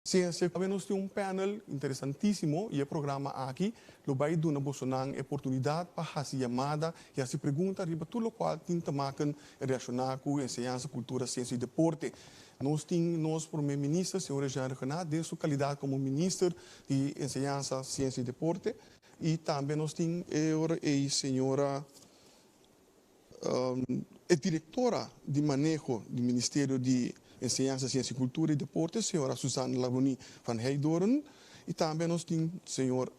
Siensia. Awe nos tin un panel interesantísimo i e programa aki lo bai duna bosonan e oportunidat pa hasi yamada i hasi pregunta riba tur lokual tin te maken relashoná ku enseñansa, kultura, siensia i deporte. Nos tin nos promé minister, señor Jean Rhuggenaath, den su kalidat komo minister di enseñansa, siensia i deporte i tambe nos tin e ora ei señora E direktora di maneho di Ministerio di Enseñansa, Siensia i Kultura i Deporte, señora Suzanne Laroni van Heydoorn, i tambe nos tin señor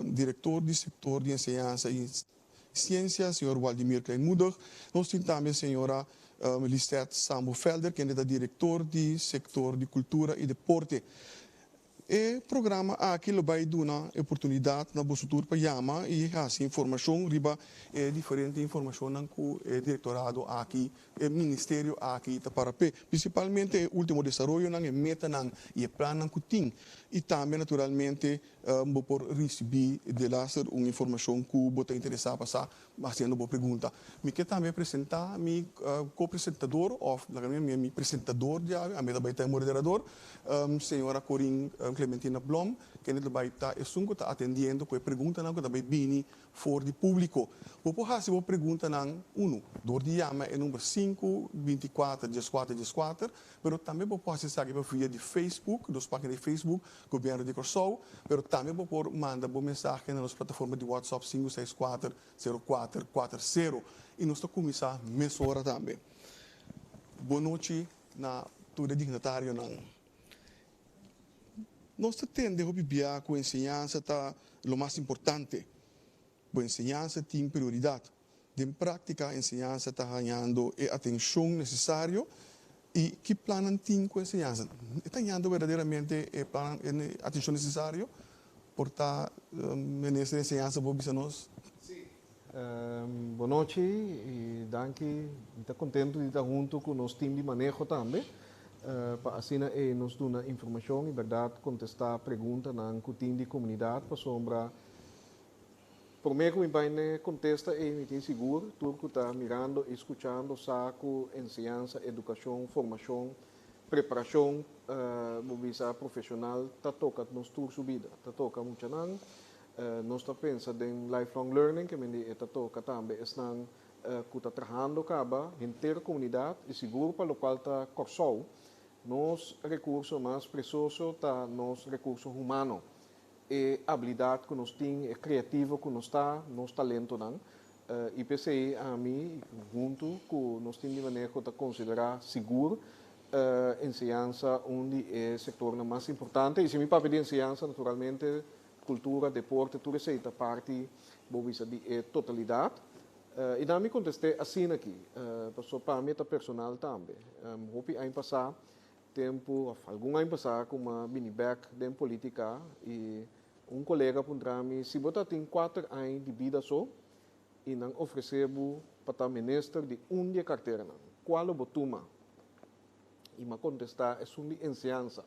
direktor di sektor di Enseñansa i Siensia, señor Waldimir Kleinmoedig. Nos tin tambe señora Lisette Sambo Velder, kende ta direktor di sektor di Kultura i Deporte. E programa aki lo bai duna e oportunidat na boso tur pa yama i hasi informashon riba e diferente informashonnan ku e direktorado aki, e ministerio aki ta para p'e. Prinsipalmente e ultimo desaroyonan, e metanan i e plannan ku tin. I tambe naturalmente bo por risibí delaster un informashon ku bo ta interesá pa sa hasiendo bo pregunta. Mi ke tambe presentá mi ko-presentador òf laga mi mi presentador di awe, ami ta bai ta e moderador, señora Corinne Clementina Blom, kende ta bai ta esun ku ta atendiendo ku e preguntanan ku ta bai bini for di públiko. Bo por hasi bo preguntanan unu dor di yama e number 5 24 14 14, pero tambe bo por hasi esaki pa via di Facebook, nos página di Facebook, Gobièrnu di Kòrsou, pero tambe bo por manda bo mensahe na nos plataforma di WhatsApp 564 0440 i nos ta kuminsá mesora tambe. Bon nochi na tur e dignatarionan. Nos ta tende hopi bia ku enseñansa ta lo mas importante. Bo enseñansa tin prioridat. Den práktika enseñansa ta hañando e atenshon nesesario i ki plannan tin ku enseñansa? E ta hañando berdaderamente e plannan e atenshon nesesario? Por ta minister di enseñansa por bisa nos? Sí. Bon nochi i danki. Mi ta kontentu di ta huntu ku nos tim di maneho tambe pa asina ei nos duna informashon i bèrdat kontestá preguntanan ku tin di komunidat pasobra promé ku mi bai n'e kontesta ei mi tin sigur tur ku ta mirando i skuchando sa ku enseñansa, edukashon, formashon, preparashon bo bisa profeshonal ta toka nos tur su bida. Ta toka muchanan. Nos ta pensa den lifelong learning ke mende e ta toka tambe esnan ku ta trahando kaba henter komunidat i sigur pa lokual ta Kòrsou. Nos rekurso mas presioso ta nos rekurso humano. E abilidat ku nos tin, e kreativo ku nos ta, nos talentonan. I p'esei ami huntu ku nos tim di maneho ta konsiderá sigur enseñansa un di e sektornan mas importante. I si mi papia di enseñansa naturalmente kultura, deporte, tur esei ta parti bo bisa di e totalidat. I nan mi kontest'é asina aki, pasobra pa mi e ta personal tambe. Hopi aña pasá, tempu òf algun aña pasá ku mi a bini bèk den polítika i un kolega a puntra mi, si bo ta tin 4 aña di bida so i nan ofresé bo pa ta minister di un di e karteranan, kual lo bo tuma? I mi a kontestá, esun di enseñansa.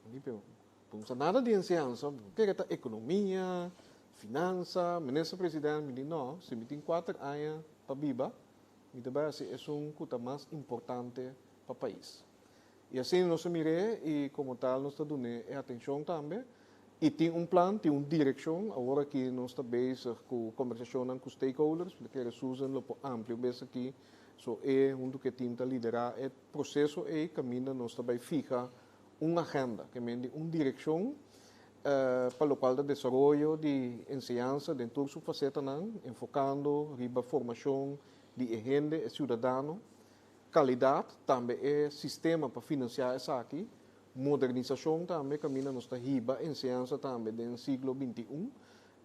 Mi di, pero bo no sa nada di enseñansa, bo kere ta ekonomia, finansa, minister presidente. Mi di, no, si mi tin 4 aña pa biba, mi ta bai hasi esun ku ta mas importante pa pais. I asina nos a mir'é i komo tal nos ta dun'é e atenshon tambe. I tin un plan, tin un direkshon. Awor aki nos ta bezig ku kombersashonnan ku stakeholders. Mi ta kere Susan lo por amplia un bes aki. So e huntu ku e tim ta liderá e proseso ei kaminda nos ta bai fiha un agenda, ke men di un direkshon pa lokual ta desaroyo di enseñansa den tur su fasetanan, enfokando riba formashon di e hende, e siudadano, kalidat, tambe e sistema pa finansiá esaki, modernisashon tambe kaminda nos ta hiba enseñansa tambe den siglo 21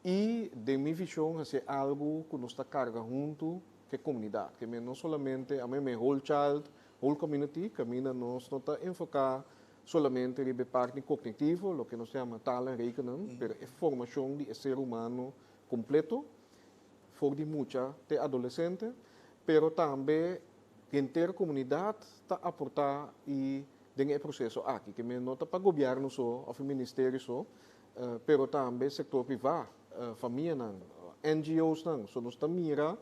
i den mi vishon hasi algu ku nos ta karga huntu ku e komunidat. Ke men no solamente ami me whole child, whole community, kaminda nos no ta enfoká solamente riba e parti kognitivo, loke nos yama taal en rekenen, pero e formashon di e ser humano kompleto, for di mucha te adolesente, pero tambe henter komunidat ta aportá i den e proseso aki. Ke men no ta pa gobièrnu so òf e ministerio so, pero tambe sektor privá, famianan, NGOsnan. So nos ta mira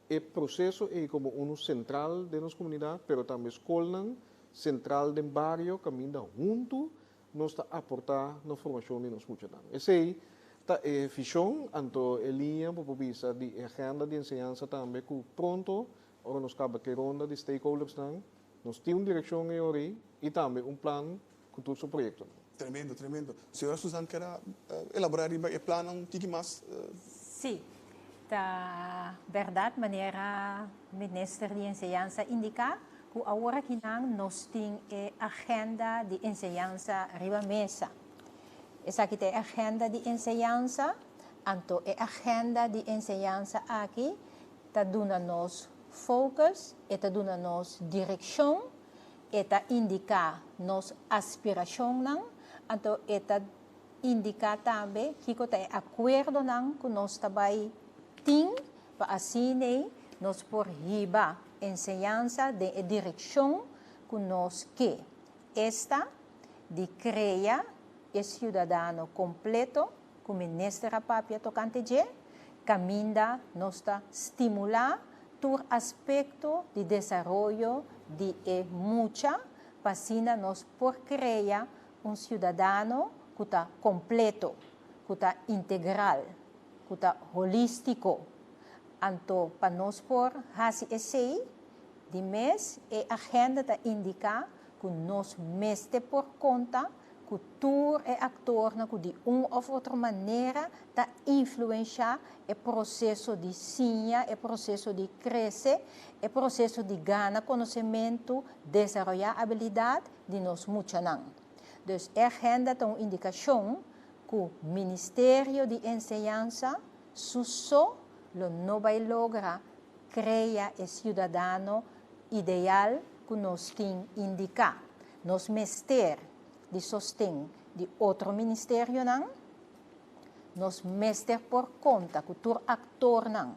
e proseso ei komo unu sentral den nos komunidat, pero tambe skolnan sentral den bario kaminda huntu. nos ta aportá na formashon di nos muchanan. Esei ta e vishon, anto e liña bo por bisa di e agenda di enseñansa tambe ku pronto ora nos kaba ku e ronda di stakeholdersnan, nos tin un direkshon e ora ei i tambe un plan ku tur su proyektonan. Tremendo, tremendo. Señora Suzanne ker a elaborá riba e plannan un tiki mas? Sí, ta bèrdat manera Minister di Enseñansa indiká ku awor akinan nos tin e agenda di enseñansa riba mesa. Esaki ta e agenda di enseñansa, anto e agenda di enseñansa aki ta duna nos focus, e ta duna nos direkshon, e ta indiká nos aspirashonnan, anto e ta indiká tambe kiko ta e akuerdonan ku nos ta bai tin pa asin'ei nos por hiba enseñansa den e direkshon ku nos ke, esta di krea e siudadano kompleto ku minister a papia tokante dje, kaminda nos ta stimulá tur aspekto di desaroyo di e mucha pa asina nos por krea un siudadano ku ta kompleto, ku ta integral, ku ta holístiko. Anto pa nos por hasi esei, di mes e agenda ta indiká ku nos mester por konta ku tur e aktornan ku di un òf otro manera ta influenshá e proseso di siña, e proseso di krese, e proseso di gana konosementu, desaroyá abilidat di nos muchanan. Dus e agenda ta un indikashon ku Ministerio di Enseñansa su so lo no bai logra krea e siudadano ideal ku nos tin indiká. Nos mester di sosten di otro ministerionan, nos mester por konta ku tur aktornan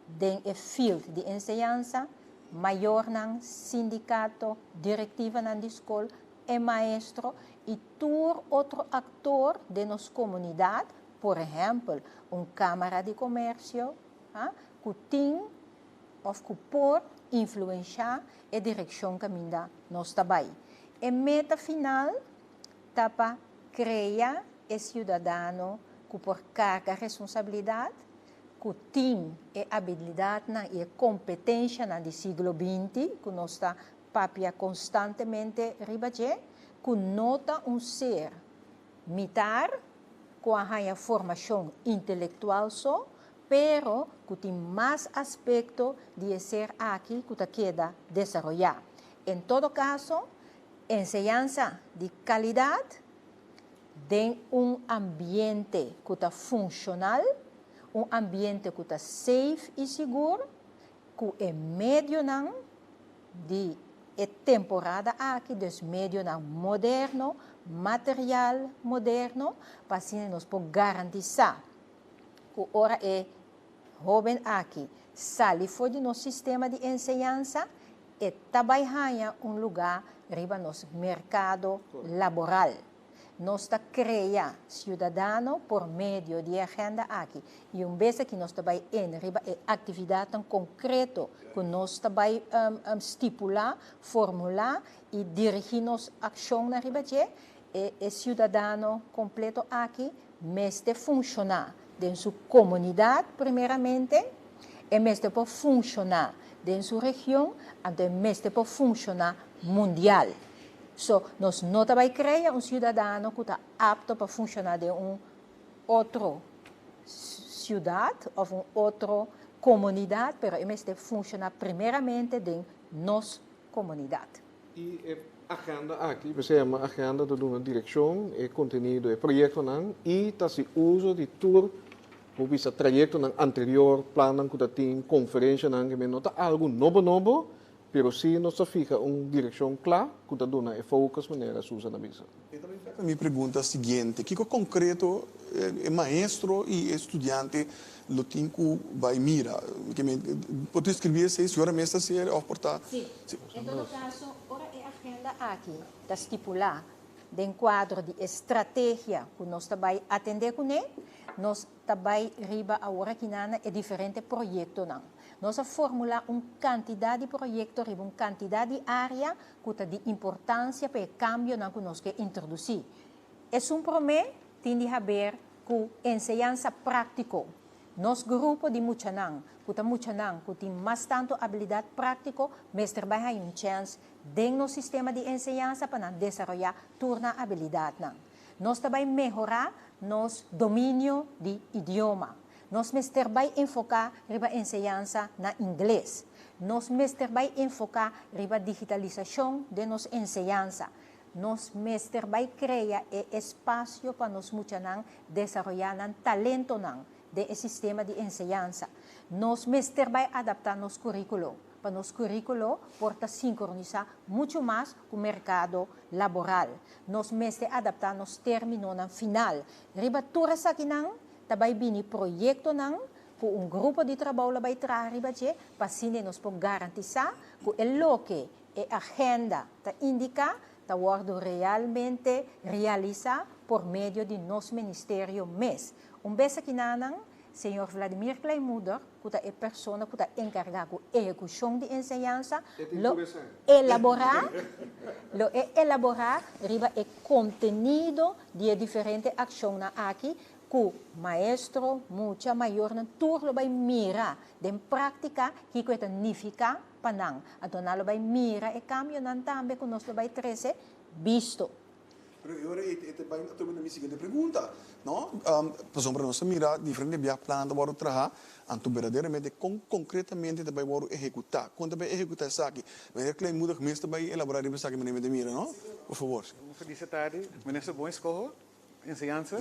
den e field di enseñansa, mayornan, sindikato, direktivanan di skol, e maestro i tur otro aktor den nos komunidat, por ehèmpel un Kámara di Komersio, ku tin òf ku por influenshá e direkshon kaminda nos ta bai. E meta final ta pa krea e siudadano ku por karga responsabilidat, ku tin e abilidatnan i e kompetenshanan di siglo binti ku nos ta papia konstantemente riba dje, ku no ta un ser mitar ku a haña formashon intelektual so, pero ku tin mas aspekto di e ser aki ku ta keda desaroyá. En todo kaso, enseñansa di kalidat den un ambiente ku ta funshonal, un ambiente ku ta safe i sigur, ku e medionan di e temporada aki, dus medionan moderno, material moderno, pa asina nos por garantisá ku ora e hóben aki sali for di nos sistema di enseñansa, e ta bai haña un lugá riba nos merkado laboral. Nos ta krea siudadano por medio di e agenda aki i un bes aki nos ta bai en riba e aktividatnan konkreto ku nos ta bai stipulá, formulá i dirigí nos akshonnan riba dje, e siudadano kompleto aki mester funshoná den su komunidat primeramente, e mester por funshoná den su region, anto e mester por funshoná mundial. So, nos no ta bai krea un siudadano ku ta apto pa funshoná den un otro siudat òf un otro komunidat, pero e mester funshoná primeramente den nos komunidat. I e agenda aki, bo sa yama agenda ta duna direkshon, e kontenido, e proyektonan i ta hasi uso di tur, bo bisa trayektonan anterior, plannan ku ta tin, konferenshanan, ke no ta algu nobo nobo, pero si nos ta fiha un direkshon kla ku ta duna e focus manera Susan a bisa. E ta bin trata mi pregunta siguiente, kiko konkreto e maestro i e studiante lo tin ku bai mira? Por deskribí esei si ora mes ta ser òf por ta. Sí. En todo kaso, ora e agenda aki ta stipulá den kuadro di e strategia ku nos ta bai atendé kuné, nos ta bai riba awor akinana e diferente proyektonan. Nos a formulá un kantidat di proyekto riba un kantidat di área ku ta di importansia pa e kambionan ku nos ke introdusí. Esun promé tin di haber ku enseñansa práktiko. Nos grupo di muchanan, ku ta muchanan ku tin mas tantu abilidat práktiko, mester bai haña un chèns den nos sistema di enseñansa pa nan desaroyá tur nan abilidatnan. Nos ta bai mehorá nos dominio di idioma. Nos mester bai enfoká riba enseñansa na ingles. Nos mester bai enfoká riba digitalisashon den nos enseñansa. Nos mester bai krea e espasio pa nos muchanan desaroyá nan talentonan den e sistema di enseñansa. Nos mester bai adaptá nos kuríkulo pa nos kuríkulo por ta sinkronisá muchu mas ku merkado laboral. Nos mester adaptá nos términonan final. Riba tur esakinan ta bai bini proyektonan ku un grupo di trabou lo bai traha riba dje pa asina nos por garantisá ku e loke E agenda ta indiká ta wòrdu realmente realisá por medio di nos ministerio mes. Un bes akinanan, señor Vladimir Kleinmoeder, ku ta e persona ku ta enkargá ku ehekushon di enseñansa, lo elaborá lo e elaborá riba e kontenido di e diferente akshonnan aki ku maestro, mucha, mayornan tur lo bai mira den práktika kiko e ta nifiká pa nan. Anto nan lo bai mira e kambionan tambe ku nos lo bai trese bisto. Pero e ora ei e ta bai atrobe na mi siguiente pregunta, no? Pasobra nos ta mira diferente bia plan ta wòrdu traha, anto berdaderamente kon konkretamente ta bai wòrdu ehekutá? Kon ta bai ehekutá esaki? Meneer Kleinmoedig mes ta bai elaborá riba esaki manera mi ta mira, no? Por fabor. Un felis tardi, Minister Bon Eskoho. Enseñansa,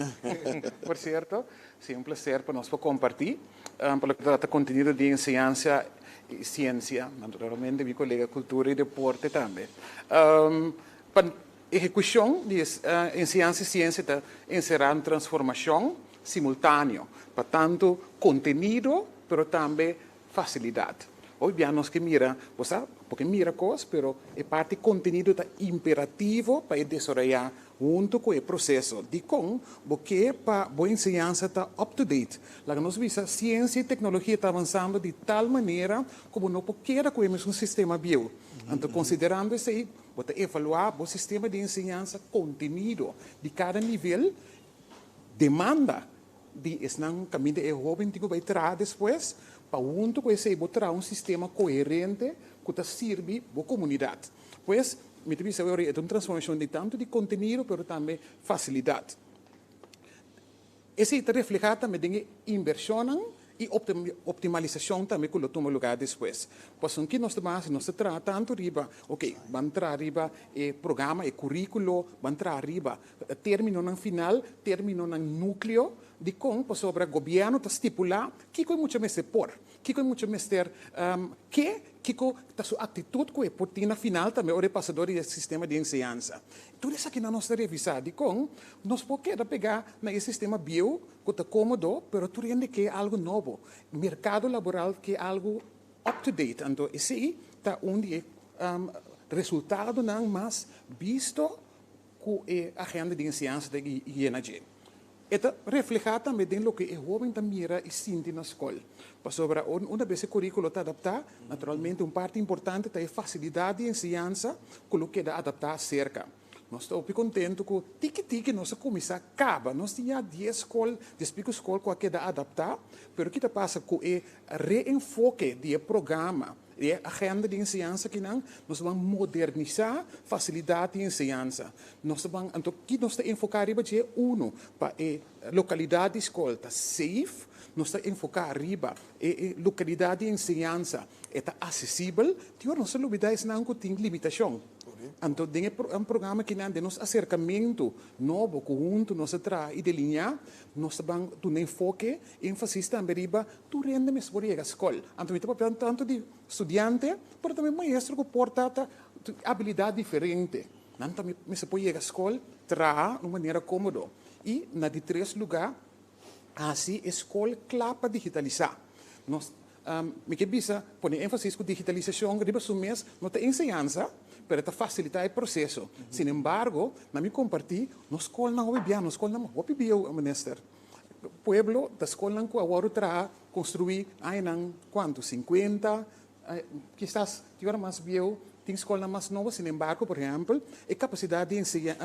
por cierto. Si, un placer pa nos por comparti pa loke ta trata contenido di enseñansa y ciencia, naturalmente mi colega cultura y deporte tambe. Pa ehecucion di enseñansa y ciencia ta encera un transformacion simultaneo pa tanto contenido pero tambe facilidad. Hopi bia nos ke mira, bo sa, bo ke mira cos, pero e parti contenido ta imperativo pa e desaroya hunto cu e proceso. Dicon bo ke pa bo enseñansa ta up to date? Laga nos bisa, ciencia y tecnologia ta avanzando di tal manera cu bo no por keda cu e mesun sistema bieu. Anto considerando esey, bo ta evalua bo sistema di enseñansa contenido di cada nivel, demanda di esnan kaminda e hóben tin ku bai traha despues, pa huntu ku esei bo traha un sistema koherente ku ta sirbi bo komunidat. Pues, mi ta bisa awor e ta un transformashon di tantu di kontenido pero tambe fasilidat. Esei ta reflehá tambe den e inbershonnan i optimalisashon tambe ku lo tuma lugá despues. Pasobra ki nos ta ban hasi? Nos ta traha tantu riba, oke, ban traha riba e programa, e kuríkulo, ban traha riba Términonan final, términonan núkleo, dikon? Pasobra gobièrnu ta stipulá kiko e mucha mester por, kiko e mucha mester ke, kiko ta su aktitut ku e por tin na final tambe ora e pasa dor di e sistema di enseñansa. Tur esakinan nos ta revisá. Dikon? Nos por keda pegá na e sistema bieu ku ta kómodo, pero tur hende ke algu nobo. Merkado laboral ke algu up to date. Anto esei ta un di e resultadonan mas bisto ku e agenda di enseñansa ta yena dje. E ta reflehá tambe den loke e hóben ta mira i sinti na skol. Pasobra unda bes e kuríkulo ta adaptá, naturalmente un parti importante ta e fasilidat di enseñansa ku lo keda adaptá serka. Nos ta hopi kontentu ku tiki tiki nos a kuminsá kaba. Nos tin ya dies skol, dies piku skol ku a keda adaptá, pero ki ta pasa ku e reenfoke di e programa E agenda di enseñansa akinan, nos ta ban modernisá fasilidat di enseñansa. Nos ta ban, anto ki nos ta enfoká riba dje? Uno, pa e lokalidat di skol ta safe, nos ta enfoká riba e lokalidat di enseñansa e ta asesibel. Tin ora nos ta lubidá esnan ku tin limitashon. Anto den e programa akinan, den nos aserkamentu nobo ku huntu nos ta traha i delineá, nos ta ban duna enfoke, énfasis tambe riba Tur hende mester por yega skol. Anto mi ta papia tantu di studiante, pero tambe maestro ku por ta ta abilidat diferente. Nan tambe mester por yega skol, traha na un manera kómodo. I na di tres lugá, hasi e skol kla pa digitalisá. Nos, mi ke bisa, pone énfasis ku digitalisashon riba su mes no ta enseñansa, pero e ta fasilitá e proseso. Sinembargo, na mi kompartí, nos skolnan hopi bia, nos skolnan hopi bieu, minister. Pueblo ta skolnan ku a wòrdu traha, konstruí añanan kuantu? Sinkuenta, kisas tin ora mas bieu. Tin skolnan mas nobo, sinembargo, por ehèmpel, e kapasidat di enseña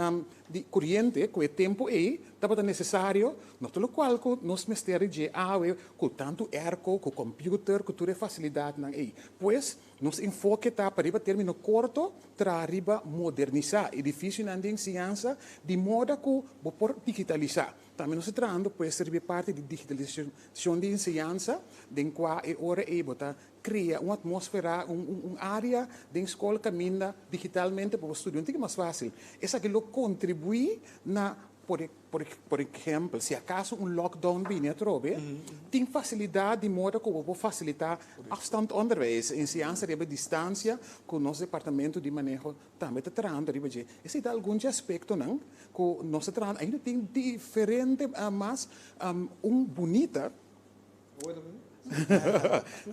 di koriente ku e tempu ei tabata nesesario, no ta lokual ku nos mester di dje awe ku tantu airco, ku kòmpiuter, ku tur e fasilidatnan ei. Pues, nos enfoke ta pa riba término korto traha riba modernisá edifisionan di enseñansa di moda ku bo por digitalisá. Tambe nos ta trahando pues riba e parti di digitalisashon di enseñansa den kua e ora ei bo ta krea un atmósfera, un área den skol kaminda digitalmente pa bo studia un tiki mas fásil. Esaki lo kontribuí na, por por ehèmpel, si akaso un lockdown bini atrobe, tin fasilidat di moda ku bo por fasilitá afstandonderwijs, enseñansa riba distansia, ku nos departamento di maneho tambe ta trahando riba dje. Esei ta algun dje aspektonan ku nos ta trahando. Ainda tin diferente mas. Un bunita.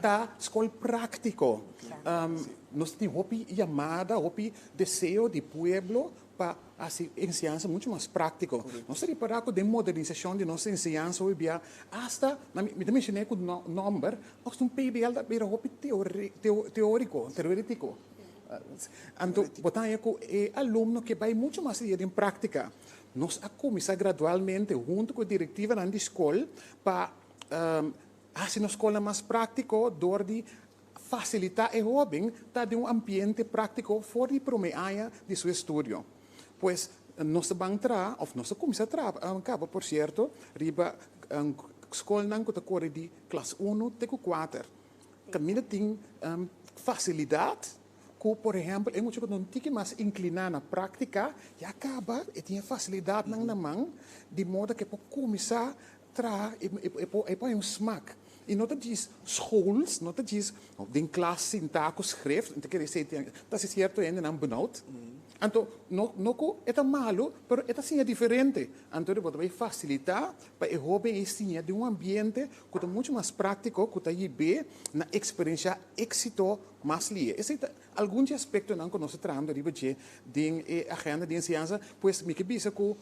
Ta skol práktiko. Nos tin hopi yamada, hopi deseo di pueblo pa hasi enseñansa muchu mas práktiko. Nos ta ripará ku den modernisashon di nos enseñansa hopi bia asta, mi ta menshoné ku nòmber, asta un PBL ta bira hopi teóriko, teorétiko. Anto bo ta haña ku e alumno ke bai muchu mas ayá den práktika. Nos a kuminsá gradualmente huntu ku e direktivanan di skol pa hasi nos skolnan mas práktiko dor di fasilitá e hóben ta den un ambiente práktiko for di promé aña di su estudio. Pues nos ta ban traha òf nos a kuminsá traha kaba por sierto riba skolnan ku ta kore di klas unu te ku kuater. Kaminda tin fasilidat ku por ehèmpel e mucha ku ta un tiki mas inkliná na práktika ya kaba e tin e fasilidatnan na man di moda ku e por kuminsá traha e por e por haña un smak. I no ta djis schools, no ta djis den klas sintá ku schrift, mi ta kere esei ta hasi sierto hendenan benout. Anto no no ku e ta malu pero e ta siña diferente. Anto bo ta bai fasilitá pa e hóben ei siña den un ambiente ku ta muchu mas práktiko ku ta yib'é na eksperenshá éksito mas lihe. Esei ta algun dje aspektonan ku nos ta trahando riba dje den e agenda di enseñansa. Pues mi ke bisa ku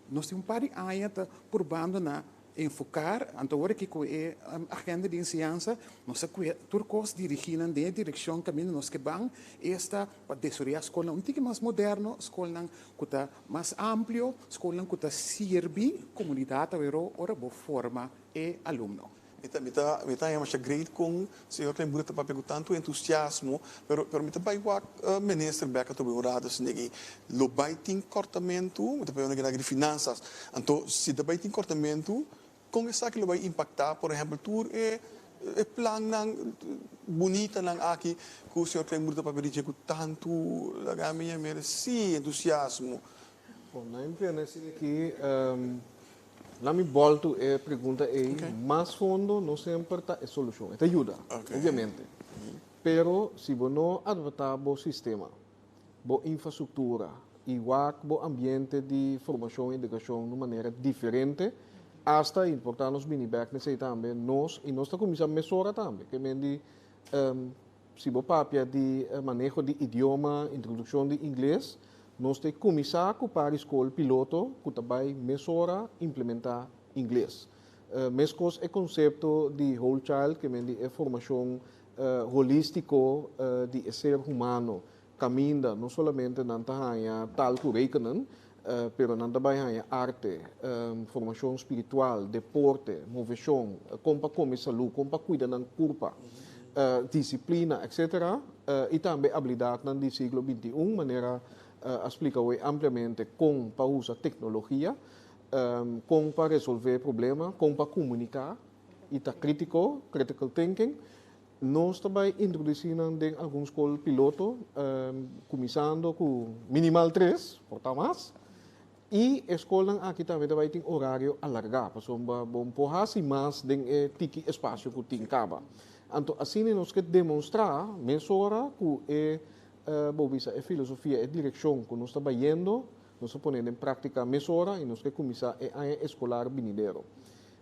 nos tin un par di aña ta purbando na enfocar, anto ora ki ku e agenda di enseñansa nos ta kue tur kos dirigí nan den e direkshon kaminda nos ke ban, esta pa desaroyá skolnan un tiki mas moderno, skolnan ku ta mas amplio, skolnan ku ta sirbi komunidat aweró ora bo forma e alumno. Mi ta mi ta mi ta haña masha great kon señor Kleinboer ta papia ku tantu entusiasmo, pero pero mi ta bai wak minister bek atrobe un rato asina aki. Lo bai tin kòrtamentu, mi ta papia di finansas, anto si ta bai tin kòrtamentu, kon esaki lo bai impaktá por ehèmpel tur e e plannan bunitanan aki ku señor Kleinboer ta papia di dje ku tantu laga mi yam'é sí entusiasmo. Bon, na empiena esei aki La mi boltu e pregunta ei mas fondo no semper ta e solushon. E ta yuda, obviamente. Pero si bo no adaptá bo sistema, bo infrastruktura i wak bo ambiente di formashon i edukashon di un manera diferente, asta i por ta nos bini bèk na esei tambe, nos, i nos ta kuminsá mesora tambe, ke men di Si bo papia di maneho di idioma, introdukshon di ingles, nos ta kuminsá ku par di skol piloto ku ta bai mesora implementá ingles. Meskos e konsepto di whole child, ke men di e formashon holístiko di e ser humano, kaminda no solamente nan ta haña taal ku rekenen, pero nan ta bai haña arte, formashon spiritual, deporte, moveshon, kon pa kome salú, kon pa kuida nan kurpa, disiplina, etcetera, i tambe abilidatnan di siglo 21, manera a splika hoy ampliamente kon pa usa teknologia, kon pa resolvé problema, kon pa komuniká i ta krítiko, critical thinking. Nos ta bai introdusí nan den algun skol piloto, kuminsando ku minimal tres, por ta mas, i e skolnan aki tambe ta bai tin orario alargá, pasobra bo por hasi mas den e tiki espasio ku tin kaba. Anto asina nos ke demonstrá mesora ku e, bo bisa, e filosofia, e direkshon ku nos ta bayendo, nos ta pone den práktika mesora i nos ke kuminsá e aña eskolar binidero.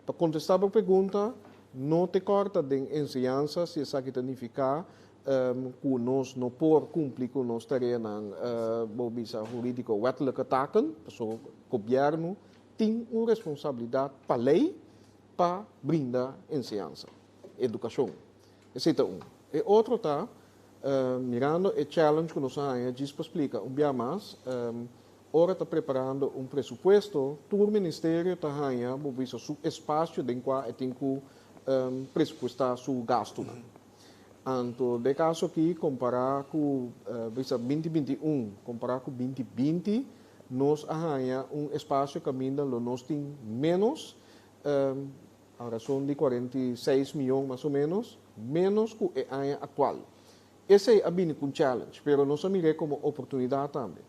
Pa kontestá bo pregunta, no te kòrta den enseñansa si esaki ta nifiká ku nos no por kumpli ku nos tareanan, bo bisa hurídiko, wettelijke taken, pasobra gobièrnu tin un responsabilidat pa lei pa brinda enseñansa, edukashon. Esei ta un. E otro ta. Mirando e challenge ku nos a haña, djis pa splika un bia mas, ora ta preparando un presupuesto, tur ministerio ta haña, bo bisa, su espasio den kua e tin ku presupuestá su gastunan. Anto den e kaso aki, kompará ku, bisa, 2021, kompará ku 2020, nos a haña un espasio kaminda lo nos tin ménos, a rason di 46 mion mas o ménos, ménos ku e aña aktual. Esei a bini ku un challenge, pero nos a mir'é komo oportunidat tambe.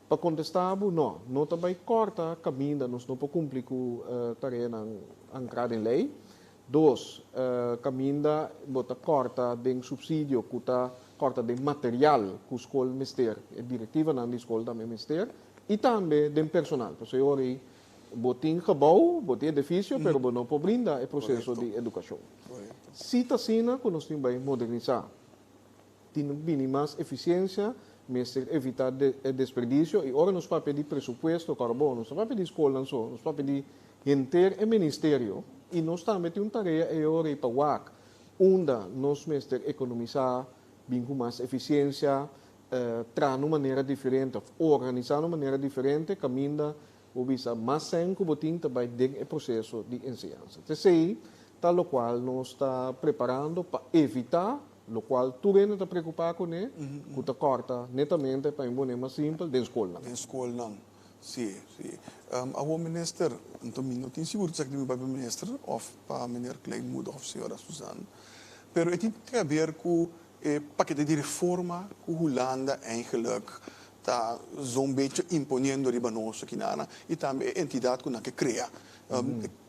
Pa kontestá bo, nò, no ta bai kòrta kaminda, nos no por kumpli ku tareanan ankrá den lei. Dos, kaminda bo ta kòrta den supsidio ku ta kòrta den material ku skol mester, e direktivanan di skol tambe mester, i tambe den personal. Pasobra e ora ei bo tin gebou, bo tin edifisio, pero bo no por brinda e proseso di edukashon. Si ta asina ku nos tin bai modernisá, tin bini mas efisiensia, mester evitá e desperdisio i ora nos papia di presupuesto, kòrda bon, nos no papia di skolnan so, nos papia di henter e ministerio i nos tambe tin un tarea e ora ei pa wak unda nos mester ekonomisá, bin ku mas efisiensia, traha na un manera diferente òf organisá na un manera diferente kaminda bo bisa mas sèn ku bo tin ta bai den e proseso di enseñansa. T'esei ta lokual nos ta preparando pa evitá lokual tur hende ta preokupá kuné, ku ta kòrta netamente pa e manera mas simpel den skolnan. Den skolnan, sí, sí. Awor minister, anto mi no tin sigur esaki ta mi papia minister òf pa meneer Kleinmoedig òf señora Suzanne, pero e tin te haber ku E pakete di reforma ku Hulanda eigenlijk ta zo'n becho imponiendo riba nos aki nana i tambe e entidat ku nan ke krea.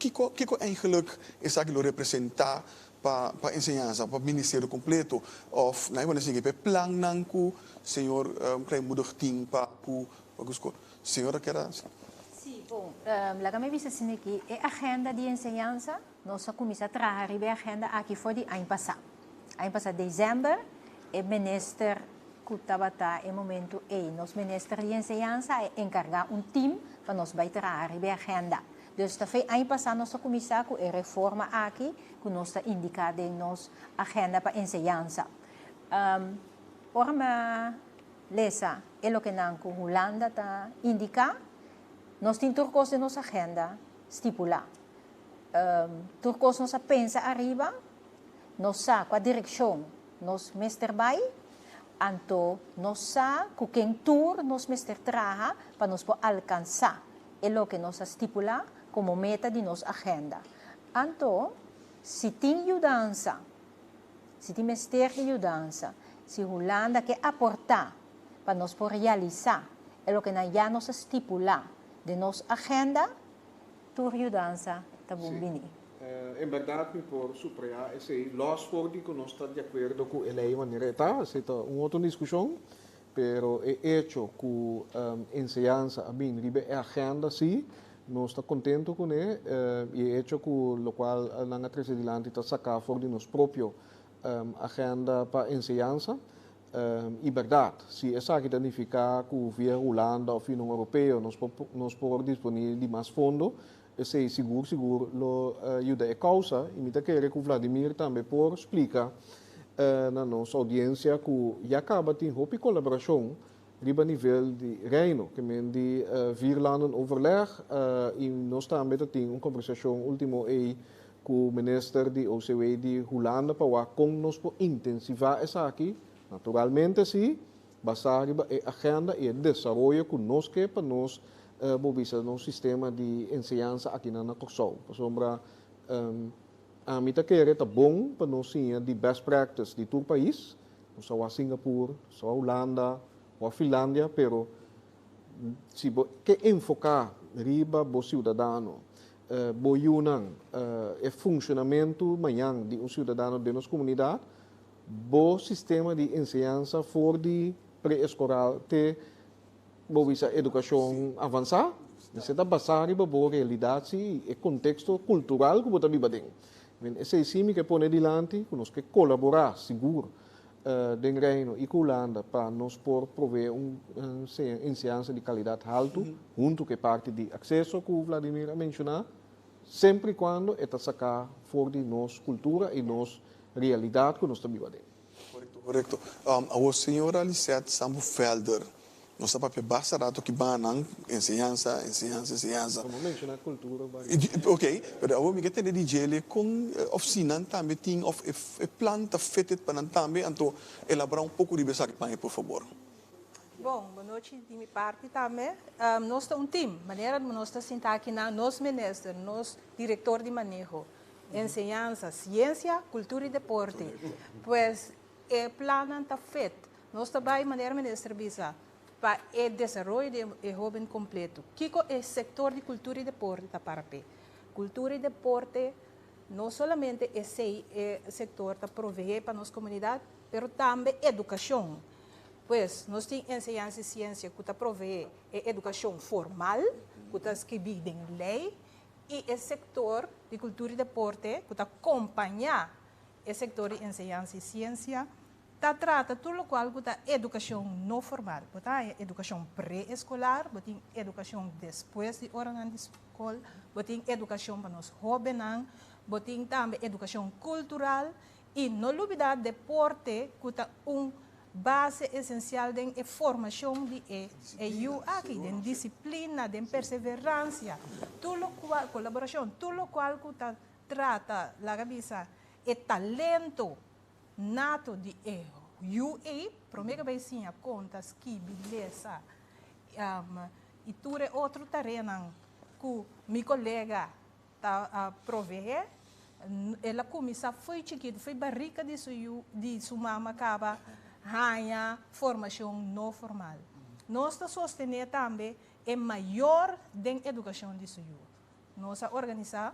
Kiko kiko eigenlijk esaki lo representá pa pa enseñansa, pa ministerio kompleto òf nan e wòrdu sigui pa e plannan ku señor Kleinmoedig tin pa ku pa ku skol? Señora kier a. Sí, bon, laga mi bisa asina aki, e agenda di enseñansa Nos a kuminsá traha riba e agenda aki for di aña pasá. Aña pasá desèmber e minister ku tabata e momentu ei nos minister di enseñansa a enkargá un tim pa nos bai traha riba e agenda. Dus ta fe aña pasá nos a kuminsá ku e reforma aki ku nos ta indiká den nos agenda pa enseñansa. Ora mi a lesa e lokenan ku Hulanda ta indiká, nos tin tur kos den nos agenda stipulá. Tur kos nos a pensa ariba, nos sa kua direkshon nos mester bai, anto nos sa ku ken tur nos mester traha pa nos por alkansá e loke nos a stipulá komo meta di nos agenda. Anto, si tin yudansa, si tin mester di yudansa, si Hulanda ke aportá pa nos por realisá e loke nan ya nos a stipulá den nos agenda, Tur yudansa ta bon bini. En bèrdat mi por suprayá esei, lòs for di ku nos ta di akuerdo ku e lei manera e ta, esei ta un otro diskushon, pero e echo ku enseñansa a bini riba e agenda sí, nos ta kontentu kuné i e echo ku lokual nan a trese dilanti ta saká for di nos propio agenda pa enseñansa. I bèrdat, si esaki ta nifiká ku via Hulanda òf Union Europeo nos por nos por disponí di mas fondo, esei sigur sigur lo yuda e kousa i mi ta kere ku Vladimir tambe por splika na nos oudiensia ku ya kaba tin hopi kolaborashon riba nivel di Reino, ke men di Vierlandenoverleg i nos tambe ta tin un kombersashon último ei ku minister di OCW di Hulanda pa wak kon nos por intensivá esaki, naturalmente si, basá riba e agenda i e desaroyo ku nos ke pa nos bo bisa nos sistema di enseñansa akinan na Kòrsou. Pasobra ami ta kere ta bon pa nos siña di best practice di tur pais, nos a wak Singapur, nos a wak Hulanda, wak Finlandia, pero si bo ke enfoká riba bo siudadano, Bo yunan, e funshonamentu mañan di un siudadano den nos komunidat, bo sistema di enseñansa for di pre-eskoral te bo bisa edukashon avansá, mester ta basá riba bo realidat si i e konteksto kultural ku bo ta biba den. Esei si mi ke pone dilanti ku nos ke kolaborá sigur den Reino i ku Hulanda pa nos por proveé un enseñansa di kalidat haltu huntu ku e parti di akseso ku Vladimir a menshoná, semper i kuando e ta saká for di nos kultura i nos realidat ku nos ta biba aden. Korekto. Korekto. Awor señora Lisette Sambo Felder, nos ta papia basta rato ki banan, enseñansa, enseñansa, enseñansa. Como menciona cultura varios. Ok, pero awor mi ke tende di djele kon of si nan tambe tin of e plan ta fitted pa nan tambe, anto elabora un poko riba esaki pa mi por fabor. Bon, bonochi di mi parti tambe. Nos ta un team, manera nos ta sinta akinan, nos minister, nos director di maneho, enseñansa, ciencia, cultura y deporte. Pues e plannan ta fit. Nos ta bay, manera minister bisa, pa e desaroyo di e hoben completo. Kico e sector di cultura y deporte ta para p'e? Cultura y deporte no solamente esey e sector ta provee pa nos comunidad, pero tambe educacion. Pues, nos tin enseñansa y ciencia cu ta provee e educacion formal, cu ta scribi den ley, y e sector di cultura y deporte cu ta compaña e sector di enseñansa y ciencia, ta trata tur locual cu ta educacion no formal. Bo ta haya educacion pre-escolar, bo tin educacion despues di oranan di scol, bo tin educacion pa nos hobennan, bo tin tambe educacion cultural y no lubida deporte cu ta un base esencial den e formacion di e yu aki, den disciplina, den perseverancia, tur locual, colaboracion, tur locual cu ta trata, laga bisa, e talento nato di e yu ei, prome cu bay siña conta, skibi, lesa, y tur e otro tareanan cu mi colega ta provee. El a cuminsa fo'i chikito, fo'i barica di su yu, di su mama caba haña formacion no formal. Nos ta sostene tambe e mayor den educacion di su yu. Nos a organisa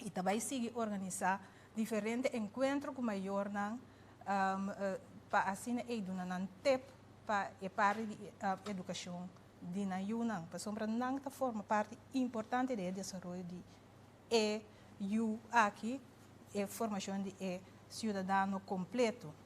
y ta bay sigui organisa diferente encuentro cu mayornan pa asina ey duna nan tip pa e parti di educacion di nan yunan, pasobra nan ta forma parti importante den e desaroyo di e yu aki, e formacion di e ciudadano completo.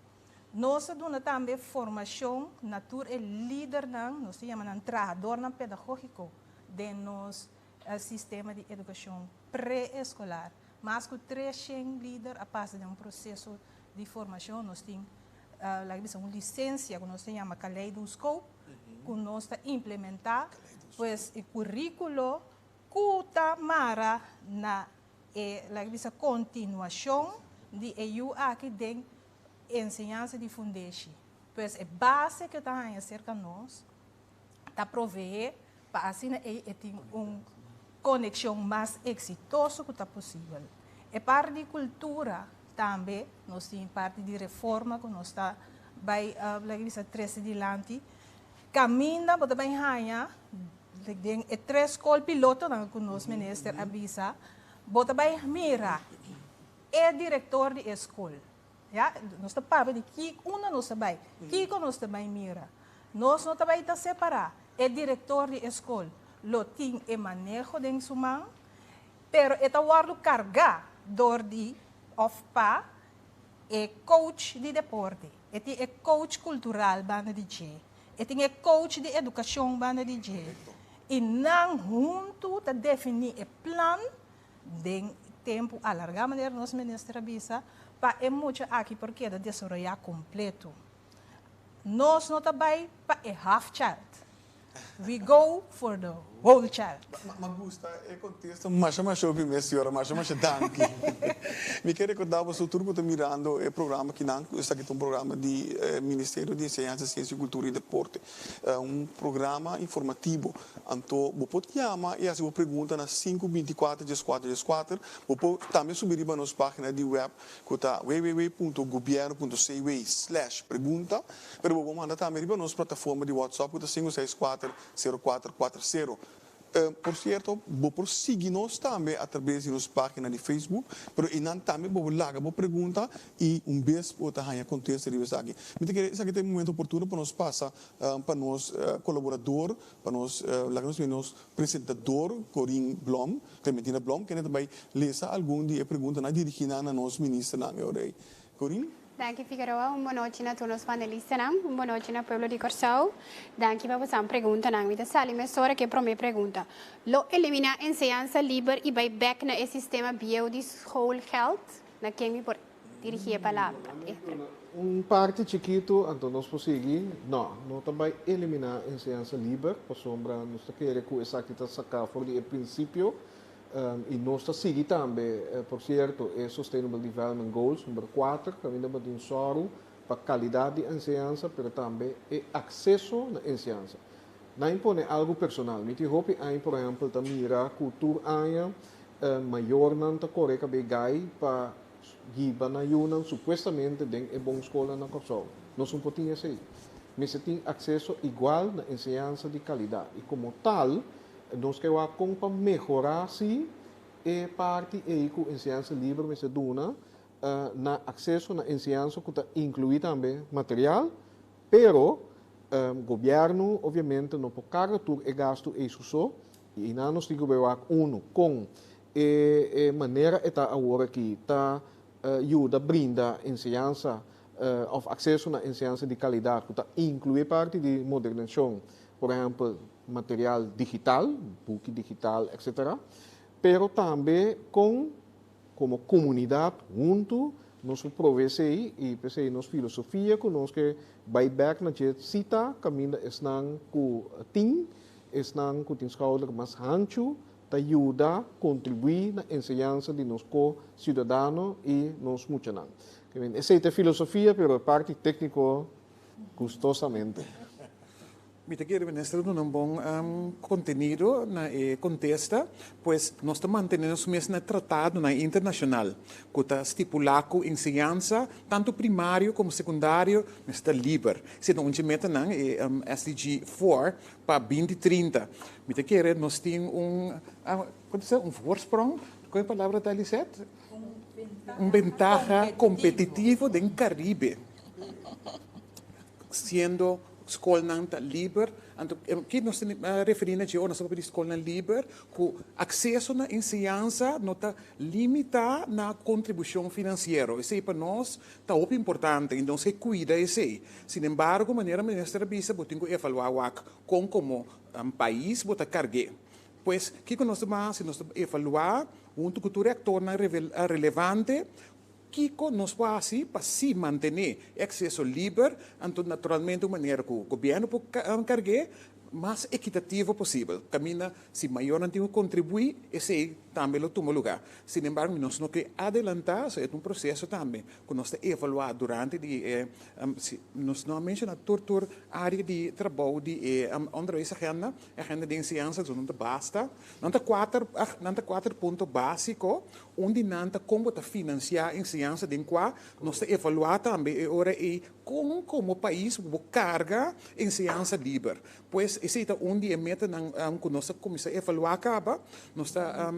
Nos ta duna tambe formacion na tur e lidernan, nos ta yama nan trahadornan pedagogico den nos sistema di educacion pre-escolar. Mas cu 300 lider a pasa den un proceso di formacion. Nos tin, laga bisa, un licencia cu nos ta yama Kaleidoscope, cu nos ta implementa, pues, e curiculo cu ta mara na e, laga bisa, continuacion di e yu aki den enseñansa di fundeshi. Pues e base cu ta haña cerca nos ta provee pa asina ey e tin un conexion mas exitoso cu ta posibel. E parti di cultura tambe nos tin parti di reforma cu nos ta bay, laga bisa, trece dilanti. Caminda bo ta bay haña den e tres scol pilotonan cu nos minister a bisa, bo ta bay mira e director di e scol. Ya, nos ta papia di ki unda nos ta bay, kico nos ta bay mira. Nos no ta bay ta separa. E director di e scol lo tin e maneho den su man, pero e ta wordo carga door di of pa e coach di deporte. E tin e coach cultural banda di dje. E tin e coach di educacion banda di dje. Y nan hunto ta defini e plan den tempo alarga, manera nos minister a bisa, pa e mucha aki por keda desaroya completo. Nos no ta bay pa e half child. We go for the whole child. Mi gusta e contesta masha masha hopi mes, señora, masha masha danki. Mi ke recorda boso tur cu ta mirando e programa akinan, cu esaki ta un programa di Ministerio di Enseñansa, Ciencia, Cultura y Deporte. Un programa informativo. Anto bo por yama y haci bo pregunta na 5 24 14 14. Bo por tambe subi riba nos pagina di web cu ta www.gobierno.cw/pregunta. Pero bo por manda tambe riba nos plataforma di WhatsApp cu ta 564 0440. Por cierto, bo por sigui nos tambe atraves di nos pagina di Facebook, pero einan tambe bo por laga bo pregunta y un bes bo ta haña contesta riba esaki. Mi ta kere esaki ta e momento oportuno pa nos pasa pa nos colaborador, pa nos, laga nos nos presentador Corinne Blom, Clementina Blom, kende ta bay lesa algun di e preguntanan dirigi na nos ministernan e ora ei. Corinne? Danki, Figueroa. Un bon nochi na tur nos panelistanan. Un bon nochi na pueblo di Kòrsou. Danki pa boso preguntanan. Mi ta sali mesora ku e promé pregunta. Lo eliminá enseñansa liber i bai bèk na e sistema bieu di schoolgeld? Na ken mi por dirigí e palabra? Un parti chikitu, anto nos por sigui. No, no ta bai eliminá enseñansa liber, pasobra nos ta kere ku esaki ta saká for di e prinsipio i nos ta sigui tambe, por sierto, e Sustainable Development Goals number 4, kaminda bo tin sòru pa kalidat di enseñansa, pero tambe e akseso na enseñansa. Nan pone algu personal. Mi tin hopi aña, por ehèmpel, ta mira ku tur aña mayornan ta kore kab'é gai pa hiba nan yunan supuestamente den e bon skolnan na Kòrsou. Nos no por tin esei. Mester tin akseso igual na enseñansa di kalidat. I komo tal, nos ke wak kon pa mehorá si e parti ei ku enseñansa liber mester duna na akseso na enseñansa ku ta inkluí tambe material, pero gobièrnu obviamente no por karga tur e gastu ei su so. I einan nos tin ku bai wak unu kon e manera e ta awor aki ta yuda brinda enseñansa òf akseso na enseñansa di kalidat ku ta inkluí parti di modernashon, por ehèmpel material digital, buki digital, etcetera. Pero tambe kon komo komunidat huntu nos por provee esei i p'esei nos filosofia ku nos ke bai bèk na dje si ta kaminda esnan ku tin, esnan ku tin skouder mas hanchu ta yuda kontribuí na enseñansa di nos ko-siudadano i nos muchanan. Esei ta e filosofia, pero e parti tékniko gustosamente. Mi ta kere minister duna un bon kontenido na e kontesta, pues nos ta mantené nos mes na e tratadonan internashonal ku ta stipulá ku enseñansa tantu primario komo sekundario mester ta liber. Esei ta un dje metanan, e SDG 4 pa 2030. Mi ta kere nos tin un, kon ta sa, un voorsprong, kon e palabra ta Lisette? Un bentaha kompetitivo den Karibe. Siendo skolnan ta liber, anto ki nos ta referí na dje ora nos ta papia di skolnan liber? Ku akseso na enseñansa no ta limitá na kontribushon finansiero. Esei pa nos ta hopi importante i nos ke kuida esei. Sinembargo, manera minister a bisa, bo tin ku evaluá wak kon komo pais bo ta karg'é. Pues, kiko nos ta hasi? Nos ta evaluá huntu ku tur e aktornan relevante kiko nos por hasi pa sí mantené e akseso liber, anto naturalmente un manera ku gobièrnu por karg'é mas ekitativo posibel. Kaminda si mayornan tin ku kontribuí, esei tambe lo tuma lugá. Sinembargo, nos no ke adelantá, so e ta un proseso tambe ku nos ta evaluá durante di e, si nos no a menshoná tur tur área di trabou di e onderwijsagenda, e agenda di enseñansa, so nan ta basta. Nan ta kuater, nan ta kuater punto básiko. Un di nan ta kon bo ta finansiá enseñansa den kua nos ta evaluá tambe e ora ei kon komo pais bo karga enseñansa liber. Pues esei ta un di e metanan ku nos ta kuminsá evaluá kaba. Nos ta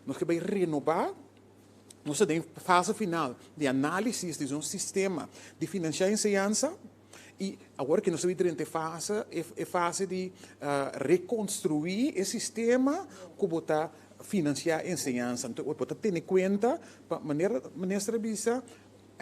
nos ke bai renobá, nos ta den fase final di análisis di nos sistema di finansiá enseñansa i awor ke nos ta bai drenta e fase e fase di rekonstruí e sistema ku bo ta finansiá enseñansa. Anto bo ta tene kuenta pa manera minister a bisa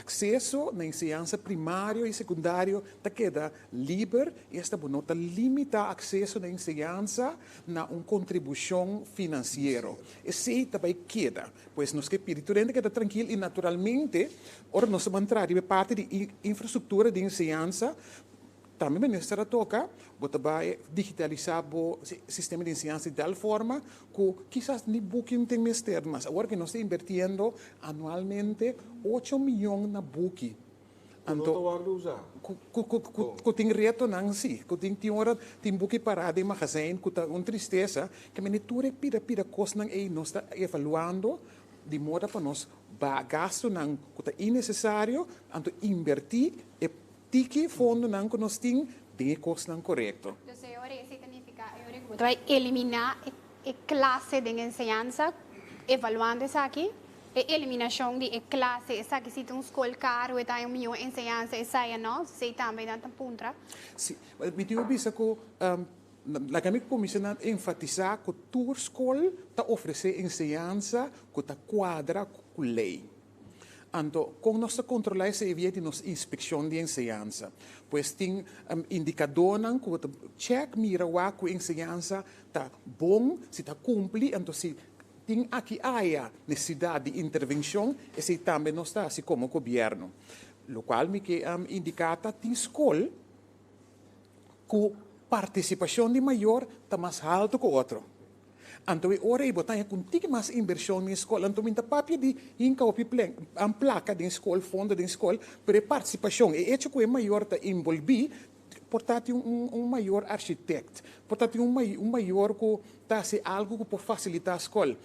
Akseso na enseñansa primario i sekundario ta keda liber i esta bo no ta limitá akseso na enseñansa na un kontribushon finansiero. Esei ta bai keda. Pues nos ke pidi tur hende keda trankil i naturalmente ora nos ta ban traha riba e parti di infrastruktura di enseñansa Tambe minister a toca, bo ta bay digitalisa bo sistema di enseñansa di tal forma cu kisas ni buki no tin mester mas. Awor cu nos ta invertiendo anualmente ocho miyon na buki. Cu no ta wordo usa. Cu tin retonan si, cu tin tin ora tin buki para den magazijn cu ta un tristesa, ke mende tur e pida pida cosnan ey nos ta evaluando di moda pa nos baha gastonan cu ta innecesario, anto inverti e Tiki fondonan ku nos tin den e kosnan korekto. Dus e ora esei ta nifiká e ora ku bo ta bai eliminá e klase den enseñansa, evaluando esaki, e eliminashon di e klase, esaki si ta un skol karu, e ta haña un mihó enseñansa, esaya no, esei tambe nan ta puntra. Si, mi tin ku bisa ku laga mi kuminsá na enfatisá ku tur skol ta ofresé enseñansa ku ta kuadra ku lei. Anto, kon nos ta kontrolá esei via di nos inspekshon di enseñansa? Pues tin indikadónan ku bo ta chèk, mira wak ku enseñansa ta bon, si ta kumpli, anto si tin aki aya nesesidat di intervenshon, esei tambe nos ta hasi komo gobièrnu. Lokual mi ke indiká ta tin skol ku partisipashon di mayor ta mas haltu ku otro. Anto e ora ei bo ta haña ku un tiki mas invershon den skol. Anto mi ta papia di hinka hopi plaka den skol, fondo den skol, pero e partisipashon, e echo ku e mayor ta enbolbí, por ta tin un mayor architect, por ta tin un mayor ku ta hasi algu ku por fasilitá skol.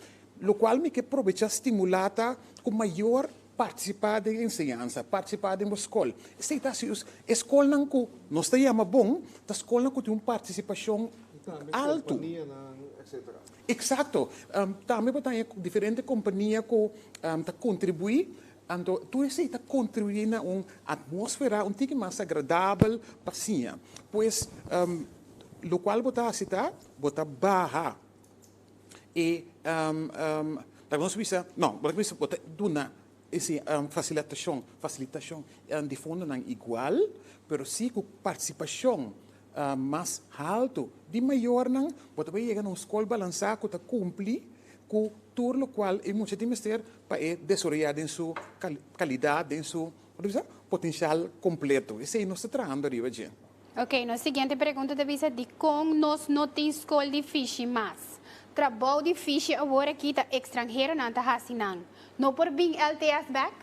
Lokual mi ke probechá stimulá ta ku mayor partisipá den enseñansa, partisipá den bo skol. Esei ta hasi e skolnan ku nos ta yama bon, ta skolnan ku tin un partisipashon altu. Eksakto. Tambe bo ta haña diferente kompania ku ta kontribuí. Anto tur esei ta kontribuí na un atmósfera un tiki mas agradabel pa siña. Pues, lokual bo ta hasi ta, bo ta baha e ta nos bisa, no, bo ta bisa bo ta duna ese fasilitashon, fasilitashon di fondonan igual, pero si ku partisipashon mas haltu di mayornan, bo ta bai yega na un skol balansá ku ta kumpli ku tur lokual e mucha tin mester pa e desaroyá den su kalidat, den su potensial kompleto. Esei nos ta trahando riba dje. Ok, nos siguiente pregunta ta bisa dikon nos no tin skol di fishi mas? Trabou di fishi awor aki ta ekstranheronan ta hasi nan. No por bin LTS bek?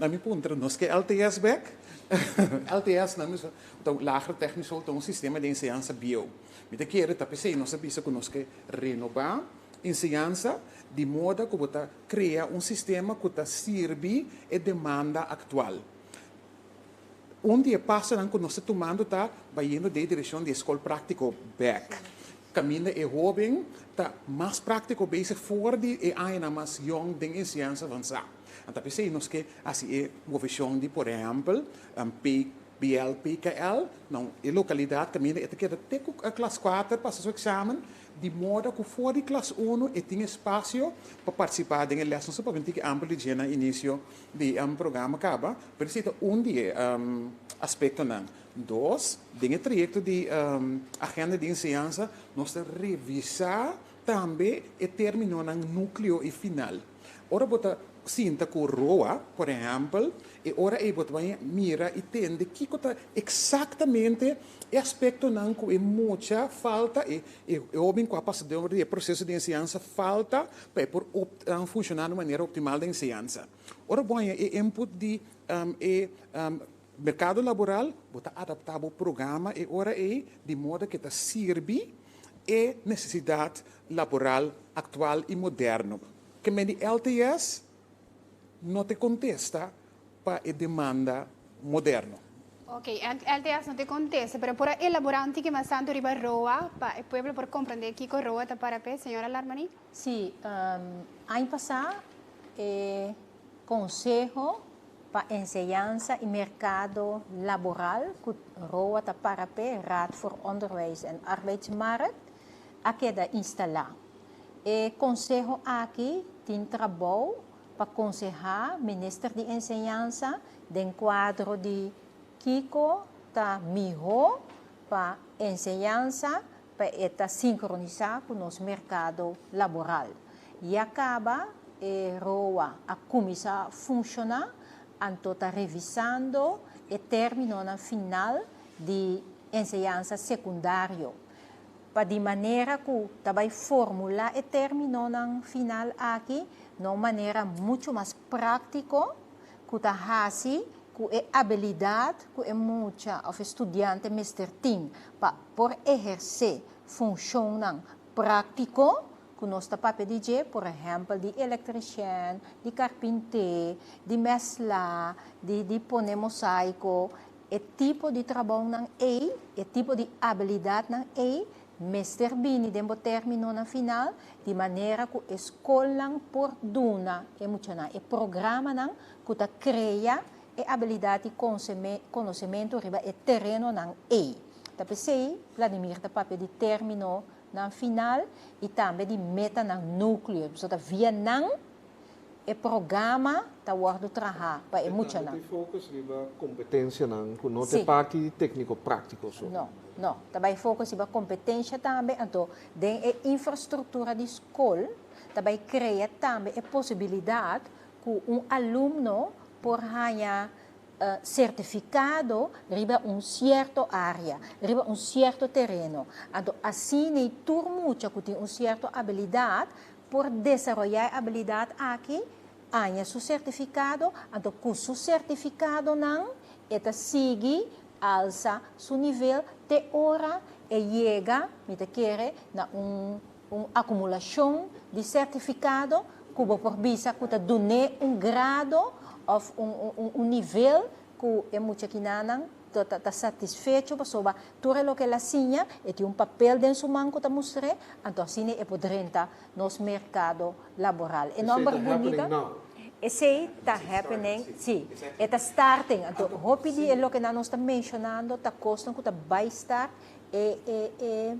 Na mi puntra, nos ke LTS bek? LTS na mi ta un Lagere Technische School ta un sistema di enseñansa bieu. Mi ta kere ta p'esei nos a bisa ku nos ke renobá enseñansa di moda ku bo ta Krea un sistema ku ta sirbi e demanda aktual. Un di e pasonan ku nos ta tumando ta bayendo den e direkshon di e skol práktiko bèk, kaminda e hóben ta mas práktiko bezig for di e añanan mas yòn den enseñansa avansá. Anto p'esei nos ke hasi e moveshon di por ehèmpel PBL, PKL na e lokalidat kaminda e ta keda te ku klas kuater pasa su eksamen. Di moda ku for di klas unu e tin espasio pa partisipá den e lès. Nos a papia un tiki amper di dje na inisio di e programa kaba, pero esei ta un di e aspektonan. Dos, den e trayekto di agenda di enseñansa nos ta revisá tambe e términonan núkleo i final. Ora bo ta sinta ku roa, por ehèmpel, e ora ei bo ta bai mira i tende kiko ta eksaktamente e aspektonan ku e mucha falta, e e hóben ku a pasa dor di e proseso di enseñansa falta pa e por funshoná di un manera optimal den enseñansa. Ora bo haña e input di e merkado laboral, bo ta adaptá bo programa e ora ei di moda ku e ta sirbi e nesesidat laboral aktual i moderno. Ke men di LTS no ta kontesta pa e demanda moderno. Ok, LTS no ta kontesta, pero por a elaborá un tiki mas tantu riba roa pa e pueblo por komprendé kiko roa ta para p'e, señora Larmonie? Sí, aña pasá e Konseho pa Enseñansa i Merkado Laboral ku roa ta para p'e, Raad voor Onderwijs en Arbeidsmarkt, a keda instalá. E konseho aki tin trabou pa konsehá Minister di Enseñansa den kuadro di kiko ta mihó pa enseñansa pa e ta sinkronisá ku nos merkado laboral. Ya kaba e roa a kuminsá funshoná, anto ta revisando e términonan final di enseñansa sekundario. Pa di manera ku ta bai formulá e términonan final aki na un manera muchu mas práktiko ku ta hasi ku e abilidat ku e mucha òf e studiante mester tin pa por ehersé funshonnan práktiko ku nos ta papia di dje, por ehèmpel di elektrishèn, di karpinté, di mèslá, di di pone mosaiko, E tipo di trabounan ei, e tipo di abilidatnan ei mester bini den bo términonan final di manera ku e skolnan por duna e muchanan e programanan ku ta krea e abilidat i konosementu riba e terenonan ei. Ta p'esei Vladimir ta papia di términonan final i tambe di metanan núkleo, pasobra ta via nan E programa ta wòrdu trahá pa e muchanan. E tambe tin focus riba kompetensianan ku no ta e parti di tékniko práktiko so. No, no. Ta bai focus riba kompetensha tambe, anto den e infrastruktura di skol ta bai krea tambe e posibilidat. Ku un alumno por haña sertifikado riba un sierto área, riba un sierto tereno. Anto asina tur mucha ku tin un sierto abilidat por desaroyá e abilidat aki, haña su sertifikado, anto ku su sertifikadonan e ta sigui alsa su nivel te ora e yega, mi ta kere, na un akumulashon di sertifikado ku bo por bisa ku ta dun'é un grado òf un nivel ku e mucha kinanan ta satisfecho pasobra tur e loke el a siña e tin un papel den su man ku ta mustr'é, anto asina e por drenta nos merkado laboral. E nòmber bunita. Esei ta happening, sí, e ta starting. Anto hopi di e loke nan nos ta menshonando ta kosnan ku ta bai start e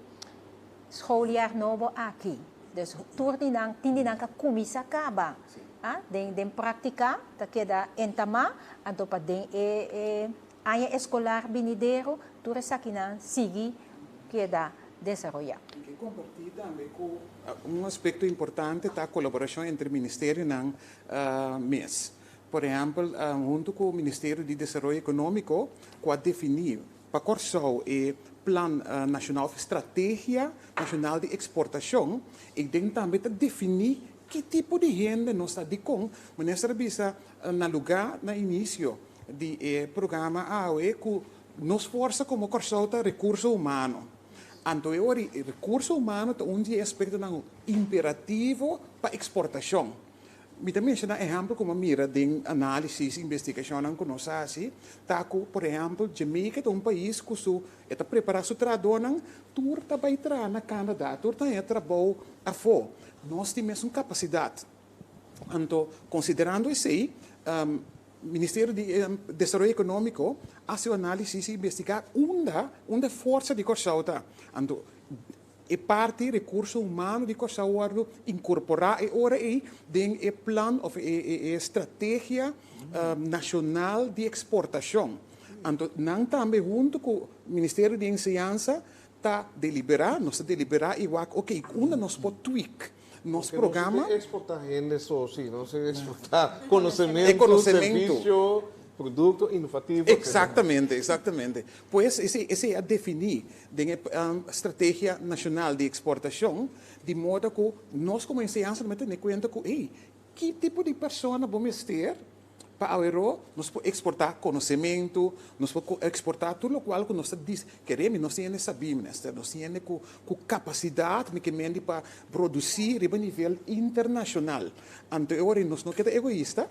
schooljaar nobo aki. Dus tur di nan tin di nan ka kuminsá kaba den praktika, ta keda entamá, anto pa den e aña eskolar binidero tur esakinan sigui keda desaroyá. Mi ke kompartí tambe ku un aspekto importante ta kolaborashon entre ministerionan mes. Por ehèmpel, huntu ku Ministerio di Desaroyo Ekonómiko ku a definí pa Kòrsou e Plan Nashonal òf Strategia Nashonal di Eksportashon i den tambe ta definí ki tipo di hende nos ta dikon. Minister a bisa na lugá na inisio di e programa awe ku nos forsa komo Kòrsou ta rekurso humano. Anto e ora e rekurso humano ta un di e aspektonan imperativo pa eksportashon. Mi ta menshoná ehèmpel ku mi a mira den análisis, investigashonnan ku nos a hasi, ta ku, por ehèmpel, Jamaica ta un pais ku su, e ta prepará su trahadónan, tur ta bai traha na Canada, tur ta haña trabou afó. Nos tin mesun kapasidat. Anto, konsiderando esei, Ministerio di Desaroyo Ekonómiko a hasi un análisis i investigá unda, unda e forsa di Kòrsou ta. Anto, E parti rekurso humano di Kòrsou wòrdu inkorporá e ora ei den e plan òf e strategia nashonal di eksportashon. Anto nan tambe huntu ku Ministerio di Enseñansa ta deliberá, nos ta deliberá i wak oke unda nos por tweak nos programa. Nos no ta eksportá hende so, si, nos ta eksportá konosementu, servisio, produkto inovativo. Eksaktamente, eksaktamente. Pues esei esei a definí den e strategia nashonal di eksportashon, di moda ku nos komo enseñansa lo mester tene kuenta ku, ey, ki tipo di persona bo mester pa aweró nos por eksportá konosementu, nos por eksportá tur lokual ku nos ta dis, kere mi nos tin hende sabí, minister, nos tin hende ku ku kapasidat mi ke mendi pa produsí riba nivel internashonal. Anto e ora ei nos no keda egoista.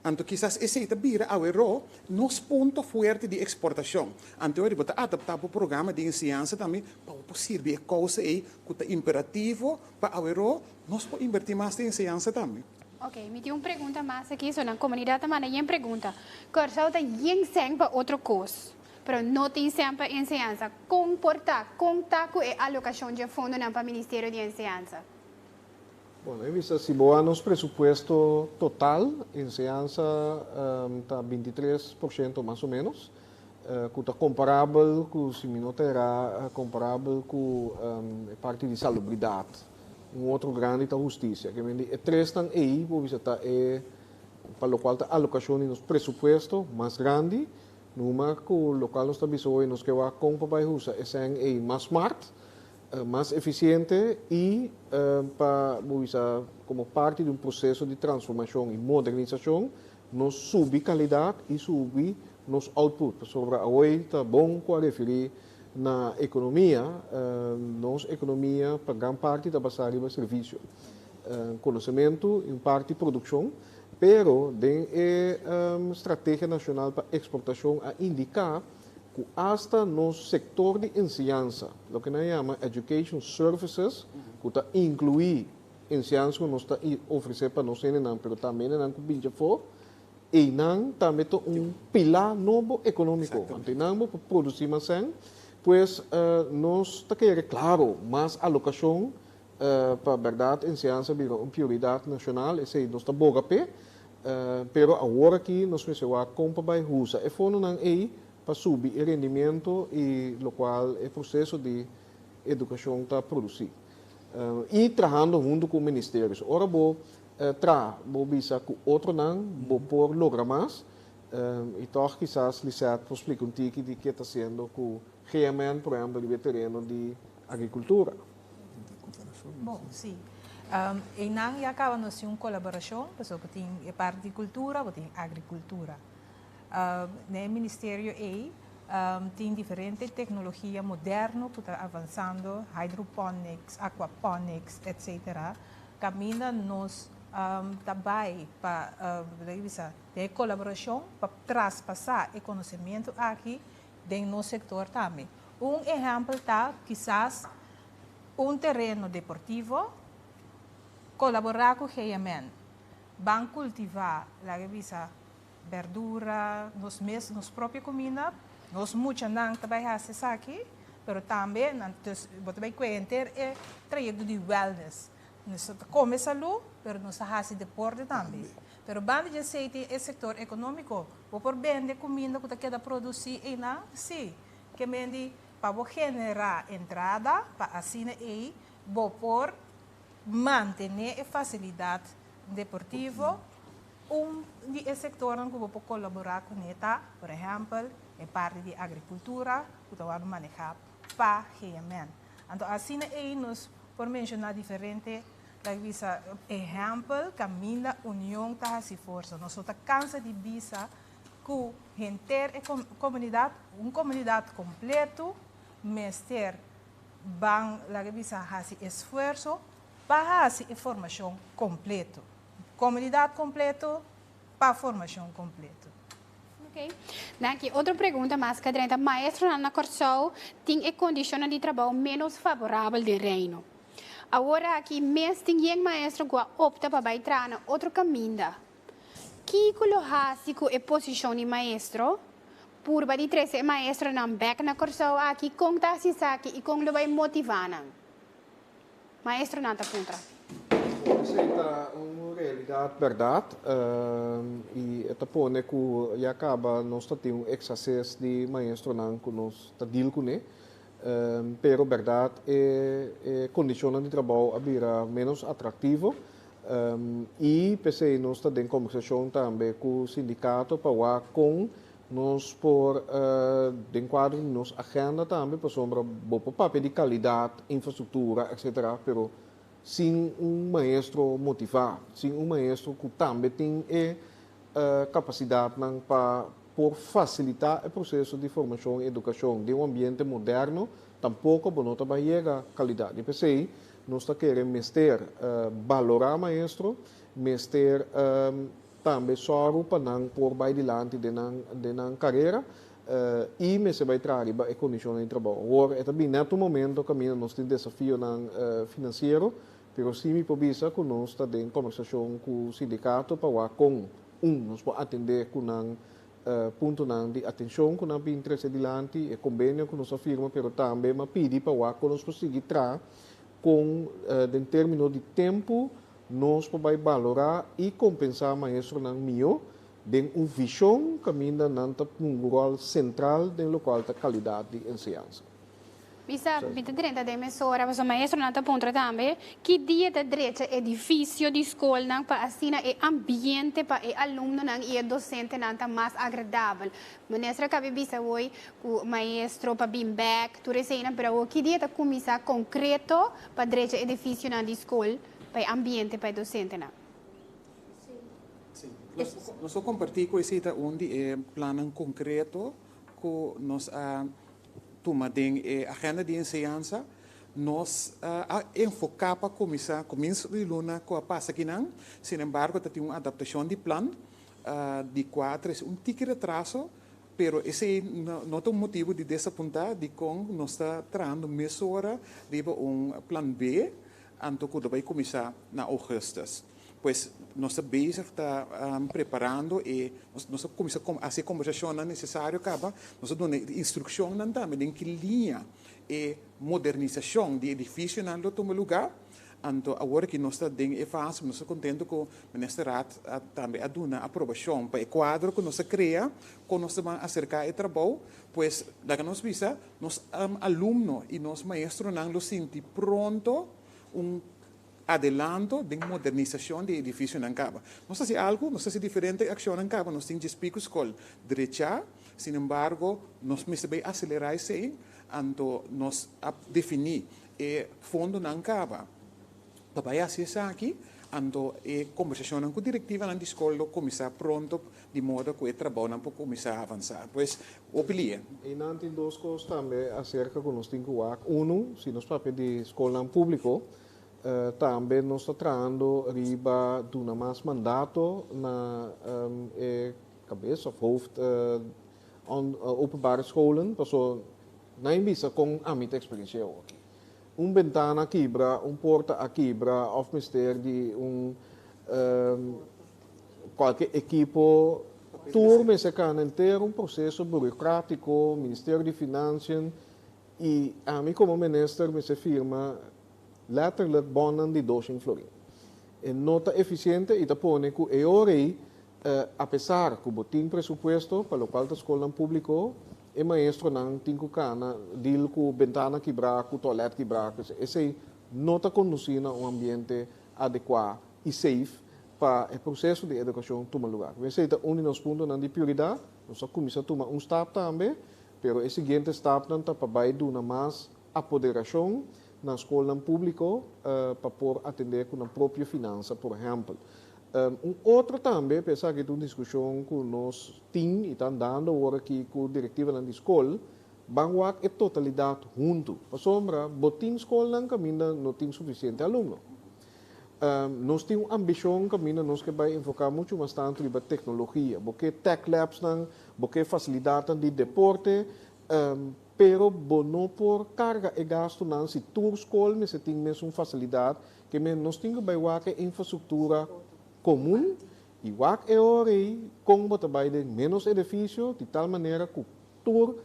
Anto kisas esei ta bira aweró nos punto fuerte di eksportashon. Anto bo ta adaptá bo programa di enseñansa tambe pa bo por sirbi e kousa ei ku ta imperativo pa aweró nos por inbertí mas den enseñansa tambe. Ok, mi tin un pregunta mas aki, so nan komunidat ta manda yen pregunta. Kòrsou ta yen sèn pa otro kos, pero no tin sèn pa enseñansa. Kon por ta? Kon ta ku e alokashon dje fondonan pa Ministerio di Enseñansa? Bueno, e bisa si bo a nos presupuesto total, enseñansa ta 23% mas o menos, ku ta komparabel ku, si mi no ta erá, komparabel ku e parti di salubridat. Un otro grandi ta hustisia. Ke men di e tresnan ei bo bisa ta e pa lokual ta alokashon di nos presupuesto mas grandi, numa ku lokual nos ta bisa hoy nos ke wak kon pa bai usa e sèn ei mas smart, mas efisiente i pa bo bisa komo parti di un proseso di transformashon i modernisashon nos subi kalidat i subi nos output. Pasobra awor ta bon ku a referí na ekonomia, nos ekonomia pa gran parti ta basá riba servisio, konosementu i un parti produkshon, pero den e strategia nashonal pa eksportashon a indiká ku asta nos sektor di enseñansa, loke nan yama education services, ku ta inkluí enseñansa ku nos ta ofresé pa nos hendenan, pero tambe hendenan ku binti afó, einan tambe ta un pilá nobo ekonómiko. Anto einan bo por produsí mas sèn. Pues nos ta kere, klaro, mas alokashon pa bèrdat enseñansa bira un prioridat nashonal, esei nos ta boga p'e. Pero awor aki nos mester wak kon pa bai usa e fondonan ei pa subi e rendimiento i lokual e proseso di edukashon ta produsí. I trahando huntu ku ministerios. Ora bo Traha, bo bisa ku otronan, bo por logra mas. I tòg kisas Lisette por splika un tiki di ke ta hasiendo ku GMN, por ehèmpel, riba e tereno di agrikultura. Bon, sí. Einan ya kaba nos tin un kolaborashon, pasobra bo tin e parti di kultura, bo tin agrikultura. Na e ministerio ei tin diferente teknologia moderno ku ta avansando, hydroponics, aquaponics, etcetera, kaminda nos ta bai pa bisa den e kolaborashon pa traspasá e konosementu aki den nos sektor tambe. Un ehèmpel ta kisas un tereno deportivo, kolaborá ku GMN, ban kultivá, laga bisa, berdura, nos mes, nos propio kuminda, nos muchanan ta bai hasi esaki, pero tambe nan, dus bo ta bai kue henter e trayekto di wellness. Nos ta kome salú, pero nos ta hasi deporte tambe. Pero banda di esei tin e sektor ekonómiko. Bo por bende kuminda ku ta keda produsí einan? Sí. Ke mendi pa bo generá entrada pa asina ei bo por mantené e fasilidat deportivo. Un di e sektornan ku bo por kolaborá kuné ta, por ehèmpel, e parti di agrikultura ku ta wòrdu manehá pa GMN. Anto asina ei nos por menshoná diferente, laga bisa, ehèmpel kaminda union ta hasi forsa. Nos no ta kansa di bisa ku henter e komunidat, un komunidat kompleto mester ban, laga bisa, hasi esfuerso pa hasi e formashon kompleto. Komunidat kompleto pa formashon kompleto. Ok. Danki. Otro pregunta mas ka drenta. Maestronan na Kòrsou tin e kondishonnan di trabou ménos favorabel den Reino. Awor aki mes tin yen maestro ku a opta pa bai traha na otro kaminda. Kiko lo hasi ku e posishon di maestro? Purba di trese e maestronan bèk na Kòrsou aki, kon ta hasi esaki i kon lo bai motivá nan? Maestronan ta puntra. Esei ta un realidat bèrdat i e ta pone ku ya kaba nos ta tin un eksases di maestronan ku nos ta deal kuné. Pero bèrdat e kondishonnan di trabou a bira ménos atraktivo i p'esei nos ta den kombersashon tambe ku sindikato pa wak kon Nos por den kuadro di nos agenda tambe pasobra bo por papia di kalidat, infrastruktura etcetera pero sin un maestro motivá, sin un maestro ku tambe tin e kapasidatnan pa por fasilitá e proseso di formashon i edukashon den un ambiente moderno tampoko bo no ta bai yega kalidat. I p'esei nos ta kere mester balorá maestro, mester Tambe sòru pa nan por bai dilanti den nan den nan karera i mester bai traha riba e kondishonnan di trabou. Awor e ta bin nèt un momento kaminda nos tin desafionan finansiero, pero sí mi por bisa ku nos ta den kòmbersashon ku sindikato pa wak kon, un, nos por atendé ku nan puntonan di atenshon ku nan bin trese dilanti, e kombenio ku nos a firma, pero tambe m'a pidi pa wak kon nos por sigui traha kon den término di tempu Nos por bai balorá i kompensá maestronan mihó den un vishon kaminda nan ta hunga un ròl sentral den lokual ta kalidat di enseñansa. Bisa, mi ta drenta den mesora pasobra maestronan ta puntra tambe ki dia ta drecha edifisio di skolnan pa asina e ambiente pa e alumnonan i e dosentenan ta mas agradabel. Minister a kabi bisa awor ku maestro pa bin bèk tur eseinan pero awor ki dia ta kuminsá konkreto pa drecha edifisionan di skol pa e ambiente pa e dosentenan. Sí. Nos por kompartí ku esei ta un di e plannan konkreto ku nos a tuma den e agenda di enseñansa. Nos a enfoká pa kuminsá komienso di luna ku a pasa akinan. Sin embargo ta tin un adaptashon di plan di kua a trese un tiki retraso, pero esei no ta un motibu di desapuntá dikon nos ta trahando mesora riba un plan B. Anto ku ta bai kuminsá na ougùstùs. Pues nos ta bezig ta preparando e nos a kuminsá hasi e kombersashonnan nesesario kaba. Nos a duna e instrukshonnan tambe den ki liña e modernisashon di edifisionan lo tuma lugá. Anto awor aki nos ta den e fase, nos ta kontentu ku Minister Raad tambe a duna aprobashon pa e kuadro ku nos a krea kon nos ta ban aserká e trabou. Pues laga nos bisa Nos alumno i nos maestronan lo sinti pronto un Adelanto den modernisashon di edifisionan kaba. Nos ta hasi algu, nos ta hasi diferente akshonnan kaba, nos tin djespiku skol drechá, sinembargo nos mester bai aselerá esei, anto nos a definí e fondonan kaba pa bai hasi esaki, anto e kombersashonnan ku direktivanan di skol lo kuminsá pronto di modo ku e trabounan por kuminsá avansá. Pues, hopi lia. Einan tin dos kos tambe aserka ku nos tin ku wak. Unu, si nos papia di skolnan públiko, Tambe nos ta trahando riba duna mas mandato na e kabes of hoofd openbare scholen paso nan e bisa kon ami ta eksperensia awoki. Un bentana a kibra, un porta a kibra of mester di un kualke ekipo tur mester kana henter un proseso burokratiko, Ministerio di Financiën i ami komo minister mester firma Letterlijk bonnan di doshin florin. E no ta efisiente i ta pone ku e ora ei, apesar ku bo tin presupuesto pa lokual ta skolnan públiko, e maestronan tin ku kana dil ku bentana kibrá, ku tòlèt kibrá, ku esei no ta kondusí na un ambiente adekuá i safe pa e proseso di edukashon tuma lugá. Esei ta un di nos puntonan di prioridat. Nos a kuminsá tuma un stap tambe, pero e siguiente stapnan ta pa bai duna mas apoderashon na skolnan públiko pa por atendé ku nan propio finansa, por ehèmpel. Un otro tambe, pa esaki ta un diskushon ku nos tin i ta andando awor aki ku direktivanan di skol, ban wak e totalidat huntu. Pasobra bo tin skolnan kaminda no tin sufisiente alumno. Nos tin un ambishon kaminda nos ke bai enfoká muchu mas tantu riba teknologia. Bo ke tech labsnan, bo ke fasilidatnan di deporte, Pero bo no por karga e gastunan si tur skol mester tin mesun fasilidat, ke men nos tin ku bai wak e infrastruktura komun i wak e ora ei kon bo ta bai den ménos edifisio di tal manera ku tur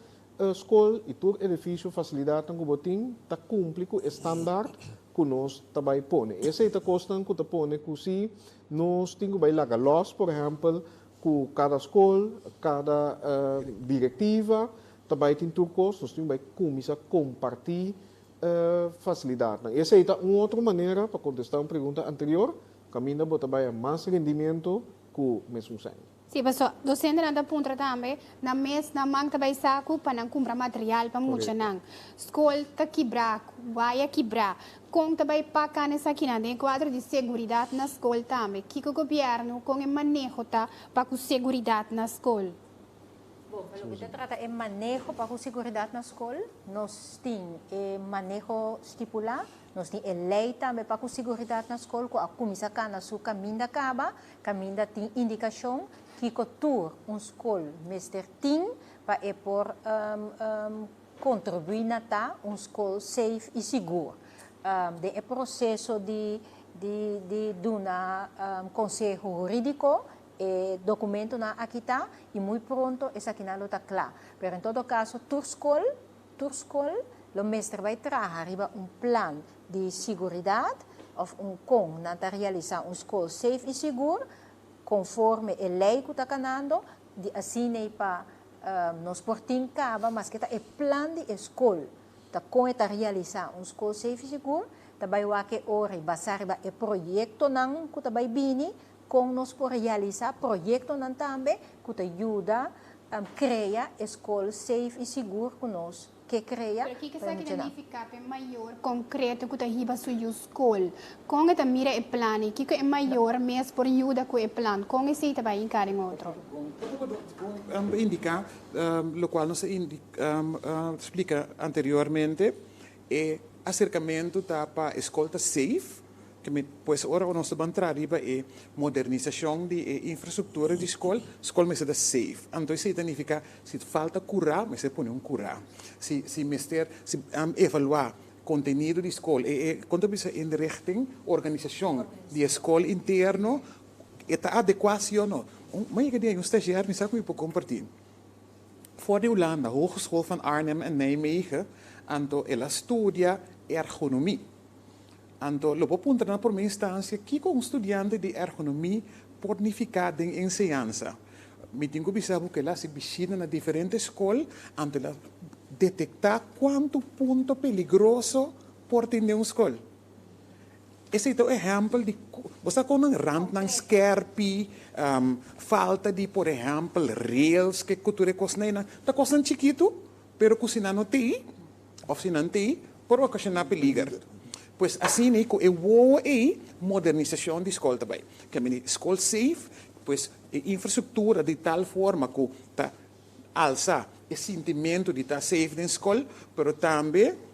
skol i tur edifisio fasilidatnan ku bo tin ta kumpli ku e standaard ku nos ta bai pone. Esei ta kosnan ku ta pone ku si nos tin ku bai laga lòs, por ehèmpel, ku kada skol, kada direktiva ta bai tin tur kos, nos tin bai kuminsá kompartí fasilidatnan. Esei ta un otro manera pa kontestá un pregunta anterior, kaminda bo ta bai a mas rendimiento ku mesun sèn. Sí, paso dosentenan ta puntra tambe, nan mes nan man ta bai saku pa nan kumpra material pa muchanan. Skol ta kibrá, waya kibrá. Kon ta bai paká n'esakinan den e kuadro di seguridat na skol tambe? Kiko gobièrnu, kon e maneho ta pa ku seguridat na skol? Bon, pa loke ta trata e maneho pa ku seguridat na skol, nos tin e maneho stipulá, nos tin e lei tambe pa ku seguridat na skol ku a kuminsá kana su kaminda kaba, kaminda tin indikashon kiko tur un skol mester tin pa e por kontribuí na ta un skol safe i sigur. Den e proseso di di duna konseho hurídiko E documentonan aki ta y muy pronto esakinan lo ta cla. Pero en todo caso tur scol, tur scol lo mester bay traha riba un plan di siguridad of un con nan ta realisa un scol safe y sigur conforme e ley cu ta canando di asiney pa nos por tin caba maske ta e plan di e scol ta con e ta realisa un scol safe y sigur ta bay wak e ora y basa riba e proyectonan cu ta bay bini. Kon nos por realisá proyektonan tambe ku ta yuda krea e skol safe i sigur ku nos ke krea Pero kiko pa e esaki ta muchanan? nifiká pa e mayor konkreto ku ta hiba su yu skol? Kon e ta mira e plan i kiko e mayor mes por yuda ku e plan? Kon esei ta bai hinká den otro? Bon indiká lokual nos a splika anteriormente, e aserkamentu ta pa e skol ta safe, Ke mi pues ora ku nos ta ban traha riba e modernisashon di e infrastruktura di skol, skol mester ta safe. Anto esei ta nifiká si falta kurá mester pone un kurá. Si si mester si evaluá kontenido di skol, e e kon ta bisa inrichting, organisashon di e skol interno e ta adekuá si o no. Un mi a yega di haña un stazjèr mi sa ku mi por kompartí. For di Hulanda, Hogeschool van Arnhem en Nijmegen, anto el a studia ergonomie. Anto lo bo puntra na promé instansia kiko un studiante di ergonomie por nifiká den enseñansa. Mi tin ku bisa bo ku el a hasi bishita na diferente skol, anto el a detektá kuantu punto peligroso por tin den un skol. Esei ta un ehèmpel di bo sa kon nan rantnan skèrpi, falta di por ehèmpel rails ke ku tur e kosnan einan. Ta kosnan chikitu pero ku si nan no t'ei òf si nan t'ei por okashoná peliger. Pues asina ku e wowo ei modernisashon di skol ta bai. Ke mini skol safe, pues e infrastruktura di tal forma ku ta alsa e sintimentu di ta safe den skol pero tambe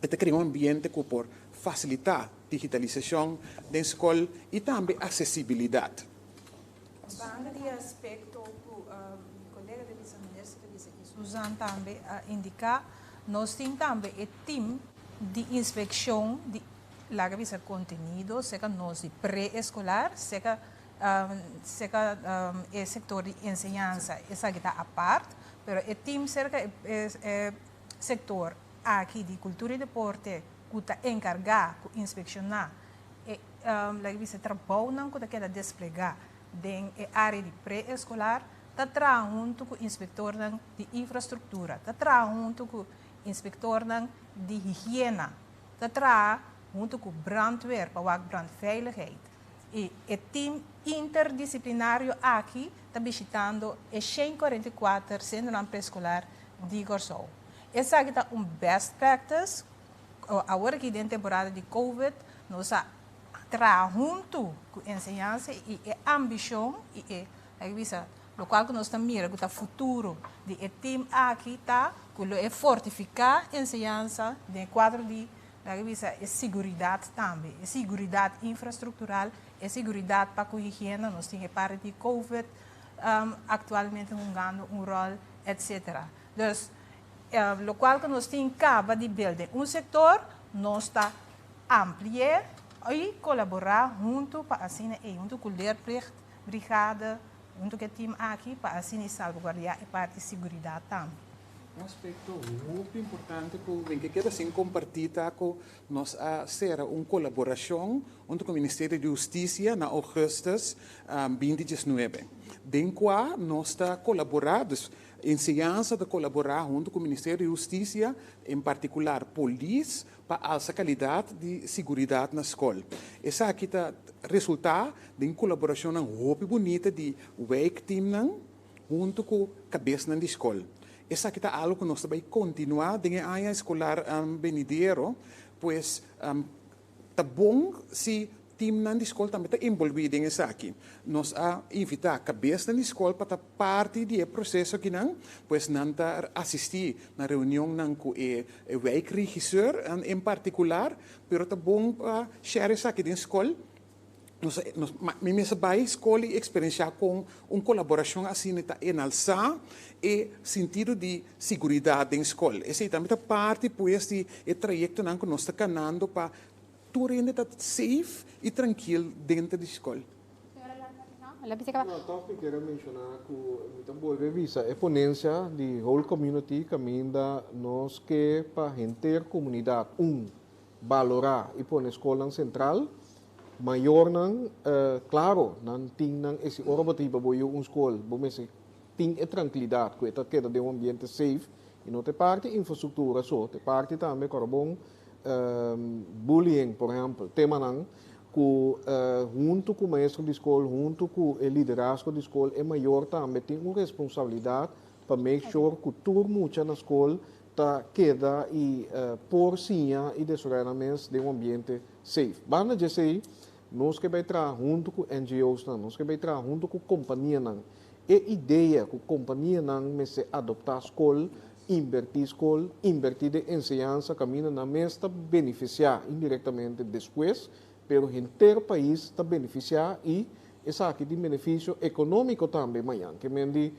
E ta krea un ambiente ku por fasilitá digitalisashon den skol i tambe aksesibilidat. Banda di e aspekto ku mi kolega ta bisa, minister ta bisa i Susan tambe a indiká, nos tin tambe e tim di inspekshon di laga bisa kontenido serka nos di pre-eskolar, serka serka e sektor di enseñansa esaki ta apart, pero e tim serka e Sektor aki di Kultura i Deporte ku ta enkargá ku inspekshoná e laga bisa trabounan ku ta keda desplegá den e área di pre-eskolar ta traha huntu ku inspektornan di infrastruktura, ta traha huntu ku inspektornan di higiena, ta traha huntu ku brandweer pa wak brandveiligheid. I e tim interdisiplinario aki ta bishitando e 144 sentronan preeskolar di Kòrsou. Esaki ta un best practice, awor aki den temporada di Covid nos a traha huntu ku enseñansa i e ambishon i e laga bisa lokual ku nos ta mira ku ta futuro di e tim aki ta ku lo e fortifiká enseñansa den e kuadro di laga bisa e siguridat tambe, e siguridat infrastruktural, e siguridat pa ku higiena, nos tin e parti di Covid aktualmente hungando un ròl etc. Dus, lokual ku nos tin kaba di build den un sektor, nos ta ampli'é i kolaborá huntu pa asina ei, huntu ku leerplicht brigade, huntu ku e tim aki, pa asina ei salvaguardiá e parti siguridat tambe. Un aspekto hopi importante ku mi ke keda sin kompartí ta ku nos a sera un kolaborashon huntu ku Ministerio di Hustisia na ougùstus 2019, den kua nos ta kolaborá, dus enseñansa ta kolaborá huntu ku Ministerio di Hustisia, en partikular polis, pa alsa kalidat di siguridat na skol. Esaki ta resultá den kolaborashonnan hopi bunita di wijkteamnan huntu ku kabesnan di skol. Esaki ta algu ku nos ta bai kontinuá den e aña eskolar benidero, pues Ta bon si timnan di skol tambe ta enbolbí den esaki. Nos a invitá kabesnan di skol pa ta parti di e proseso akinan, pues nan ta asistí na reunionnan ku e wijkregisseur en partikular, pero ta bon pa share esaki den skol. Nos a nos mi mes a bai skol i eksperensiá kon un kolaborashon asina ta enalsá e sintido di siguridat den skol. Esei tambe ta parti pues di e trayektonan ku nos ta kanando pa tur hende ta safe i trankil denter di skol. No, tòg mi kier a menshoná ku mi ta bolbe bisa e ponensia di whole community kaminda nos ke pa henter komunidat un balorá i pone skolnan sentral. Mayornan, klaro, nan tin nan esi ora bo ta hiba bo yu un skol, bo mester tin e trankilidat ku e ta keda den un ambiente safe i no ta e parti infrastruktura so, ta e parti tambe ku ora bon bullying por ehèmpel, temanan ku huntu ku maestro di skol, huntu ku e liderazgo di skol, e mayor tambe tin un responsabilidat pa make sure ku tur mucha na skol ta keda i por siña i desaroyá nan mes den un ambiente safe. Banda dje esei, nos ke bai traha huntu ku NGOsnan, nos ke bai traha huntu ku kompanianan. E idea ku kompanianan mester adoptá skol, inbertí skol, inbertí den enseñansa kaminda nan mes ta benefisiá indirektamente despues, pero henter pais ta benefisiá i esaki tin benefisio ekonómiko tambe mañan. Ke men di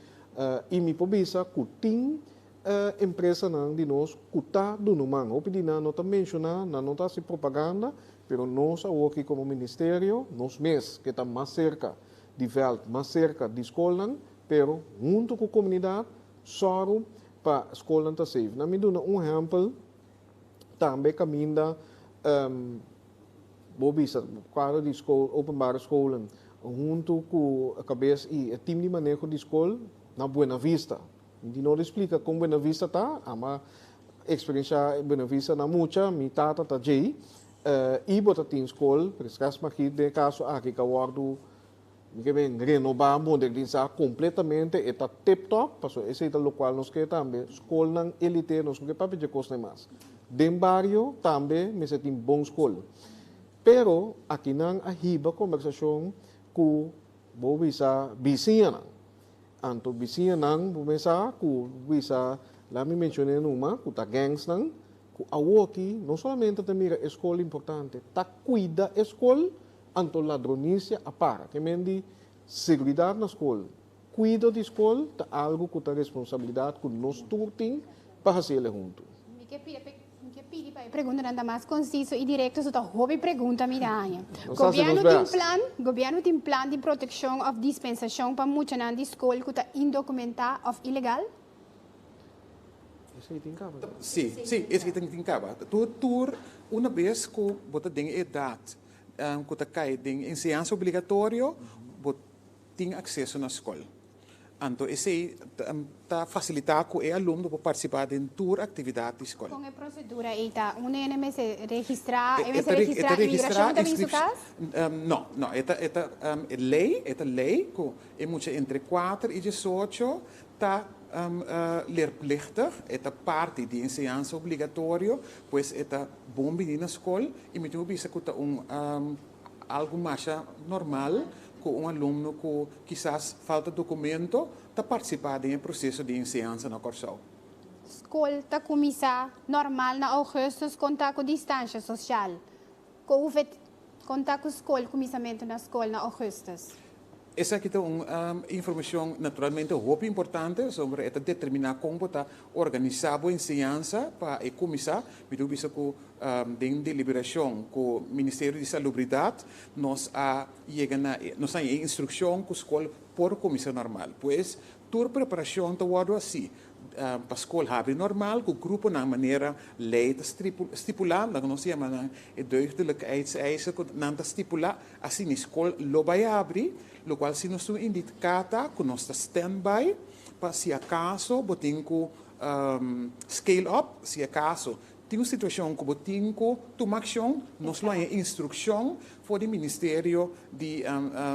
i mi por bisa ku tin E empresanan di nos ku ta duna man. Hopi di nan no ta menshoná, nan no ta hasi propaganda, pero nos awoki komo ministerio, nos mes ke ta mas serka di vèlt, mas serka di skolnan, pero huntu ku komunidat sòru pa skolnan ta safe. Nan mi duna un ehèmpel tambe kaminda bo bisa kuadro di skol, openbare scholen, huntu ku kabes i e tim di maneho di skol na Buena Vista. Mi no di splika kon Buena Vista ta, ama eksperenshá Buena Vista na mucha, mi tata ta djei. I bo ta tin skol, Preskas Magit den e kaso aki ku a wòrdu renobá, modernisá kompletamente, e ta tip top, pasobra esei ta lokual nos ke tambe, skolnan elite, nos no ke papia dje kosnan mas. Den bario tambe mester tin bon skol. Pero akinan a hiba kombersashon ku bo bisa bisiñanan. Anto bisiñanan bo mesa ku bisa, laat mi menshoné numa, ku ta gangsnan, ku awoki no solamente ta mira e skol importante, ta kuida e skol, anto ladronisia a para. Ke men di seguridat na skol, kuido di skol ta algu ku ta responsabilidat ku nos tur tin pa hasiel huntu. Mi ke pidi pa e preguntanan ta mas konsiso i direkto, so ta hopi pregunta mi ta haña. Nos hasi nos Gobièrnu tin bèst. plan, Gobièrnu tin plan di protekshon òf dispensashon pa muchanan di skol ku ta indokumentá òf ilegal? Esei tin kaba? Sí, sí, esei tin kaba. Tur una bes ku bo ta den e edat ku ta kai den enseñansa obligatorio, bo tin akseso na skol. Anto esei ta fasilitá ku e alumno por partisipá den tur aktividat di skol. Kon e prosedura ei ta? Un nene mester registrá, e mester registrá imigrashon ta bin su kas? No, no, e ta e ta e lei, e ta lei ku e mucha entre kuater i diesocho ta leerplichtig, e ta parti di enseñansa obligatorio, pues e ta bon bini na skol i mi tin ku bisa ku ta un algu masha normal ku un alumno ku kisas falta dokumento ta partisipá den e proseso di enseñansa na Kòrsou. Skol ta kuminsá normal na ougùstùs konta ku distansha sosial. Covid konta ku skol kuminsamentu na skol na ougùstùs. Esaki ta un informashon naturalmente hopi importante pasobra e ta determiná kon bo ta organisá bo enseñansa pa e kuminsá. Mi ta bisa ku den deliberashon ku Ministerio di Salubridat nos a yega na nos a haña e instrukshon ku skol por kuminsá normal. Pues tur preparashon ta wòrdu hasi pa skol habri normal ku gruponan manera lei ta stipulá, loke nos yama nan e deugdelijkheidseisen ku nan ta stipulá, asina e skol lo bai habri, lokual si nos tin indiká ta ku nos ta standby pa si akaso bo tin ku scale up, si akaso tin un situashon ku bo tin ku tuma akshon, nos lo haña instrukshon for di Ministerio di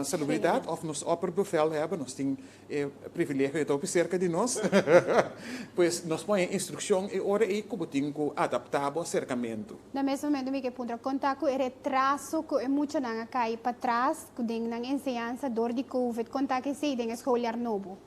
Salubridat òf nos opperbevelhebber, nos tin e privilegio di ta hopi serka di nos, pues nos por haña instrukshon e ora ei ku bo tin ku adaptá bo aserkamentu. Na mes momento mi ke puntra kon ta ku e retraso ku e muchanan a kai patras ku den nan enseñansa dor di covid, kon ta ku esei den e schooljaar nobo?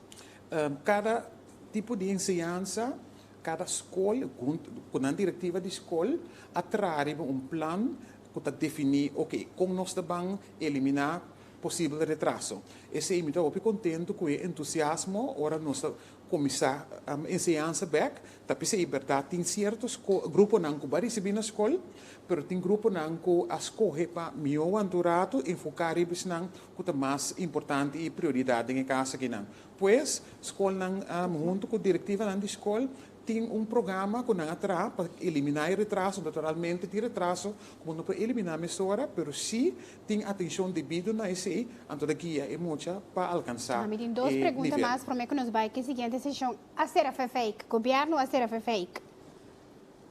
Kada tipo di enseñansa, kada skol ku nan direktiva di skol a traha riba un plan ku ta definí oke kon nos ta ban eliminá posibel retraso. Esei mi ta hopi kontentu ku e entusiasmo ora nos ta kuminsá enseñansa bèk. Ta p'esei bèrdat tin sierto gruponan ku bo a risibí na skol, pero tin gruponan ku a skohe pa mihó wanta un ratu enfoká riba esnan ku ta mas importante i prioridat den e kas akinan. Pues, skolnan huntu ku direktivanan di skol Tin un programa ku nan a traha pa eliminá e retraso. Naturalmente tin retraso ku bo no por eliminá mesora, pero si tin atenshon debido na esei, anto ta guia e mucha pa alkansá Mi tin dos e pregunta nivel. mas promé ku nos bai ku e siguiente seshon. A sera fefeik? Gobièrnu a sera fefeik?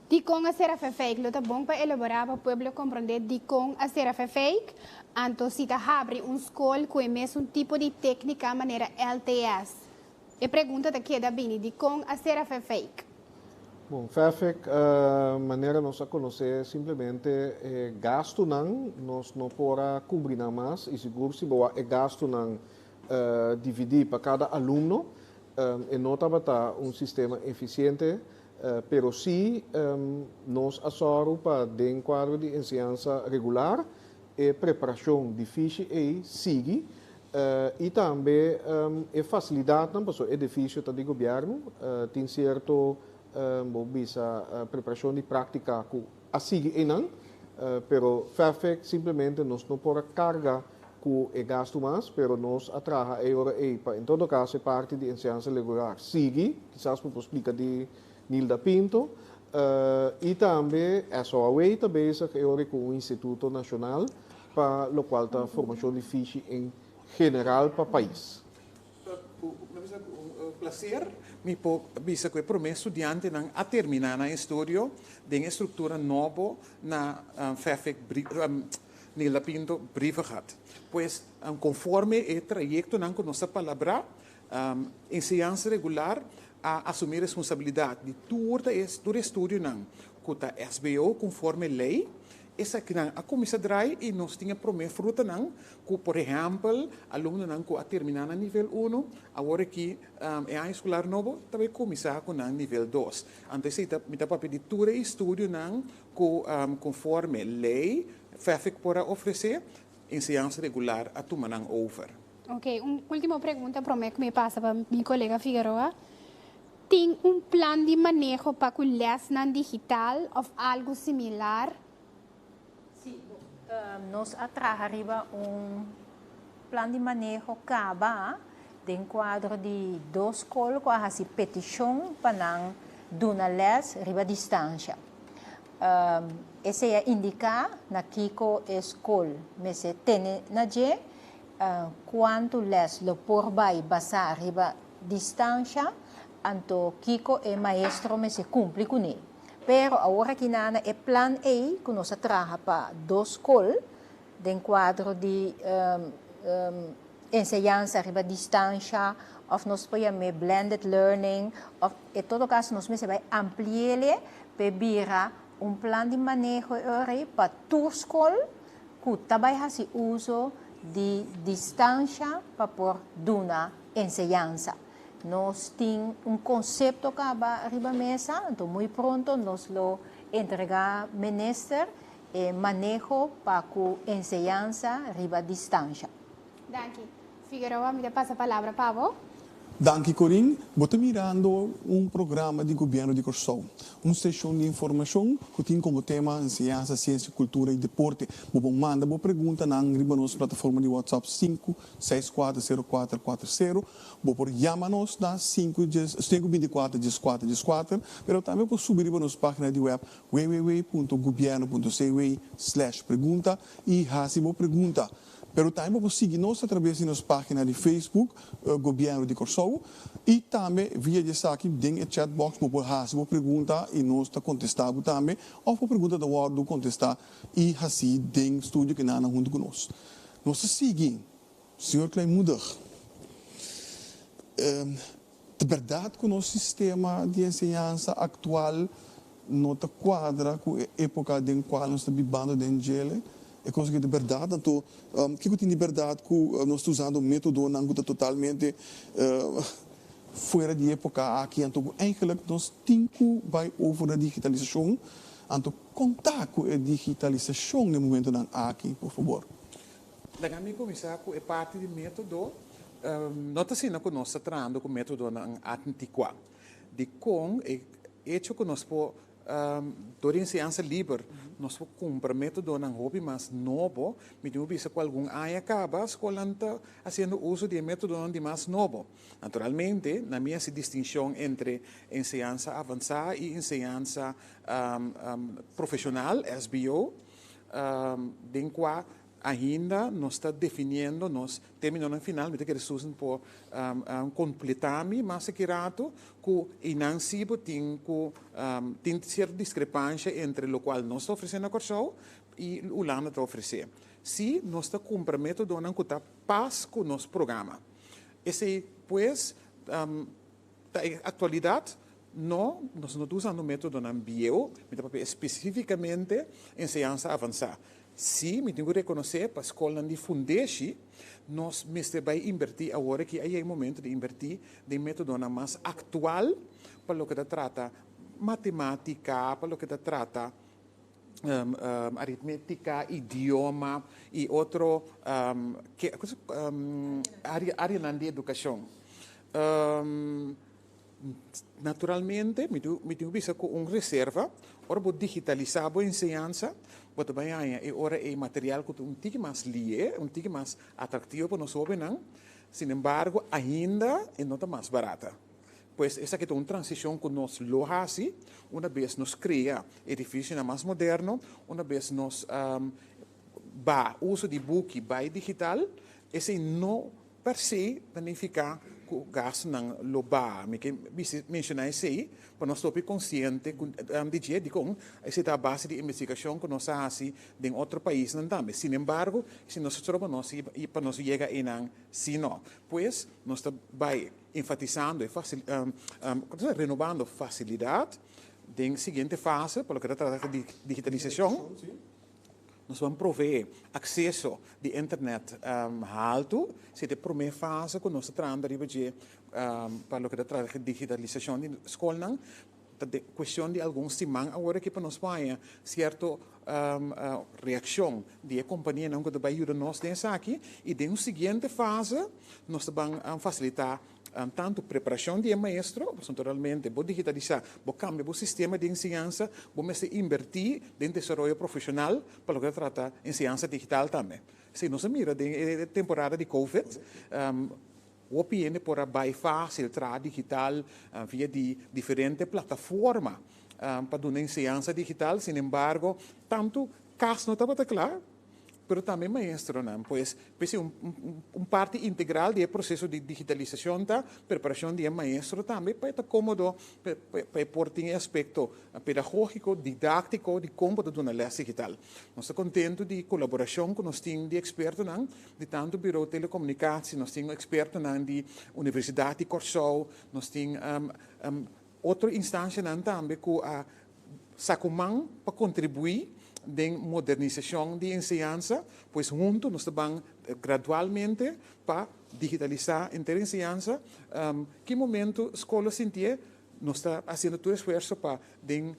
Dikon a sera fefeik? Lo ta bon pa elaborá pa pueblo komprondé dikon a sera fefeik. Anto si ta habri un skol ku e mesun tipo di téknika manera LTS. E pregunta ta keda bini, dikon a sera Fefeik? Bon, Fefeik, manera nos a konosé simplemente e gastunan nos no por a kubri nan mas i sigur si bo wak e gastunan dividí pa kada alumno e no tabata un sistema efisiente, pero sí nos a sòru pa den kuadro di enseñansa regular e preparashon difíshil ei sigui i tambe e fasilidatnan, pasobra e edifisio ta di gobièrnu, tin sierto bo bisa preparashon di práktika ku a sigui einan, pero Fefec simplemente nos no por a karga ku e gastu mas, pero nos a traha e ora ei pa en todo kaso e parti di enseñansa regular sigui, kisas bo por splika di Nilda Pinto, i tambe SOAW ta bezig e ora ku un instituto nashonal pa lokual ta formashon di fishi en general pa pais. Ku plaser mi por bisa ku e promé studiantenan a terminá nan estudio den e struktura nobo na FEFFIK Nilda Pinto Brievengat. Pues, konforme e trayektonan ku nos a palabrá, enseñansa regular a asumí responsabilidat di tur ta tur e estudionan ku ta SBO konforme lei. Esakinan a kuminsá drai i nos tin e promé frutanan ku, por ehèmpel, alumnonan ku a terminá nan nivel uno, awor aki e aña eskolar nobo ta bai kuminsá ku nan nivel dos. Anto esei ta mi ta papia di tur e estudionan ku konforme lei FEFFIK por a ofresé, enseñansa regular a tuma nan over. Oke, un último pregunta promé ku mi pasa pa mi kolega Figueroa. Tin un plan di maneho pa ku lèsnan digital òf algu similar? Sí, nos a traha riba un plan di maneho kaba den kuadro di dos skol ku a hasi petishon pa nan duna lès riba distansha. Esei a indiká na kiko e skol mester tene na dje, kuantu lès lo por bai basá riba distansha, anto kiko e maestro mester kumpli kuné. Pero awor aki nana e plan ei ku nos a traha pa dos skol den kuadro di enseñansa riba distansha òf nos por yam'é blended learning òf en todo kaso nos mester bai ampli'é p'e bira un plan di maneho e ora ei pa tur skol ku ta bai hasi uso di distansha pa por duna enseñansa. Nos tin un konsepto kaba riba mesa, anto muy pronto nos lo entregá minister e maneho pa ku enseñansa riba distansha. Danki. Figueroa, mi ta pasa palabra pa bo. Danki Corin, bo ta mirando un programa di Gobièrnu di Kòrsou, un seshon di informashon ku tin komo tema Enseñansa, Siensia, Kultura i Deporte. Bo por manda bo preguntanan riba nos plataforma di WhatsApp sinku seis kuater sero kuater kuater sero. Bo por yama nos na sinku djes sinku binti kuater djes kuater djes kuater, pero tambe bo por subi riba nos página di wèp www punto gobièrnu punto cw slash pregunta i hasi bo pregunta. Pero tambe bo por sigui nos atraves di nos página di Facebook, Gobièrnu di Kòrsou, i tambe via di esaki den e chatbox bo por hasi bo pregunta i nos ta kontestá bo tambe, òf bo pregunta ta wòrdu kontestá i hasí den studio kinan huntu ku nos. Nos ta sigui, señor Kleinmoedig, ta bèrdat ku nos sistema di enseñansa aktual no ta kuadra ku e époka den kual nos ta bibando den djele? E kos aki ta bèrdat? Anto, kiko tin di bèrdat ku nos ta usando métodonan ku ta totalmente fuera di époka aki? Anto ku eigenlijk nos tin ku bai over na digitalisashon. Anto konta ku e digitalisashon den momentonan aki, por fabor. Laga mi kuminsá ku e parti di método. No ta asina ku nos ta trahando ku métodonan antikuá. Dikon e echo ku nos por dor di enseñansa liber nos por kumpra métodonan hopi mas nobo, mi tin ku bisa ku algun aña kaba skolnan ta hasiendo uso di e métodonan di mas nobo. Naturalmente, na mi hasi distinshon entre enseñansa avansá i enseñansa profeshonal, SBO, den kua ainda nos ta definiendo nos términonan final. Mi ta kere Susan por kompletá mi mas aki rato ku einan sí bo tin ku tin sierto diskrepansha entre lokual nos ta ofresé na Kòrsou i Hulanda ta ofresé. Sí nos ta kumpra métodonan ku ta pas ku nos programa. Esei pues ta e aktualidat. No, nos no ta usando métodonan bieu, mi ta papia espesífikamente enseñansa avansá. Sí, mi tin ku rekonosé pa skolnan di fundeshi nos mester bai inbertí awor aki a yega e momento di inbertí den métodonan mas aktual pa loke ta trata matemátika, pa loke ta trata aritmétika, idioma i otro áreanan di edukashon. Naturalmente, mi tin ku bisa ku un reserva, ora bo digitalisá bo enseñansa, bo ta bai haña e ora ei material ku ta un tiki mas lié, un tiki mas atraktivo pa nos hóbennan. Sin embargo, ainda e no ta mas barata. Pues esaki ta un transishon ku nos lo hasi una bes nos krea edifisionan mas moderno, una bes nos ba uso di buki bai digital, esei no per se ta nifiká. ku gastunan lo baha. Mi ke bisa menshoná esei pa nos topi konsiente ku di dje dikon esei ta a base di investigashon ku nos a hasi den otro paisnan tambe. Sinembargo, si nos ta troba nos i pa nos yega einan si no. Pues nos ta bai enfatisando e renobando fasilidat den siguiente fase pa loke ta trata di digitalisashon. Nos ban proveé akseso di internet haltu. Esei ta e promé fase ku nos ta trahando riba dje pa loke ta trata di digitalisashon di skolnan. Ta kuestion di algun siman awor aki pa nos por haña sierto reakshon di e kompanianan ku ta bai yuda nos den esaki. I den un siguiente fase nos ta ban fasilitá Tantu preparashon di e maestro, pasobra naturalmente bo digitalisá, bo kambia bo sistema di enseñansa, bo mester inbertí den desaroyo profeshonal pa loke ta trata enseñansa digital tambe. Si nos a mira den e temporada di Covid, hopi hende por a bai fásil traha digital via di diferente plataforma pa duna enseñansa digital, sinembargo tantu kas no tabata kla. pero tambe maestronan. Pues, p'esei un un parti integral di e proseso di digitalisashon ta preparashon di e maestro tambe pa e ta kómodo pa e por tin e aspekto pedagógiko, didáktiko di kon bo ta duna lès digital. Nos ta kontentu di kolaborashon ku nos tin di ekspertonan di tantu Biro Telekomunikasi, nos tin ekspertonan di Universidat di Kòrsou, nos tin otro instansianan tambe ku a Sa ku man pa kontribuí den modernisashon di enseñansa, pues huntu nos ta ban gradualmente pa digitalisá henter enseñansa. Ki momentu skol lo sintié? Nos ta hasiendo tur esfuerso pa den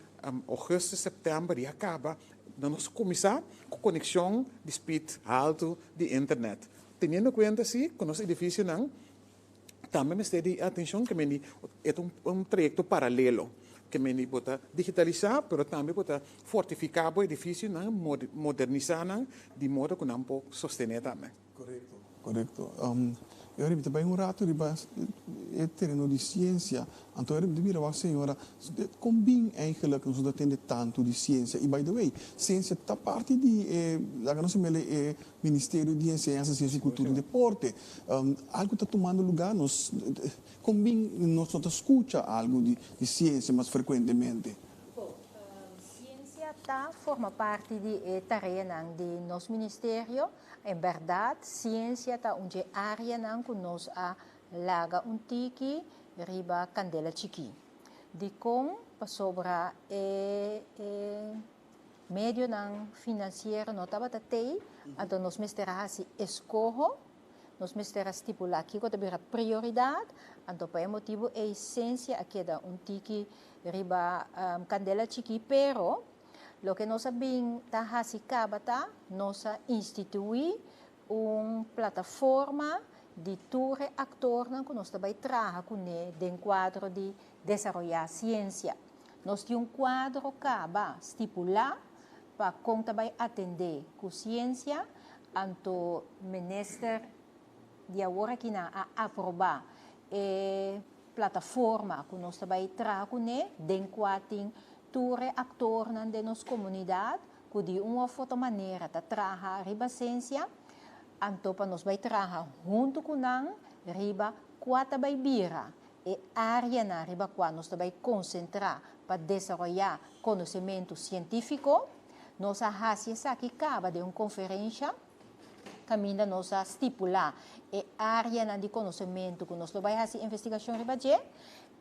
ougùstus, sèptèmber ya kaba nos kuminsá ku konekshon di spit haltu di internet. Teniendo kuenta si ku nos edifisionan Tambe mester di atencion ke meni e ta un trayecto paralelo ke meni bo ta digitalisa pero tambe bo ta fortifica bo edificionan, modernisa nan di modo ku nan por sostene tambe. Korekto, korekto. E ora mi ta bai un rato riba e tereno di siensia, anto ora mi ta mira wak señora kon bin eigenlijk nos no ta tende tantu di siensia i by the way siensia ta parti di e laga nos mele e Ministerio di Enseñansa, Siensia i Kultura i Deporte. Algu ta tumando lugá, nos kon bin nos no ta skucha algu di siensia mas frekuentemente? Bon, siensia ta forma parti di e tareanan di nos ministerio. En bèrdat, siensia ta un dje áreanan ku nos a laga un tiki riba kandela chikí. Dikon? Pasobra e. Medionan finansiero no tabata tei, anto nos mester a hasi eskoho, nos mester a stipulá kiko ta bira prioridat, anto pa e motibu ei sensia a keda un tiki riba kandela chikí, pero loke nos a bin ta hasi kaba ta nos a instituí un plataforma di tur e aktornan ku nos ta bai traha kuné den kuadro di desaroyá siensia. Nos tin un kuadro kaba stipulá pa kon ta bai atendé ku siensia, anto minister di awor akinan a aprobá e plataforma ku nos ta bai traha kuné den kua tin tur e aktornan den nos komunidat ku di un òf otro manera ta traha riba siensia, anto pa nos bai traha huntu ku nan riba kua ta bai bira E áreanan riba kua nos ta bai konsentrá pa desaroyá konosementu sientífiko. Nos a hasi esaki kaba den un konferensha kaminda nos a stipulá e áreanan di konosementu ku nos lo bai hasi investigashon riba dje.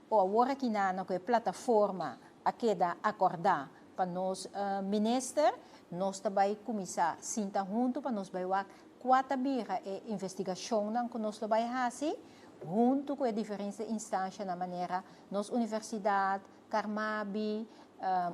O awor aki nan ku e plataforma a keda akordá pa nos minister, nos ta bai kuminsá sinta huntu pa nos bai wak kua ta bira e investigashonnan ku nos lo bai hasi. Huntu ku e diferente instanshanan manera nos universidat, Carmabi,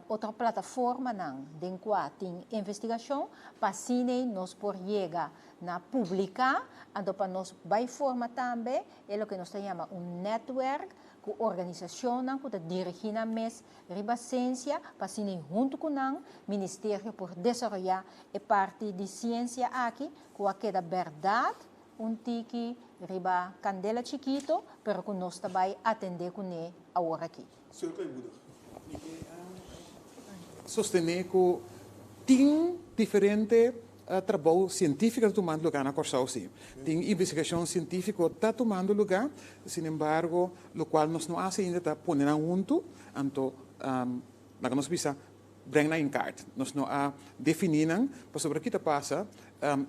otro plataformanan den kua tin investigashon pa asina nos por yega na publiká, anto pa nos bai forma tambe e loke nos ta yama un netwerk ku organisashonnan ku ta dirigí nan mes riba siensia pa asina huntu ku nan ministerio por desaroyá e parti di siensia aki ku a keda bèrdat Un tiki riba candela chikito, pero cu nos ta bay atende cune awor aki. Señor Kleinmoedig. Mi ke sostene cu tin diferente trabou sientífiko ta tumando lugá na Kòrsou sí. Tin investigashon sientífiko ta tumando lugá, sinembargo, lokual nos no hasi ainda ta pone nan huntu, anto laga nos bisa breng nan in kaart. Nos no a definí nan, pasobra ki ta pasa,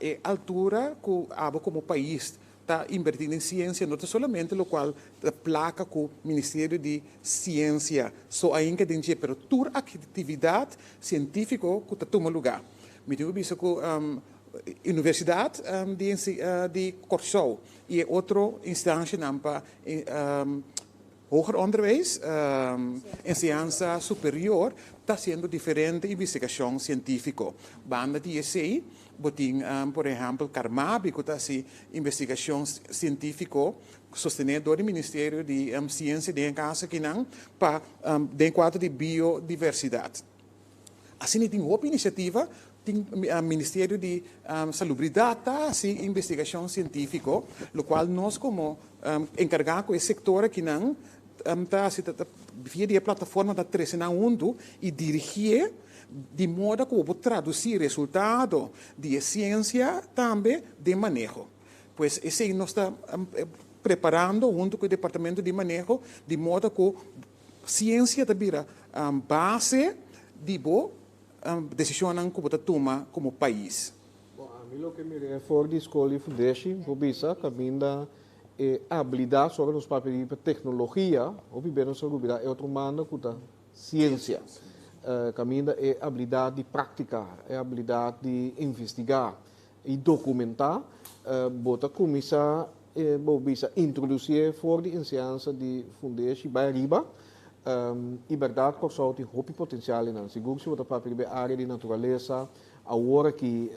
e altura ku abo komo pais ta invertí den siensia no ta solamente lokual ta plaka ku Ministerio di Siensia so a hinka den dje, pero tur aktividat sientífiko ku ta tuma lugá. Mi tin ku bisa ku Universidat di Kòrsou i e otro instanshanan pa hoger onderwijs, enseñansa superior, ta hasiendo diferente investigashon sientífiko. Banda di esei bo tin por ehèmpel Carmabi ku ta hasi investigashon sientífiko sostené dor di Ministerio di Siensia den e kaso akinan pa den kuadro di biodiversidat. Asina tin hopi inisiativa, tin Ministerio di Salubridat ta hasi investigashon sientífiko, lokual nos komo enkargá ku e sektor akinan ta hasi ta via di e plataforma ta trese nan huntu i dirigié di moda ku bo por tradusí resultado di e siensia tambe den maneho. Pues esei nos ta preparando huntu ku e departamento di maneho di moda ku Siensia ta bira base di bo desishonnan ku bo ta tuma komo pais. Bon, ami loke mir'é for di skol di fundeshi, bo bisa kaminda e abilidat sobre nos papia di teknologia, hopi bes nos ta lubidá e otro manda ku ta siensia. Kaminda e abilidat di práktika, e abilidat di investigá i dokumentá, bo ta kuminsá Bo bisa introducié for di enseñansa di fundeshi bai ariba. I berdad Kòrsou tin hopi potencial einan. Sigur si bo ta papia riba e área di naturalesa, awor aki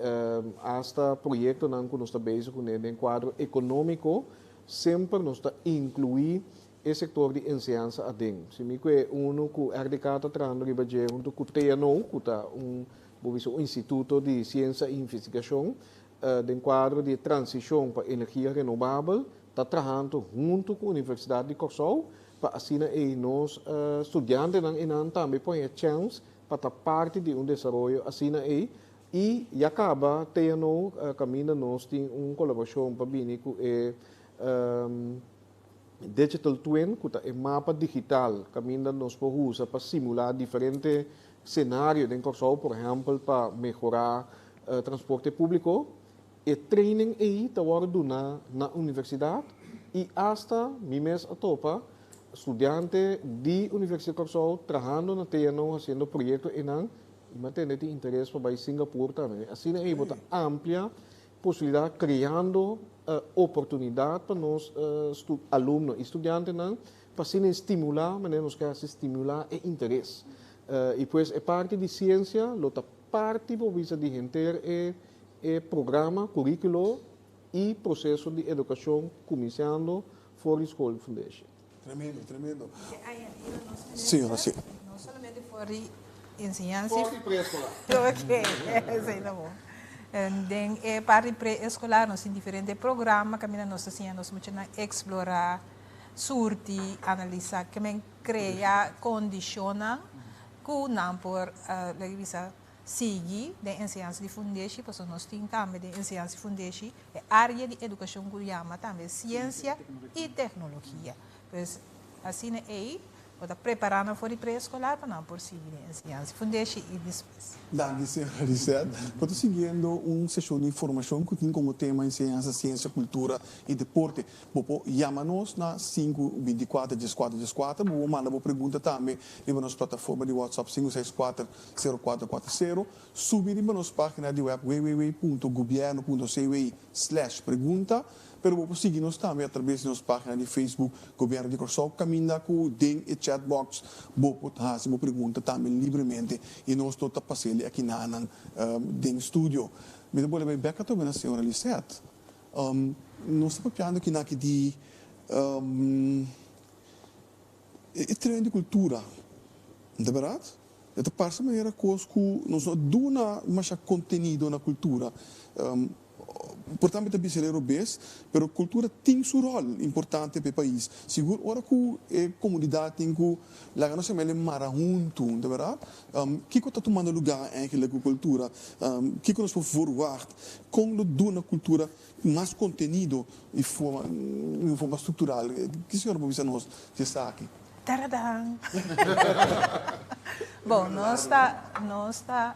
asta proyektonan ku nos ta bezig kuné den kuadro ekonómiko, semper nos ta inkluí e sektor di enseñansa aden. Si mi ku e unu ku RDK ta trahando riba dje huntu ku TNO, ku ta un, bo bisa un instituto di siensa i investigashon, Den kuadro di e transishon pa energia renobabel ta trahando huntu ku Universidat di Kòrsou pa asina ei nos studiantenan einan tambe por haña chèns pa ta parti di un desaroyo asina ei i ya kaba TNO kaminda nos tin un kolaborashon pa bini ku e Digital Twin ku ta e mapa digital kaminda nos por usa pa simulá diferente senario den Kòrsou, por ehèmpel pa mehorá transporte públiko. E training ei ta wòrdu duná na universidat i asta mi mes a topa studiante di Universidat Kòrsou trahando na TNO hasiendo proyekto einan i mi a tende tin interes pa bai Singapur tambe. Asina ei bo ta amplia Posibilidat kreando oportunidat pa nos alumno i studiantenan pa asina stimulá, manera nos ke hasi stimulá e interes. I pues e parti di siensia lo ta parti por bisa di henter e e programa, kuríkulo i proseso di edukashon kuminsando for di skol fundeshi. Tremendo, tremendo. Señora, sí. No solamente for di enseñanza. For di preescolar. Ok, esey ta bon. Den e parti preescolar nos tin diferente programa caminda nos ta siña nos muchanan explora, surti, analisa, ke men crea condicionnan cu nan por, laga bisa, sigui den enseñansa di fundeshi, pasobra nos tin tambe den enseñansa di fundeshi e área di edukashon ku yama tambe siensia i teknologia. Pues asina ei bo ta prepará nan for di preeskolar pa nan por sigui den enseñansa di fundeshi i despues. Danki señora Lisette. Bo ta siguiendo un seshon di informashon ku tin komo tema Enseñansa, Siensia, Kultura i Deporte. Bo por yama nos na sinku bintikuater dieskuater dieskuater. Bo por manda bo pregunta tambe riba nos plataforma di WhatsApp sinku seis kuater sero kuater kuater sero. Subi riba nos página di web www punto gobierno punto cw slash pregunta. Pero bo por sigui nos tambe atrabes di nos página di Facebook Gobierno di Kòrsou kaminda ku den e chatbox bo por hasi bo pregunta tambe libremente i nos lo ta pas'el aki nanan den studio. Mi ta bolbe bai bèk atrobe na señora Lisette. Nos ta papiando kinaki di e tren di kultura, no ta bèrdat? E ta parse manera kos ku nos no a duna masha kontenido na kultura. Por ta mi ta bisa el robes, pero kultura tin su ròl importante pa e pais. Sigur ora ku e komunidat tin ku laga nos yama el mara huntu, di bèrdat? Kiko ta tumando lugá eigenlijk ku kultura? Kiko nos por verwacht? Kon lo duna kultura mas kontenido i forma, un forma struktural? Ki señora por bisa nos di esaki? Taradan! Bon, nos ta, nos ta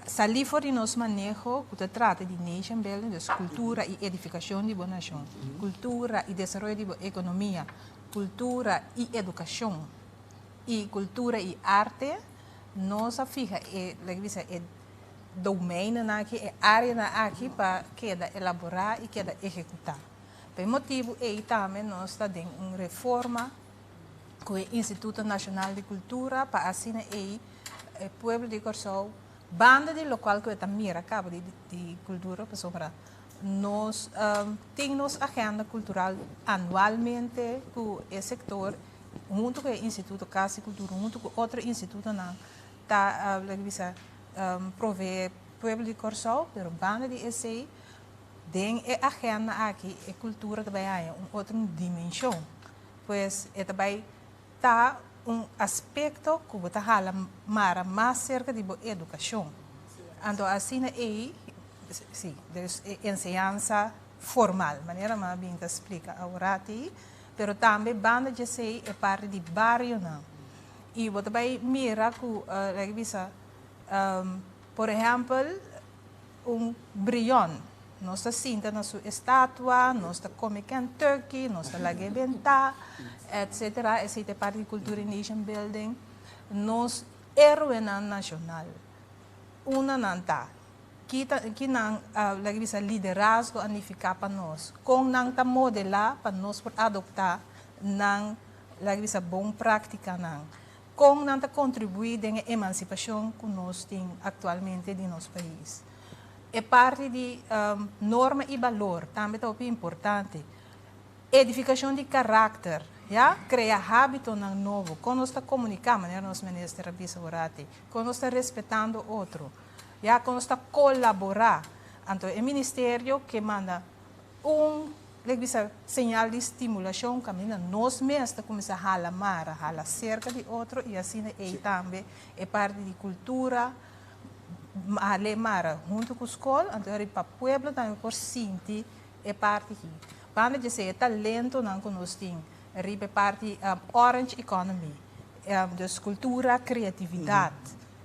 Salí for di nos maneho ku ta trata di nation building, dus kultura i edifikashon di bo nashon, kultura i desaroyo di bo ekonomia, kultura i edukashon, i kultura i arte, nos a fiha e, laga bisa, e domeinnan aki, e áreanan aki pa keda elaborá i keda ehekutá. Pa e motibu ei tambe nos ta den un reforma ku e Instituto Nashonal di Kultura pa asina ei e pueblo di Kòrsou banda di lokual ku e ta mira kaba di di kultura pasobra nos tin nos agenda kultural anualmente ku e sektor huntu ku e Instituto Kas di Kultura huntu ku otro institutonan ta laga bisa provee pueblo di Kòrsou pero banda di esei den e agenda aki e kultura ta bai haña un otro dimenshon pues e ta bai ta un aspekto ku bo ta hala mara mas serka di bo edukashon. Anto asina ei, si, dus e enseñansa formal, manera mi a bin ta splika aworati, pero tambe banda di esei e parti di barionan. I bo ta bai mira ku, laga bisa, por ehèmpel, Un brion. Nos ta sinta na su estatua, nos ta come Kentucky, nos ta laga e benta, etcetera. Esei ta e parti di cultura y nation building. Nos héroenan nacional, unda nan ta? Ki ta, ki nan, laga bisa, liderazgo a nifica pa nos? Con nan ta modela pa nos por adopta nan, laga bisa, bon practicanan? Kon nan ta kontribuí den e emansipashon ku nos tin aktualmente di nos pais? E parti di norma i balor tambe ta hopi importante. Edifikashon di karakter, ya, krea hábitonan nobo, kon nos ta komuniká, manera nos minister a bisa orati, kon nos ta respetando otro, ya, kon nos ta kolaborá. Anto e ministerio ke manda Un, lek bisa, señal di stimulashon kaminda nos mes ta kuminsá hala mara, hala serka di otro i asina ei tambe e parti di kultura hal'é mara huntu ku skol, anto eri pa pueblo tambe por sinti e parti aki. Banda di esei e talentonan ku nos tin riba e parti Orange Economy, dus kultura, kreatividat,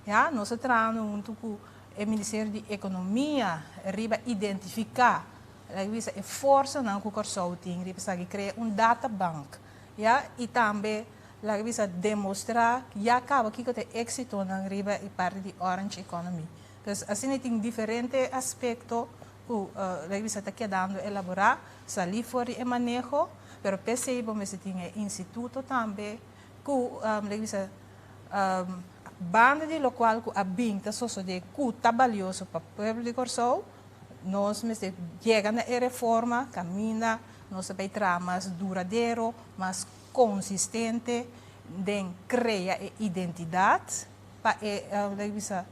ya, nos a trahando huntu ku e Ministerio di Ekonomia riba identifiká. Laga bisa e forsanan ku Kòrsou tin riba esaki, krea un databank, ya, i tambe laga bisa demostrá ya kaba kiko ta e éksitonan riba e parti di Orange Economy. Pues asina tin diferente aspekto ku laga bisa ta kedando elaborá, salí for di e maneho, pero p'esei bo mester tin e instituto tambe ku laga bisa banda di lokual ku a bin ta sosodé ku ta balioso pa pueblo di Kòrsou. Nos mester yega na e reforma kaminda nos ta bay traha mas duradero, mas konsistente den krea e identidat pa e laga bisa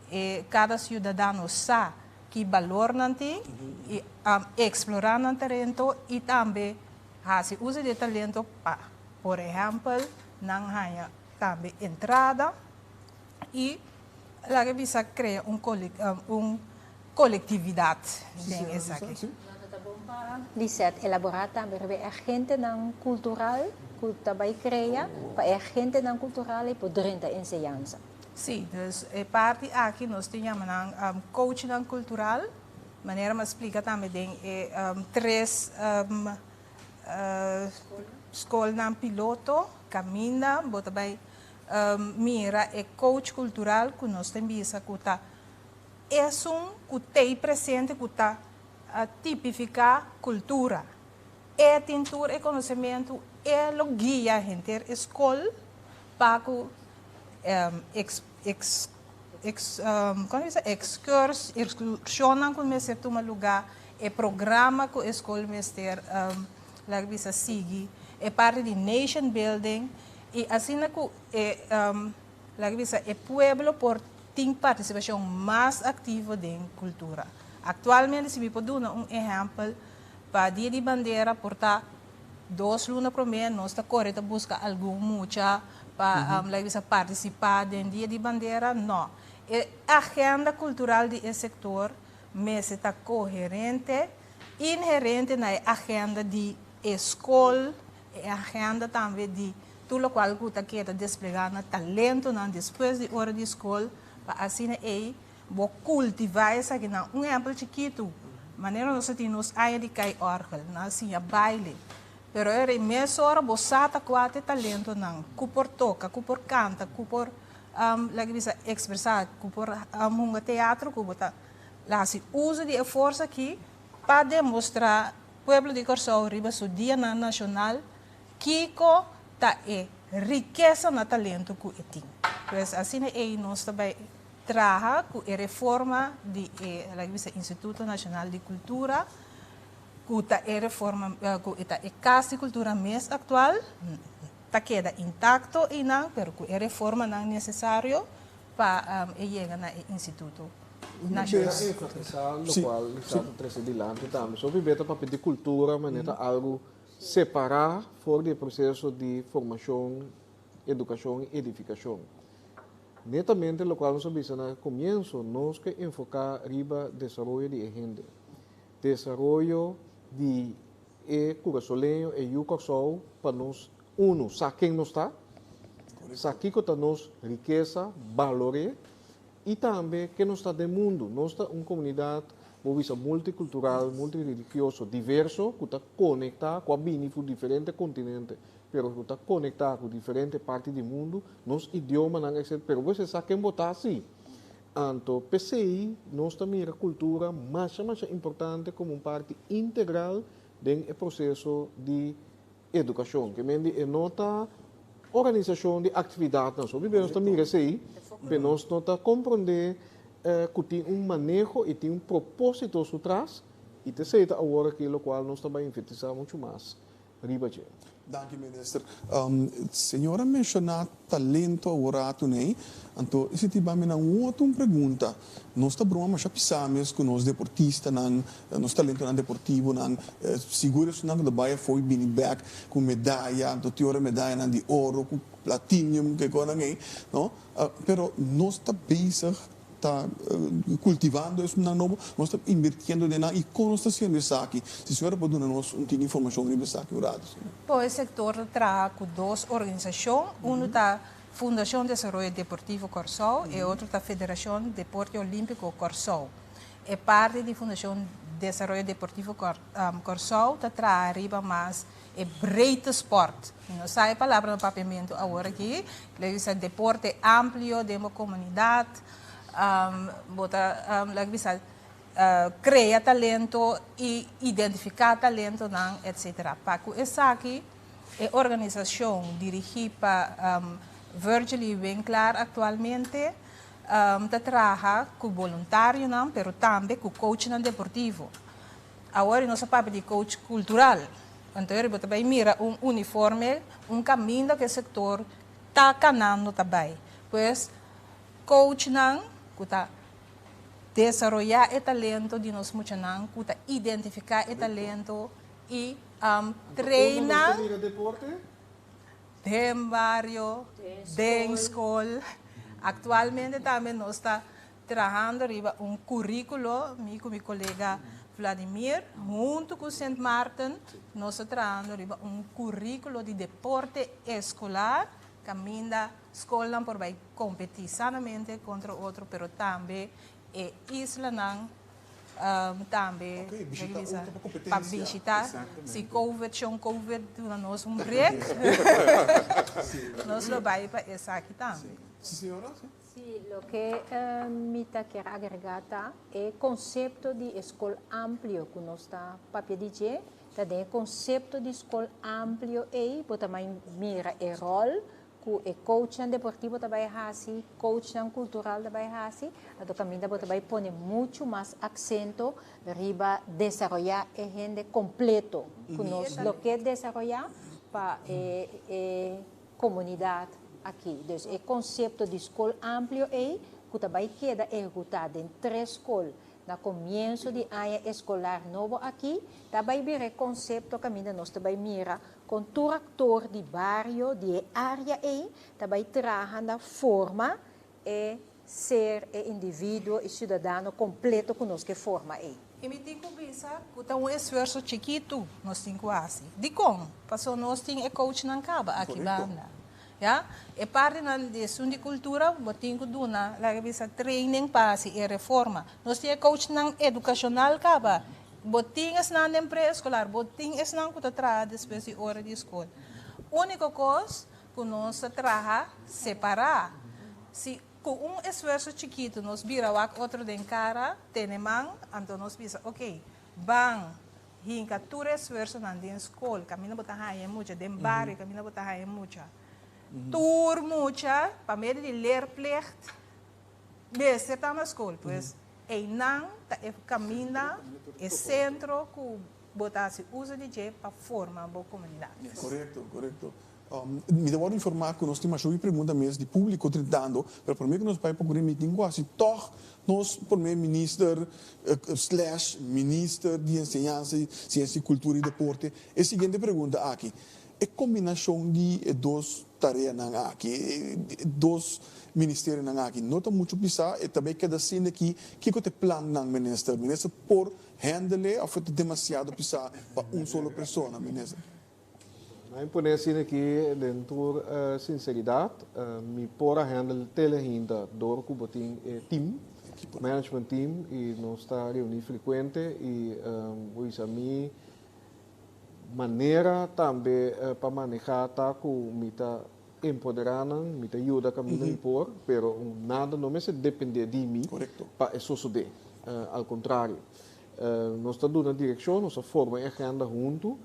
e kada siudadano sa ki balor nan tin i eksplorá nan talento i tambe hasi uso di e talento pa por ehèmpel nan haña tambe entrada i laga bisa krea un un kolektividat den esaki. Lo ta bon pa Lisette elaborá tambe riba e agentenan kultural ku ta bai krea pa e agentenan kultural ei por drenta enseñansa. Sí, dus e parti aki nos tin yama nan coachnan kultural, manera mi a splika tambe den e tres skolnan piloto kaminda bo ta bai mira e coach kultural ku nos ta bisa ku ta Esun ku t'ei presente ku ta tipifiká kultura. E tin tur e konosementu, e lo guia henter e skol pa ku ekskurshonnan ku mester tuma lugá, e programa ku e skol mester laga bisa sigui, e parti di nation building i asina ku e laga bisa e pueblo por tin partisipashon mas aktivo den kultura. Aktualmente, si mi por duna un ehèmpel, pa Dia di Bandera, por ta 2 luna promé, nos ta kore ta buska algun mucha pa like, partisipá den Dia di Bandera. No. E agenda kultural di e sektor mester ta koherente, inherente na agenda di skol, e agenda tambe di tur loke ku ta keda desplegá na talentonan despues di ora di skol, pa asina ei bo kultivá esakinan. Un ehèmpel chikitu, manera nos tin nos aña di kai orgel, nan siña baile. Pero era mesora bo sa ta kua ta e talentonan, ku por toka, ku por kanta, ku por like bisa ekspresá, ku por hunga teatro, ku bo ta hasi uso di forsa aki pa demostrá pueblo di Kòrsou riba su dia nashonal kiko ta e rikesa na talento ku e tin. Pues asina ei nos tambe traha ku e reforma di e like bisa Instituto Nashonal di Kultura, ku ta e reforma ku ta e Kas di Kultura mes aktual ta keda intakto i nan, pero ku e reformanan nesesario pa e yega na e Instituto Nashonal. Enfatisá lokual ta trese dilanti tambe. So bibeta papia di kultura, manera algu separá for di proseso di formashon, edukashon i edifikashon. Netamente lokual nos a bisa na komienso, nos ke enfoká riba desaroyo di hende. Desaroyo di e kurasoleño, e yu Kòrsou, pa nos uno, sa ken nos ta, sa kiko ta nos rikesa, balor'é, i tambe ku nos ta den mundu. Nos ta un komunidat, bo bisa, multikultural, multireligioso, diverso, ku ta konektá ku a bini for diferente kontinente, pero ku ta konektá ku diferente parti di mundu, nos idiomanan, etc. Pero bo sa ken bo ta si. Anto, p'esei, nos ta mira kultura mas mas importante komo un parti integral di proseso di edukashon. Ke men e no ta organisashon di aktividatnan so. Nos ta mira esei, pero nos no ta komprondé ku tin un maneho i tin un propósito su tras, i t'esei ta awor aki lokual nos ta bai enfatisá muchu mas riba dje. Danki, minister. Señora a menshoná talento awor, ne? Anto, esei ta mi un otro pregunta. Nos ta broma masha pisá mes ku nos deportistanan, nos talentonan deportivonan, sigur nan ku bai afó bini bèk ku medaya, anto tin ora medayanan di oro, ku platinum, ku kosnan ei, no? Pero nos ta bezig ta kultivando esnan nobo, nos ta invirtiendo den nan i kon nos ta hasiendo esaki? Si señora por duna nos un tiki informashon riba esaki un ratu. Bo, e sektor ta traha ku dos organisashon. Un ta Fundashon Desaroyo Deportivo Kòrsou i otro ta Federashon Deporte Olímpiko Kòrsou. E parti di Fundashon Desaroyo Deportivo Kòrsou ta traha riba mas e breedte sport. No sa e palabra na papiamentu awor aki, e deporte amplio den e komunidat, bo ta like bisa krea talento i identifiká talentonan, etc. Pa ku esaki e organisashon dirigí pa Virgily Winklar aktualmente ta traha ku voluntarionan, pero tambe ku coachnan deportivo. Awor nos ta papia di coach kultural. Anto, bo tambe mira un uniforme, un kaminda ku e sektor ta kanando tambe. Pues, coachnan ku ta desaroyá e talento di nos muchanan, ku ta identifiká e talento i treina deporte? Den bario, den skol. Aktualmente tambe nos ta trahando riba un kuríkulo, mi ku mi kolega Vladimir, huntu ku St. Martin, nos ta trahando riba un kuríkulo di deporte eskolar, kaminda skolnan por bai kompetí sanamente kontra otro, pero tambe e islanan tambe Ok, bishitá bisa, otro pa kompetensia. Pa bishitá. Si COVID, shon COVID, duna nos un break, nos lo bai pa esaki tambe. Si, señora? Si. Si, loke mi ta ke agregá ta e konsepto di skol amplio ku nos ta papia di dje, ta e konsepto di skol amplio ei, bo ta mira e ròl ku e coach deportivo tambe hasi, coach kultural tambe hasi, anto kaminda bo tambe pone muchu mas aksento riba desaroyá e hende kompleto, ku nos lo ke desaroyá pa e komunidat aki. Dus e konsepto di skol amplio ei, ku tambe keda ehekutá den tres skol. Na komienso di aña eskolar nobo aki, ta bai bira e konsepto kaminda nos ta bai mira kon tur aktor di bario di e área ei ta bai traha na forma e ser e individuo i siudadano kompleto ku nos ke forma ei. I mi tin ku bisa ku ta un esfuerso chikitu nos tin ku hasi. Dikon? Pasobra nos tin e coachnan kaba aki banda. Ya, e partinan di esun di kultura bo tin ku duna, laga bisa, training pa hasi e reforma. Nos tin e coachnan edukashonal kaba. Bo tin esnan den pre-eskolar, bo tin esnan ku ta traha despues di ora di skol. Úniko kos ku nos ta traha separá. Si ku un esfuerso chikitu nos bira wak otro den kara, tene man, anto nos bisa, oke, ban Hinka tur esfuersonan den skol, kaminda bo ta haña e mucha, den bario kaminda bo ta haña e mucha. Tur mucha, pa medio di leerplicht, mester ta na skol. Pues, einan ta e kaminda, e sentro ku bo ta hasi uso di dje pa forma bo komunidat. Korekto, korekto. Mi ta wòrdu informá ku nos tin masha hopi pregunta mes di públiko tritando, pero promé ku nos bai pa kuri mi tin ku hasi tòg nos promé minister slash minister di enseñansa, siensia i kultura i deporte e siguiente pregunta aki, E kombinashon di e dos tareanan aki, e dos ministerionan aki no ta muchu pisá? E ta bai keda asina aki? Kiko ta e plannan, minister? Minister por handle òf e ta demasiado pisá pa un solo persona, minister? Na imponé asina aki den tur sinseridat, mi por a handle tele hinta dor ku bo tin e team, management team, i nos ta reuní frekuente i bo bisa mi manera tambe pa manehá ta ku mi ta empoderá nan, mi ta yuda kaminda mi por, pero nada no mester dependé di mi pa e sosodé, al kontrario. Nos ta duna direkshon, nos ta forma e agenda huntu,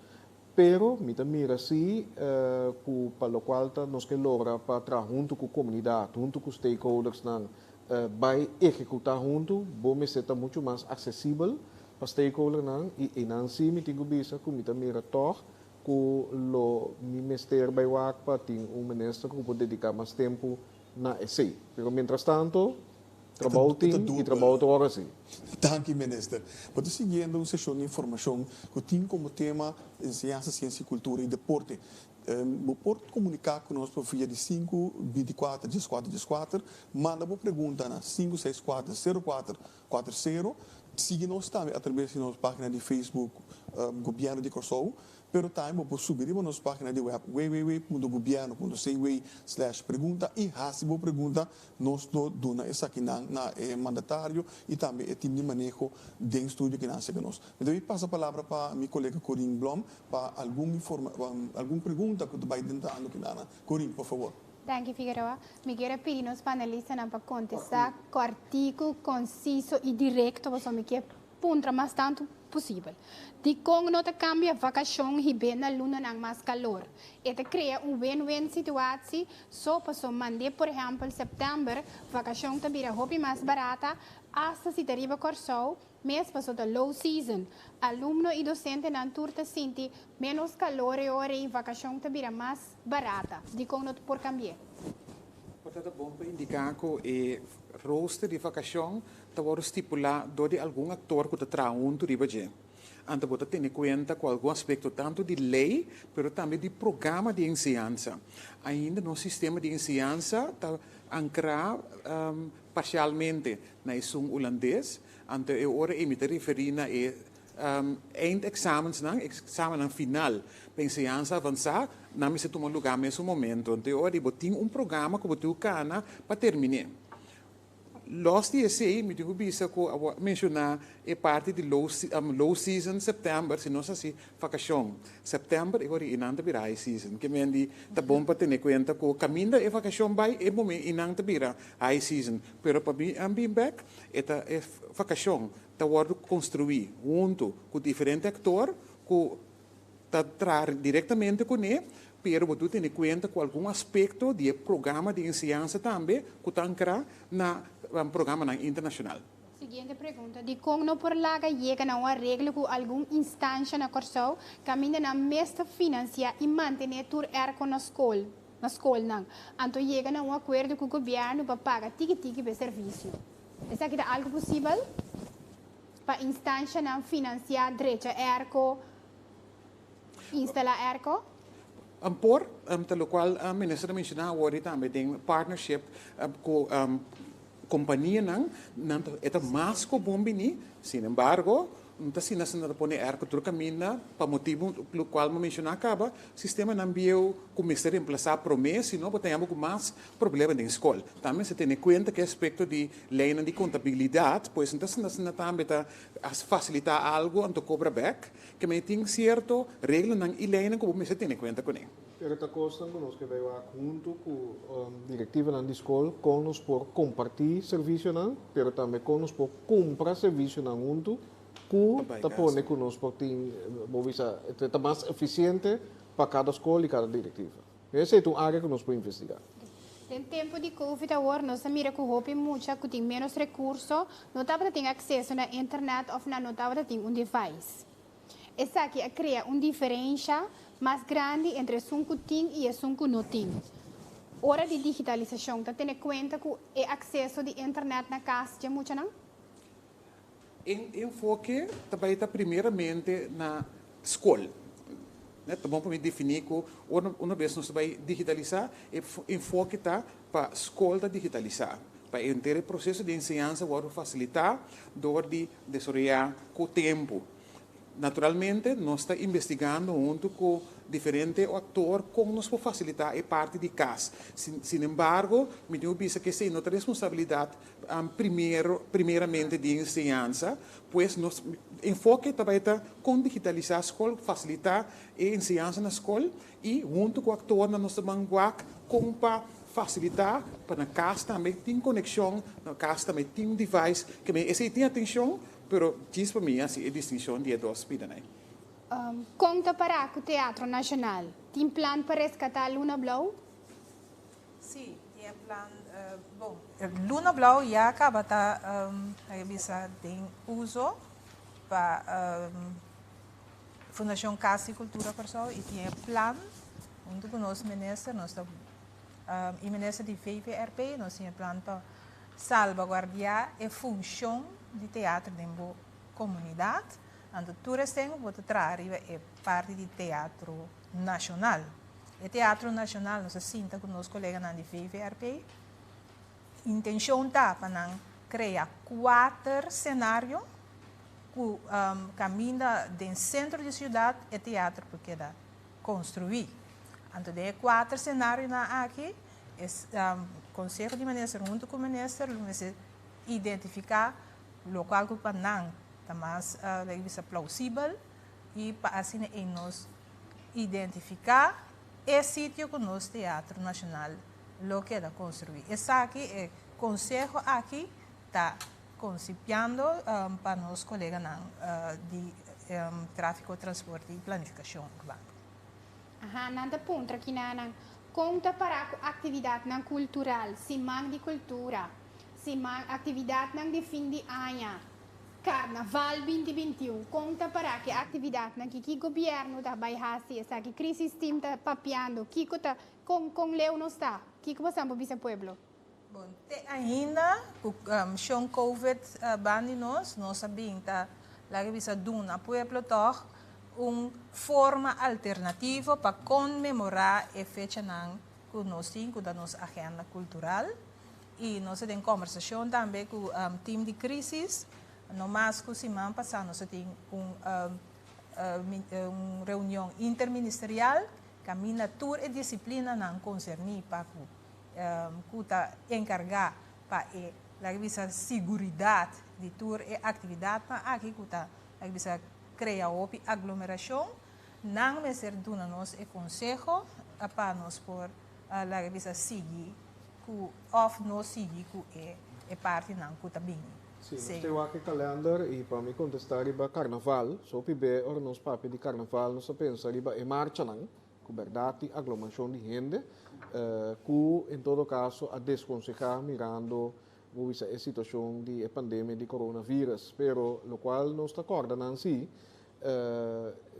pero mi ta mira si ku pa lokual ta nos ke logra pa traha huntu ku komunidat, huntu ku stakeholdersnan, bai ehekutá huntu, bo mester ta muchu mas aksesibel pa stakeholdernan i einan si mi tin ku bisa ku mi ta mira tòg ku lo mi mester bai wak pa tin un minister ku por dediká mas tempu na esei. Pero mientrastanto Trabou tin y trabou ta wòrdu hasi. Danki Minister. Bo ta siguiendo un seshon di informashon ku tin komo tema Enseñansa, Siensia, Kultura i Deporte. Bo por komuniká ku nos por via di sinku binti kuater dieskuater dieskuater. Manda bo pregunta na sinku seis kuater sero kuater kuater sero. Sigui nos tambe atrabes di nos página di Facebook Gobièrnu di Kòrsou. Pero tambe bo por subi riba nos página di web www.gobierno.cw slash pregunta i hasi bo pregunta. Nos lo duna esakinan na e mandatario i tambe e tim di maneho den studio kinan sega nos. Mi ta bin pasa palabra pa mi kolega Corine Blom pa algun informa algun pregunta ku ta bai dentrando kinana. Corine, por fabor. Danki Figueroa. Mi kier a pidi nos panelistanan pa kontestá kòrtiku, konsiso i direkto pasobra mi kier Puntra mas tantu posibel. Dikon no ta kambia vakashon hib'é na lunanan mas kalor? E ta krea un win-win situatie so paso mand'é por ehèmpel sèptèmber vakashon ta bira hopi mas barata asta si ta riba Kòrsou mes paso ta low season. Alumno i dosentenan tur ta sinti ménos kalor e ora ei vakashon ta bira mas barata. Dikon no por kambi'é? Por ta ta bon pa indiká ku e rooster di vakashon ta wòrdu stipulá dor di algun aktor ku ta traha huntu riba dje. Anto bo ta tene kuenta ku algun aspekto tantu di lei pero tambe di programa di enseñansa. Ainda nos sistema di enseñansa ta ankrá parsialmente na esun hulandes, anto e ora ei mi ta referí na e eindexamensnan, eksamennan final pa enseñansa avansá, nan mester tuma lugá mesun momento. Anto e ora ei bo tin un programa ku bo tin ku kana pa terminé. Los di esei, mi tin ku bisa ku abo a menshoná e parti di low low season sèptèmber, si nos hasi vakashon sèptèmber e ora einan ta bira high season. Ke men di ta bon pa tene kuenta ku kaminda e vakashon bai e momen einan ta bira high season. Pero pa mi a bin bèk e ta e vakashon ta wòrdu konstruí huntu ku diferente aktor ku ta traha direktamente kuné, pero bo debe tene kuenta ku algun aspekto di e programa di enseñansa tambe ku ta ankrá na programanan internashonal. Siguiente pregunta, Dikon no por laga yega na un areglo ku algun instansha na Kòrsou kaminda nan mes ta finansiá i mantené tur èrko na skol, na skolnan, anto yega na un akuerdo ku gobièrnu pa paga tiki tiki pa e servisio? Esaki ta algu posibel? pa instansianan finansiá drecha airco, instalá airco? Por, ta lokual minister a menshoná awor tambe den partnership ku kompanianan, nan e ta mas ku bon bini. Sin embargo, no ta asina asina ta pone airco tur kaminda pa motibu lokual mi a menshoná kaba, sistemanan bieu ku mester remplasá promé, sino bo ta yama ku mas problema den skol. Tambe mester tene kuenta ku e aspekto di leinan di kontabilidat, pues no ta asina asina tambe ta fasilitá algu anto kobra bèk, ke men tin sierto reglanan i leinan ku bo mester tene kuenta kuné. Pero ta kosnan ku nos ke bai wak huntu ku direktivanan di skol kon nos por kompartí servisionan, pero tambe kon nos por kumpra servisionan huntu ku ta pone ku nos por tin, bo bisa, ta mas efisiente pa kada skol i kada direktiva. Esei ta un área ku nos por investigá. Den tempu di Covid awor nos a mira ku hopi mucha ku tin ménos rekurso no tabata tin akseso na internet òf nan no tabata tin un device. Esaki a krea un diferensha mas grandi entre esun ku tin i esun ku no tin. Ora di digitalisashon ta tene kuenta ku e akseso di internet na kas dje muchanan? E enfoke ta bai ta primeramente na skol. Ta bon pa mi definí ku ora una bes nos ta bai digitalisá, e enfoke ta pa skol ta digitalisá, pa henter e proseso di enseñansa wòrdu fasilitá dor di desaroyá ku tempu. Naturalmente nos ta investigando huntu ku diferente aktor kon nos por fasilitá e parti di kas. Sinembargo, mi tin ku bisa ku esei no ta responsabilidat primero primeramente di enseñansa, pues nos enfoke ta bai ta kon digitalisá skol, fasilitá e enseñansa na skol i huntu ku aktornan nos ta ban wak kon pa fasilitá pa na kas tambe tin konekshon, na kas tambe tin device, ke esei tin atenshon. Pero djis pa mi hasi e distinshon di e dos pidanan. Kon ta pará ku Teatro Nashonal? Tin plan pa reskatá Luna Blou? Sí, tin e plan. Bon, Luna Blou ya kaba ta bisa den uso pa Fundashon Kas di Kultura Kòrsou i tin e plan huntu ku nos minister, nos ta i minister di VVRP, nos tin e plan pa salbaguardiá e funshon di teatro den bo komunidat. Anto tur esei bo ta traha riba e parti di Teatro Nashonal. E Teatro Nashonal nos a sinta ku nos koleganan di VVRP. Intenshon ta pa nan krea kuater senario ku kaminda den sentro di siudat e teatro por keda konstruí. Anto den e kuater senarionan aki e Konseho di Minister huntu ku Minister lo mester identifiká lokual ku pa nan ta mas laga bisa plausibel i pa asina ei nos identifiká e sitio ku nos Teatro Nashonal lo keda konstruí. Esaki e konseho aki ta konsipiando pa nos koleganan di Tráfiko, Transporte i Planifikashon Urbano. Aha, nan ta puntra kinanan, Kon ta pará ku aktividatnan kultural, siman di kultura, siman, aktividatnan di fin di aña, karnaval 2021? Kon ta pará ku e aktividatnan ki? Ki gobièrnu ta bai hasi esaki? Crisis Team ta papiando. Kiko ta, kon, kon leu nos ta? Kiko bosan por bisa pueblo? Bon, te ainda ku shon Covid ban di nos, nos a bin ta laga bisa duna pueblo tòg un forma alternativo pa konmemorá e fechanan ku nos tin ku ta nos agenda kultural. I nos a den kòmbersashon tambe ku tim di krísis. No mas ku siman pasá nos a tin un un reunion interministerial kaminda tur e disiplinanan konserní pa ku ku ta enkargá pa e, laga bisa, siguridat di tur e aktividatnan aki ku ta, laga bisa, krea hopi aglomerashon, nan mester duna nos e konseho pa nos por, laga bisa, sigui ku òf no sigui ku e e partinan ku ta bini. Sí, nos te wak e kalènder i pa mi kontestá riba karnaval, so hopi be ora nos papia di karnaval nos ta pensa riba e marchanan, Ku bèrdat tin aglomashon di hende ku en todo kaso a deskonsehá mirando bo bisa e situashon di e pandemia di coronavirus. Pero lokual nos ta kòrda nan si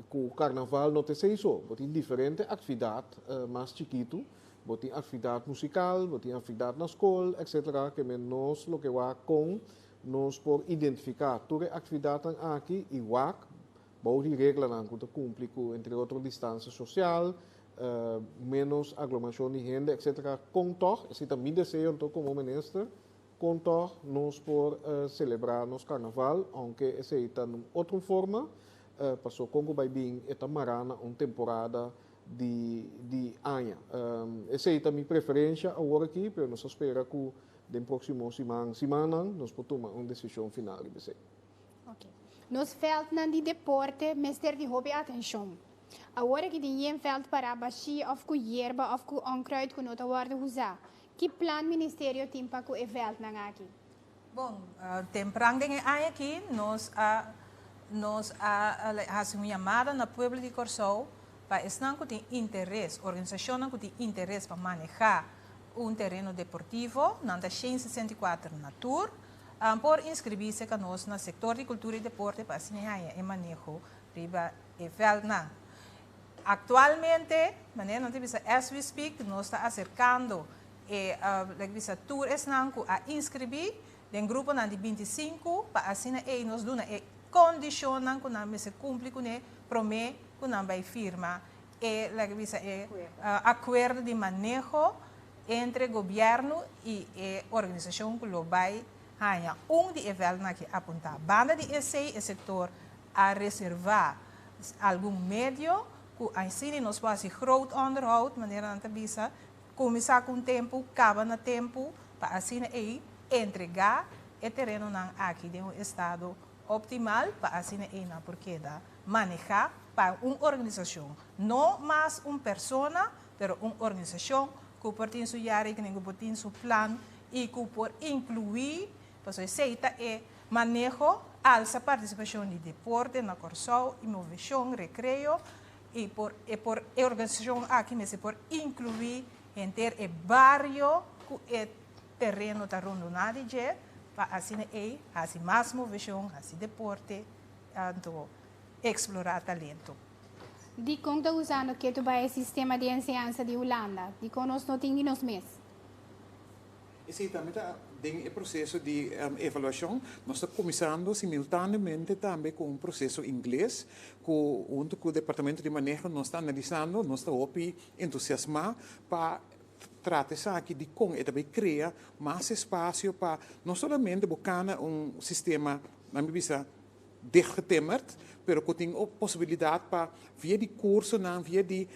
ku karnaval no ta esei so. Bo tin diferente aktividat mas chikitu, bo tin aktividat musikal, bo tin aktividat na skol, etsetera, ke men nos loke wak kon. nos por identifiká tur e aktividatnan aki i wak bou di reglanan ku ta kumpli ku entre otro distansia sosial, ménos aglomerashon di hende etc. Kon tòg, esei ta mi deseo anto komo minister, kon tòg nos por selebrá nos karnaval, ounke esei ta na un otro forma, paso kon ku bai bin e ta mará na un temporada di di aña. Esei ta mi preferensha awor aki, pero nos ta spera ku den próksimo siman, simannan nos por tuma un desishon final riba esei. Ok. Nos veldnan di deporte mester di hopi atenshon. Awor aki tin yen veld pará bashí òf ku yerba òf ku onkruid ku no ta wòrdu usá. Ki plan ministerio tin pa ku e veldnan aki? Bon, tempran den e aña aki nos a nos a hasi un yamada na pueblo di Kòrsou pa esnan ku tin interes, organisashonnan ku tin interes pa manehá un tereno deportivo, nan ta 164 na tur, por inskribí serka nos na Sektor di Kultura i Deporte pa asina haña e maneho riba e vèldnan. Aktualmente, manera nan ta bisa as we speak, nos ta aserkando e like bisa tur esnan ku a inskribí den gruponan di 25 pa asina ei nos duna e kondishonnan ku nan mester kumpli kuné promé ku nan bai firma e like bisa e akuerdo di maneho entre gobièrnu i e organisashon ku lo bai haña un di e vèldnan aki apuntá. Banda di esei e sektor a reservá algun medio ku asina nos por hasi groot onderhoud, manera nan ta bisa, kuminsá ku un tempu, kaba na tempu, pa asina ei entregá e terenonan aki den un estado optimal pa asina ei nan por keda manehá pa un organisashon, no mas un persona, pero un organisashon ku por tin su jaarrekening, ku por tin su plan i ku por inkluí, pasobra esei ta e maneho, alsa partisipashon di deporte na Kòrsou i moveshon, rekreo, i por e por e organisashon aki mester por inkluí henter e bario ku e tereno ta rondoná di dje, pa asina ei hasi mas moveshon, hasi deporte, anto eksplorá talento. Dikon ta usando ketu bai e sistema di enseñansa di Hulanda? Dikon nos no tin di nos mes? Esei tambe ta den e proseso di evaluashon. Nos ta kuminsando simultaneamente tambe ku un proseso ingles ku huntu ku Departamento di Maneho nos ta analisando. Nos ta hopi entusiasmá pa trata esaki dikon e ta bai krea mas espasio pa no solamente bo kana un sistema, nan mi bisa, dichtgetimmerd, pero ku tin posibilidat pa via di kursonan, via di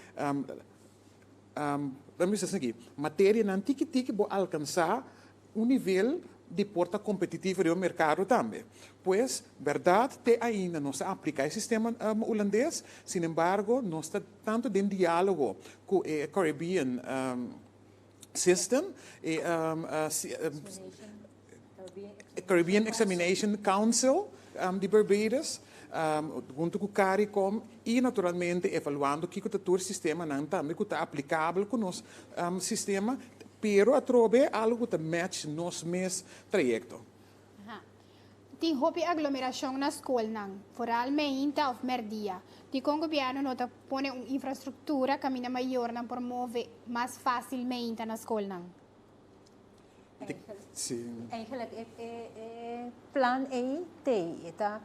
Laat mi bisa esaki, materianan tiki tiki bo alkansá un nivel di por ta kompetitivo riba merkado tambe. Pues, bèrdat te ainda nos ta apliká e sistema hulandes, sin embargo nos ta tantu den diálogo ku e Caribbean System, e Caribbean Examination Council di Barbados, huntu ku CARICOM i naturalmente evaluando kiko ta tur sistemanan tambe ku ta aplikabel ku nos sistema, pero atrobe algu ku ta match nos mes trayekto. Tin hopi aglomerashon na skolnan, foral meinta òf mèrdia. Dikon gobièrnu no ta pone un infrastruktura kaminda mayornan por move mas fásil meinta na skolnan? Eigenlijk e plan ei t'ei. E ta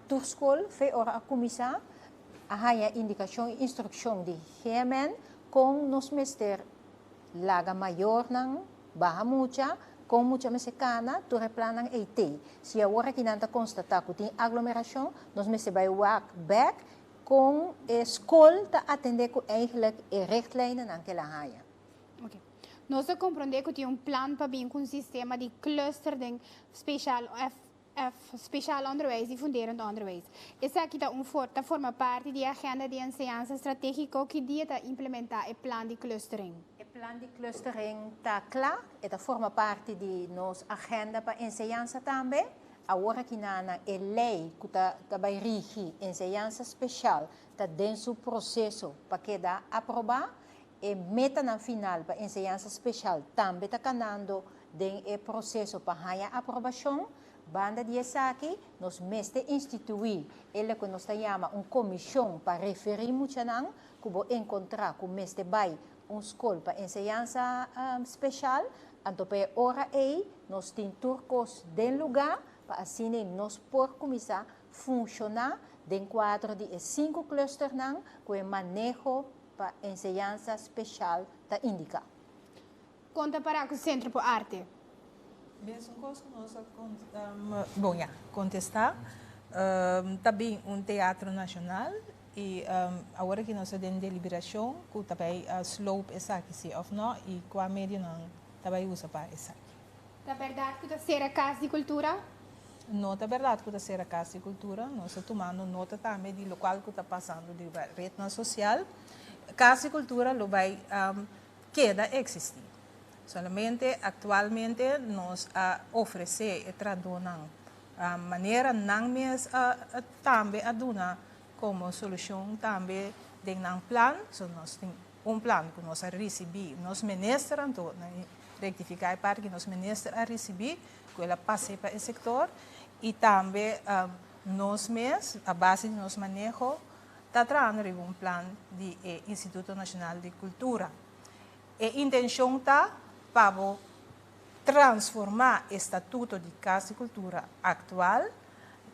tur skol fe ora a kuminsá a haña indikashon i instrukshon di GMN kon nos mester laga mayornan baha mucha, kon mucha mester kana, tur e plannan ei t'ei. Si awor aki nan ta konstatá ku tin aglomerashon, nos mester bai wak bèk kon e skol ta atendé ku eigenlijk e richtlijnennan ku el a haña. Ok. Nos ta comprende cu tin un plan pa bin cu un sistema di cluster den speciaal of speciaal onderwijs y funderend onderwijs. Esaki ta un for ta forma parti di e agenda di enseñansa strategico ki dia ta implementa e plan di clustering? E plan di clustering ta cla, e ta forma parti di nos agenda pa enseñansa tambe. Awor aki na e ley cu ta bay rigi enseñansa special ta den su proceso pa keda aproba. E metanan final pa enseñansa speshal tambe ta kanando den e proseso pa haña aprobashon. Banda di esaki, nos mester instituí e loke nos ta yama un komishon pa referí muchanan ku bo enkontrá ku mester bai un skol pa enseñansa speshal. Anto pa e ora ei nos tin tur kos den lugá pa asina nos por kuminsá funshoná den kuadro di e sinku klùsternan ku e maneho pa enseñansa speshal ta indiká. Kon ta pará ku Sentro pa Arte? Mesun kos ku nos a bon ya kontestá. Ta bin un teatro nashonal i awor aki nos ta den deliberashon ku ta bai sloop esaki si òf nò i kua medionan ta bai usa pa esaki. Ta bèrdat ku ta sera Kas di Kultura? No ta bèrdat ku ta sera Kas di Kultura. Nos ta tumando nota tambe di lokual ku ta pasando riba retnan sosial. Kas di Kultura lo bai keda eksistí. Solamente aktualmente nos a ofresé e trahadónan manera nan mes a tambe a duna komo solushon tambe den nan plan. So nos tin un plan ku nos a risibí, nos minister anto na rektifiká e parti ku nos minister a risibí ku el a pas'é pa e sektor i tambe nos mes a base di nos maneho ta trahando riba un plan di e Instituto Nacional di Cultura. E intencion ta pa bo transforma e statuto di Cas di Cultura actual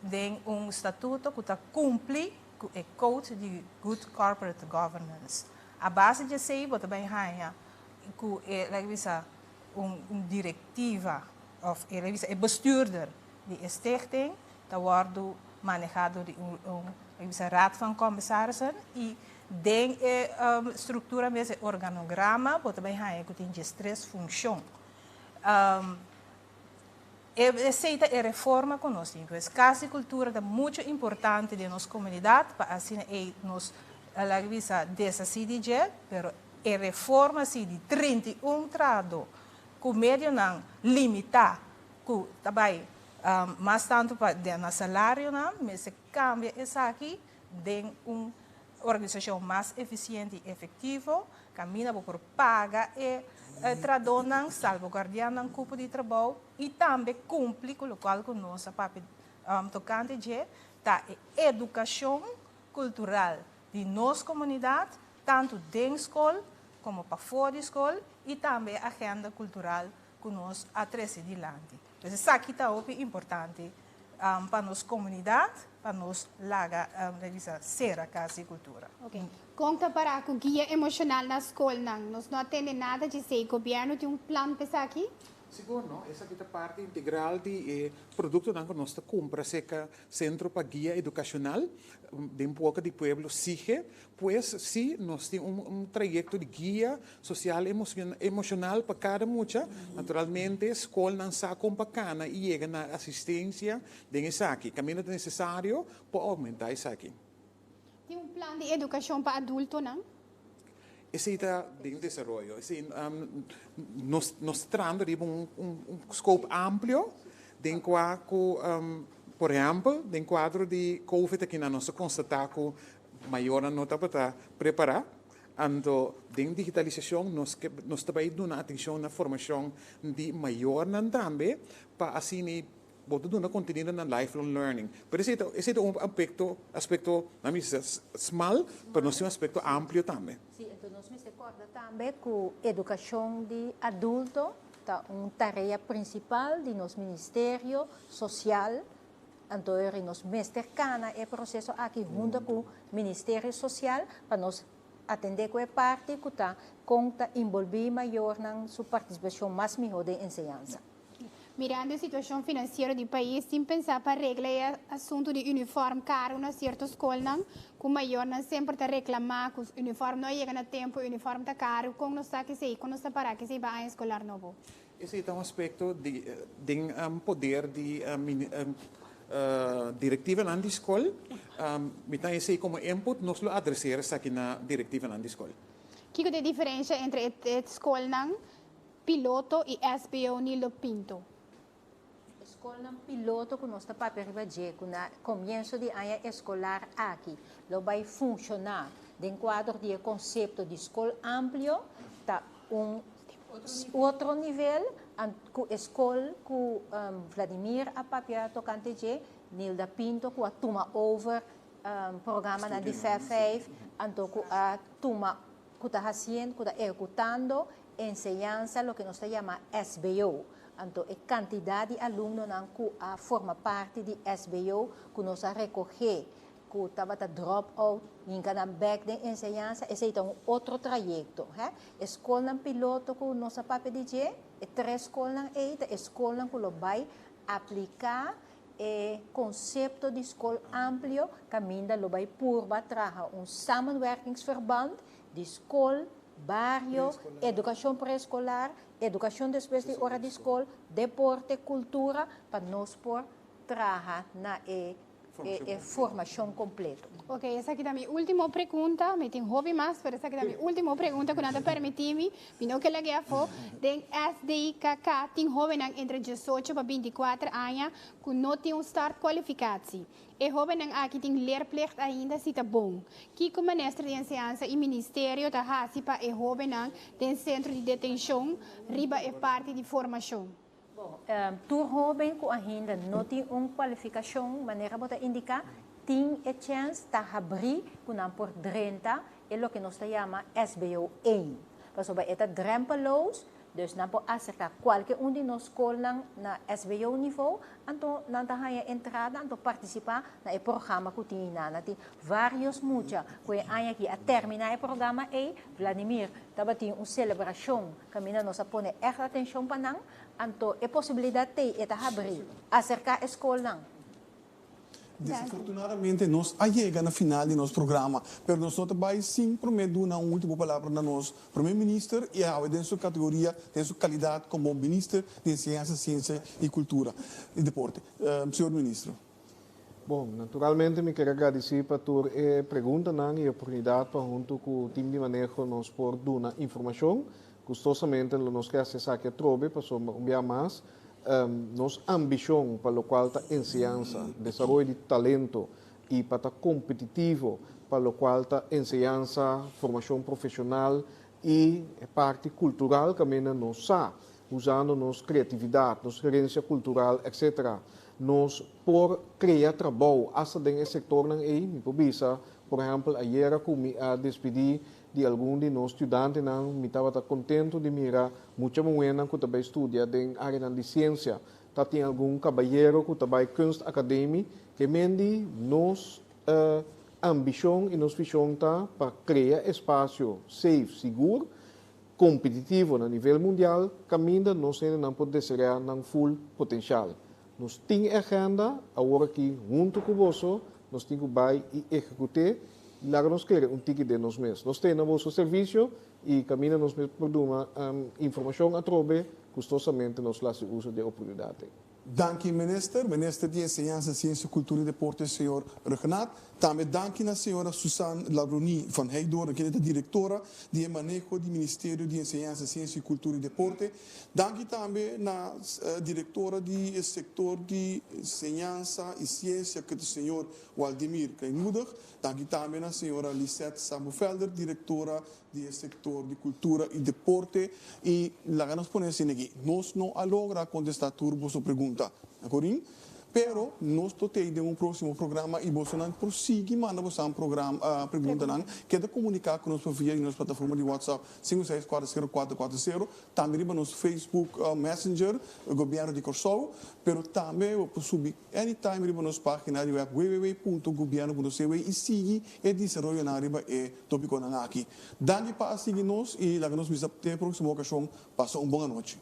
den un statuto cu ta cumpli cu e Code di Good Corporate Governance. A base di esey bo ta bay haya cu e, laga bisa, un directiva of e, laga bisa, e bestuurder di e stichting ta wordo maneha door di un bisa Raad van Commissarissen y den e structura mes e organograma bo ta bay haya cu tin 13 funcion. Esey ta e reforma cu nos tin. Pues Cas di Cultura ta mucho importante den nos comunidad pa asina ey nos laga bisa deshaci di dje, pero e reforma si di 31 trahador cu medionan limita ku ta bai mas tantu pa den nan salarionan, mester kambia esaki den un organisashon mas efisiente i efektivo, kaminda bo por paga e trahadónan, salvaguardiá nan kupo di trabou i tambe kumpli ku lokual ku nos a papia tokante dje, ta e edukashon kultural di nos komunidat, tantu den skol komo pafó di skol i tambe e agenda kultural ku nos a trese dilanti. Pues esaki ta hopi importante pa nos komunidat, pa nos laga revisa sera Kas di Kultura. Ok. Kon ta para ku guia emoshonal na skolnan? Nos no a tende nada djesei. Gobièrnu tin un plan pa esaki? Sigur no, esaki ta parti integral di e produktonan ku nos ta kumpra serka Sentro pa Guia Edukashonal den Boka di Pueblo, SIGE. Pues sí, nos tin un trayekto di guia sosial emoshonal pa kada mucha. Naturalmente skolnan sa kon pa kana i yega na asistensia den esaki. Kaminda ta nesesario por oumentá esaki. Tin un plan di edukashon pa adultonan? Esei ta den desaroyo. Esei nos nos ta trahando riba un un scope amplio den kua ku por ehèmpel den kuadro di covid akinan nos a konstatá ku mayornan no tabata prepará. Anto den digitalisashon nos ke nos ta bai duna atenshon na formashon di mayornan tambe pa asina bo ta duna kontenido na lifelong learning. Pero esei ta esei ta un aspekto aspekto nan bisa smal pero nos tin un aspekto amplio tambe. Sí, anto nos mester kòrda tambe ku edukashon di adulto ta un tarea prinsipal di nos ministerio sosial. Anto eri nos mester kana e proseso aki hunto ku Ministerio Sosial pa nos atendé ku e parti ku ta kon ta inbolbí mayornan su partisipashon mas mihó den enseñansa. Mirando e situashon finansiero di pais, tin pensá pa regla e asuntu di uniform karu na sierto skolnan ku mayornan semper ta reklamá ku uniform no a yega na tempu, uniform ta karu. Kon nos ta kesei? Kon nos ta pará kesei pa aña eskolar nobo? Esei ta un aspekto di den poder di direktivanan di skol. Mi ta esei komo input, nos lo adreser esaki na direktivanan di skol. Kiko ta e diferensha entre e skolnan piloto i SBO Nildo Pinto? E skolnan piloto ku nos ta papia riba dje ku na komienso di aña eskolar aki lo bai funshoná den kuadro di e konsepto di skol amplio ta un otro nivel ku e skol ku Vladimir a papia tokante dje, Nilda Pinto ku a tuma over programanan di Vijf anto ku a tuma ku ta hasiendo ku ta ehekutando. enseñansa loke nos ta yama SBO. Anto e kantidat di alumnonan ku a forma parti di SBO ku nos a rekohé ku tabata drop out hinka nan bèk den enseñansa, esei ta un otro trayekto. Hè. E skolnan piloto ku nos a papia di dje, e tres skolnan ei ta e skolnan ku lo bai apliká e konsepto di skol amplio kaminda lo bai purba traha un samenwerkingsverband di skol, bario, edukashon preeskolar, edukashon despues di ora di skol, deporte, kultura, pa nos por traha na e e formashon kompleto. Ok, esaki ta mi ultimo pregunta. Mi tin hopi mas, pero esaki ta mi ultimo pregunta ku nan ta permití mi. Mi no ke lag'é afó. Den SDKK tin hóbennan entre 18 pa 24 aña ku no tin un startkwalificatie. E hóbennan aki tin leerplicht ainda si ta bon. Kiko Minister di Enseñansa i Ministerio ta hasi pa e hóbennan den sentro di detenshon riba e parti di formashon? Bon, tur hóben ku ainda no tin un kualifikashon manera bo ta indiká, tin e chèns ta habrí ku nan por drenta e loke nos ta yama SBO één. Pasobra e ta drempeloos, dus nan por aserká kualke un di nos skolnan na SBO nivo, anto nan ta haña entrada anto partisipá na e programa ku tin einan. Nan tin vários mucha ku e aña aki a terminá e programa ei. Vladimir, tabatin un selebrashon kaminda nos a pone ègt atenshon pa nan, anto e posibilidat t'ei e ta habrí. Aserká e skolnan. Desafortunadamente nos a yega na final di nos programa, pero nos no ta bai sin promé duna un último palabra na nos Prome Minister i awe den su kategoria, den su kalidat komo Minister di Enseñansa, Siensia i Kultura i Deporte. Señor Ministro. Bon, naturalmente mi kier a gradisí pa tur e preguntanan i oportunidat pa huntu ku tim di maneho nos por duna informashon. Gustosamente lo nos ke hasi esaki atrobe pasobra un bia mas nos ambishon pa lokual ta enseñansa, desaroyo di talento i pa ta kompetitivo pa lokual ta enseñansa, formashon profeshonal i e parti kultural kaminda nos sa usando nos kreatividat, nos herensia kultural etc. Nos por krea trabou asta den e sektornan ei. Mi por bisa, por ehèmpel, ayera ku mi a despidí di algun di nos studantenan, mi tabata kontentu di mira mucha muhénan ku ta bai studia den áreanan di siensia. Ta tin algun kabayero ku ta bai Kunstacademie. Ke men di nos ambishon i nos vishon ta pa krea espasio safe, sigur, kompetitivo na nivel mundial kaminda nos hendenan por desereá nan full potenshal. Nos tin e agenda awor aki huntu ku boso, nos tin ku bai i ehekut'é i laga nos kere un tiki den nos mes. Nos tei na boso servisio i kaminda nos mes por duna informashon atrobe, gustosamente nos lo hasi uso di e oportunidat ei. Danki Minister, Minister di Enseñansa, Siensia, Kultura i Deporte señor Rhuggenaath. Tambe danki na señora Susan Labronie van Heydoorn kende ta direktora di e maneho di Ministerio di Enseñansa, Siensia, Kultura i Deporte. Danki tambe na direktora di e sektor di Enseñansa i Siensia ku ta señor Waldemir Kleinmoedig. Danki tambe na señora Lisette Sambovelder, direktora di e sektor di kultura i deporte i laga nos pone asina aki, nos no a logra kontestá tur boso pregunta, Corin, pero nos lo tei den un próksimo programa i bosonan por sigui manda bosan programa preguntanan, keda komuniká ku nos por via di nos plataforma di WhatsApp 5640440, tambe riba nos Facebook Messenger, Gobièrnu di Kòrsou, pero tambe bo por subi anytime riba nos página di web www.gobierno.cw i sigui e desaroyonan riba e Tópikonan aki. Danki pa a sigui nos i laga nos bisa te e próksimo okashon. Pasa un bon anochi.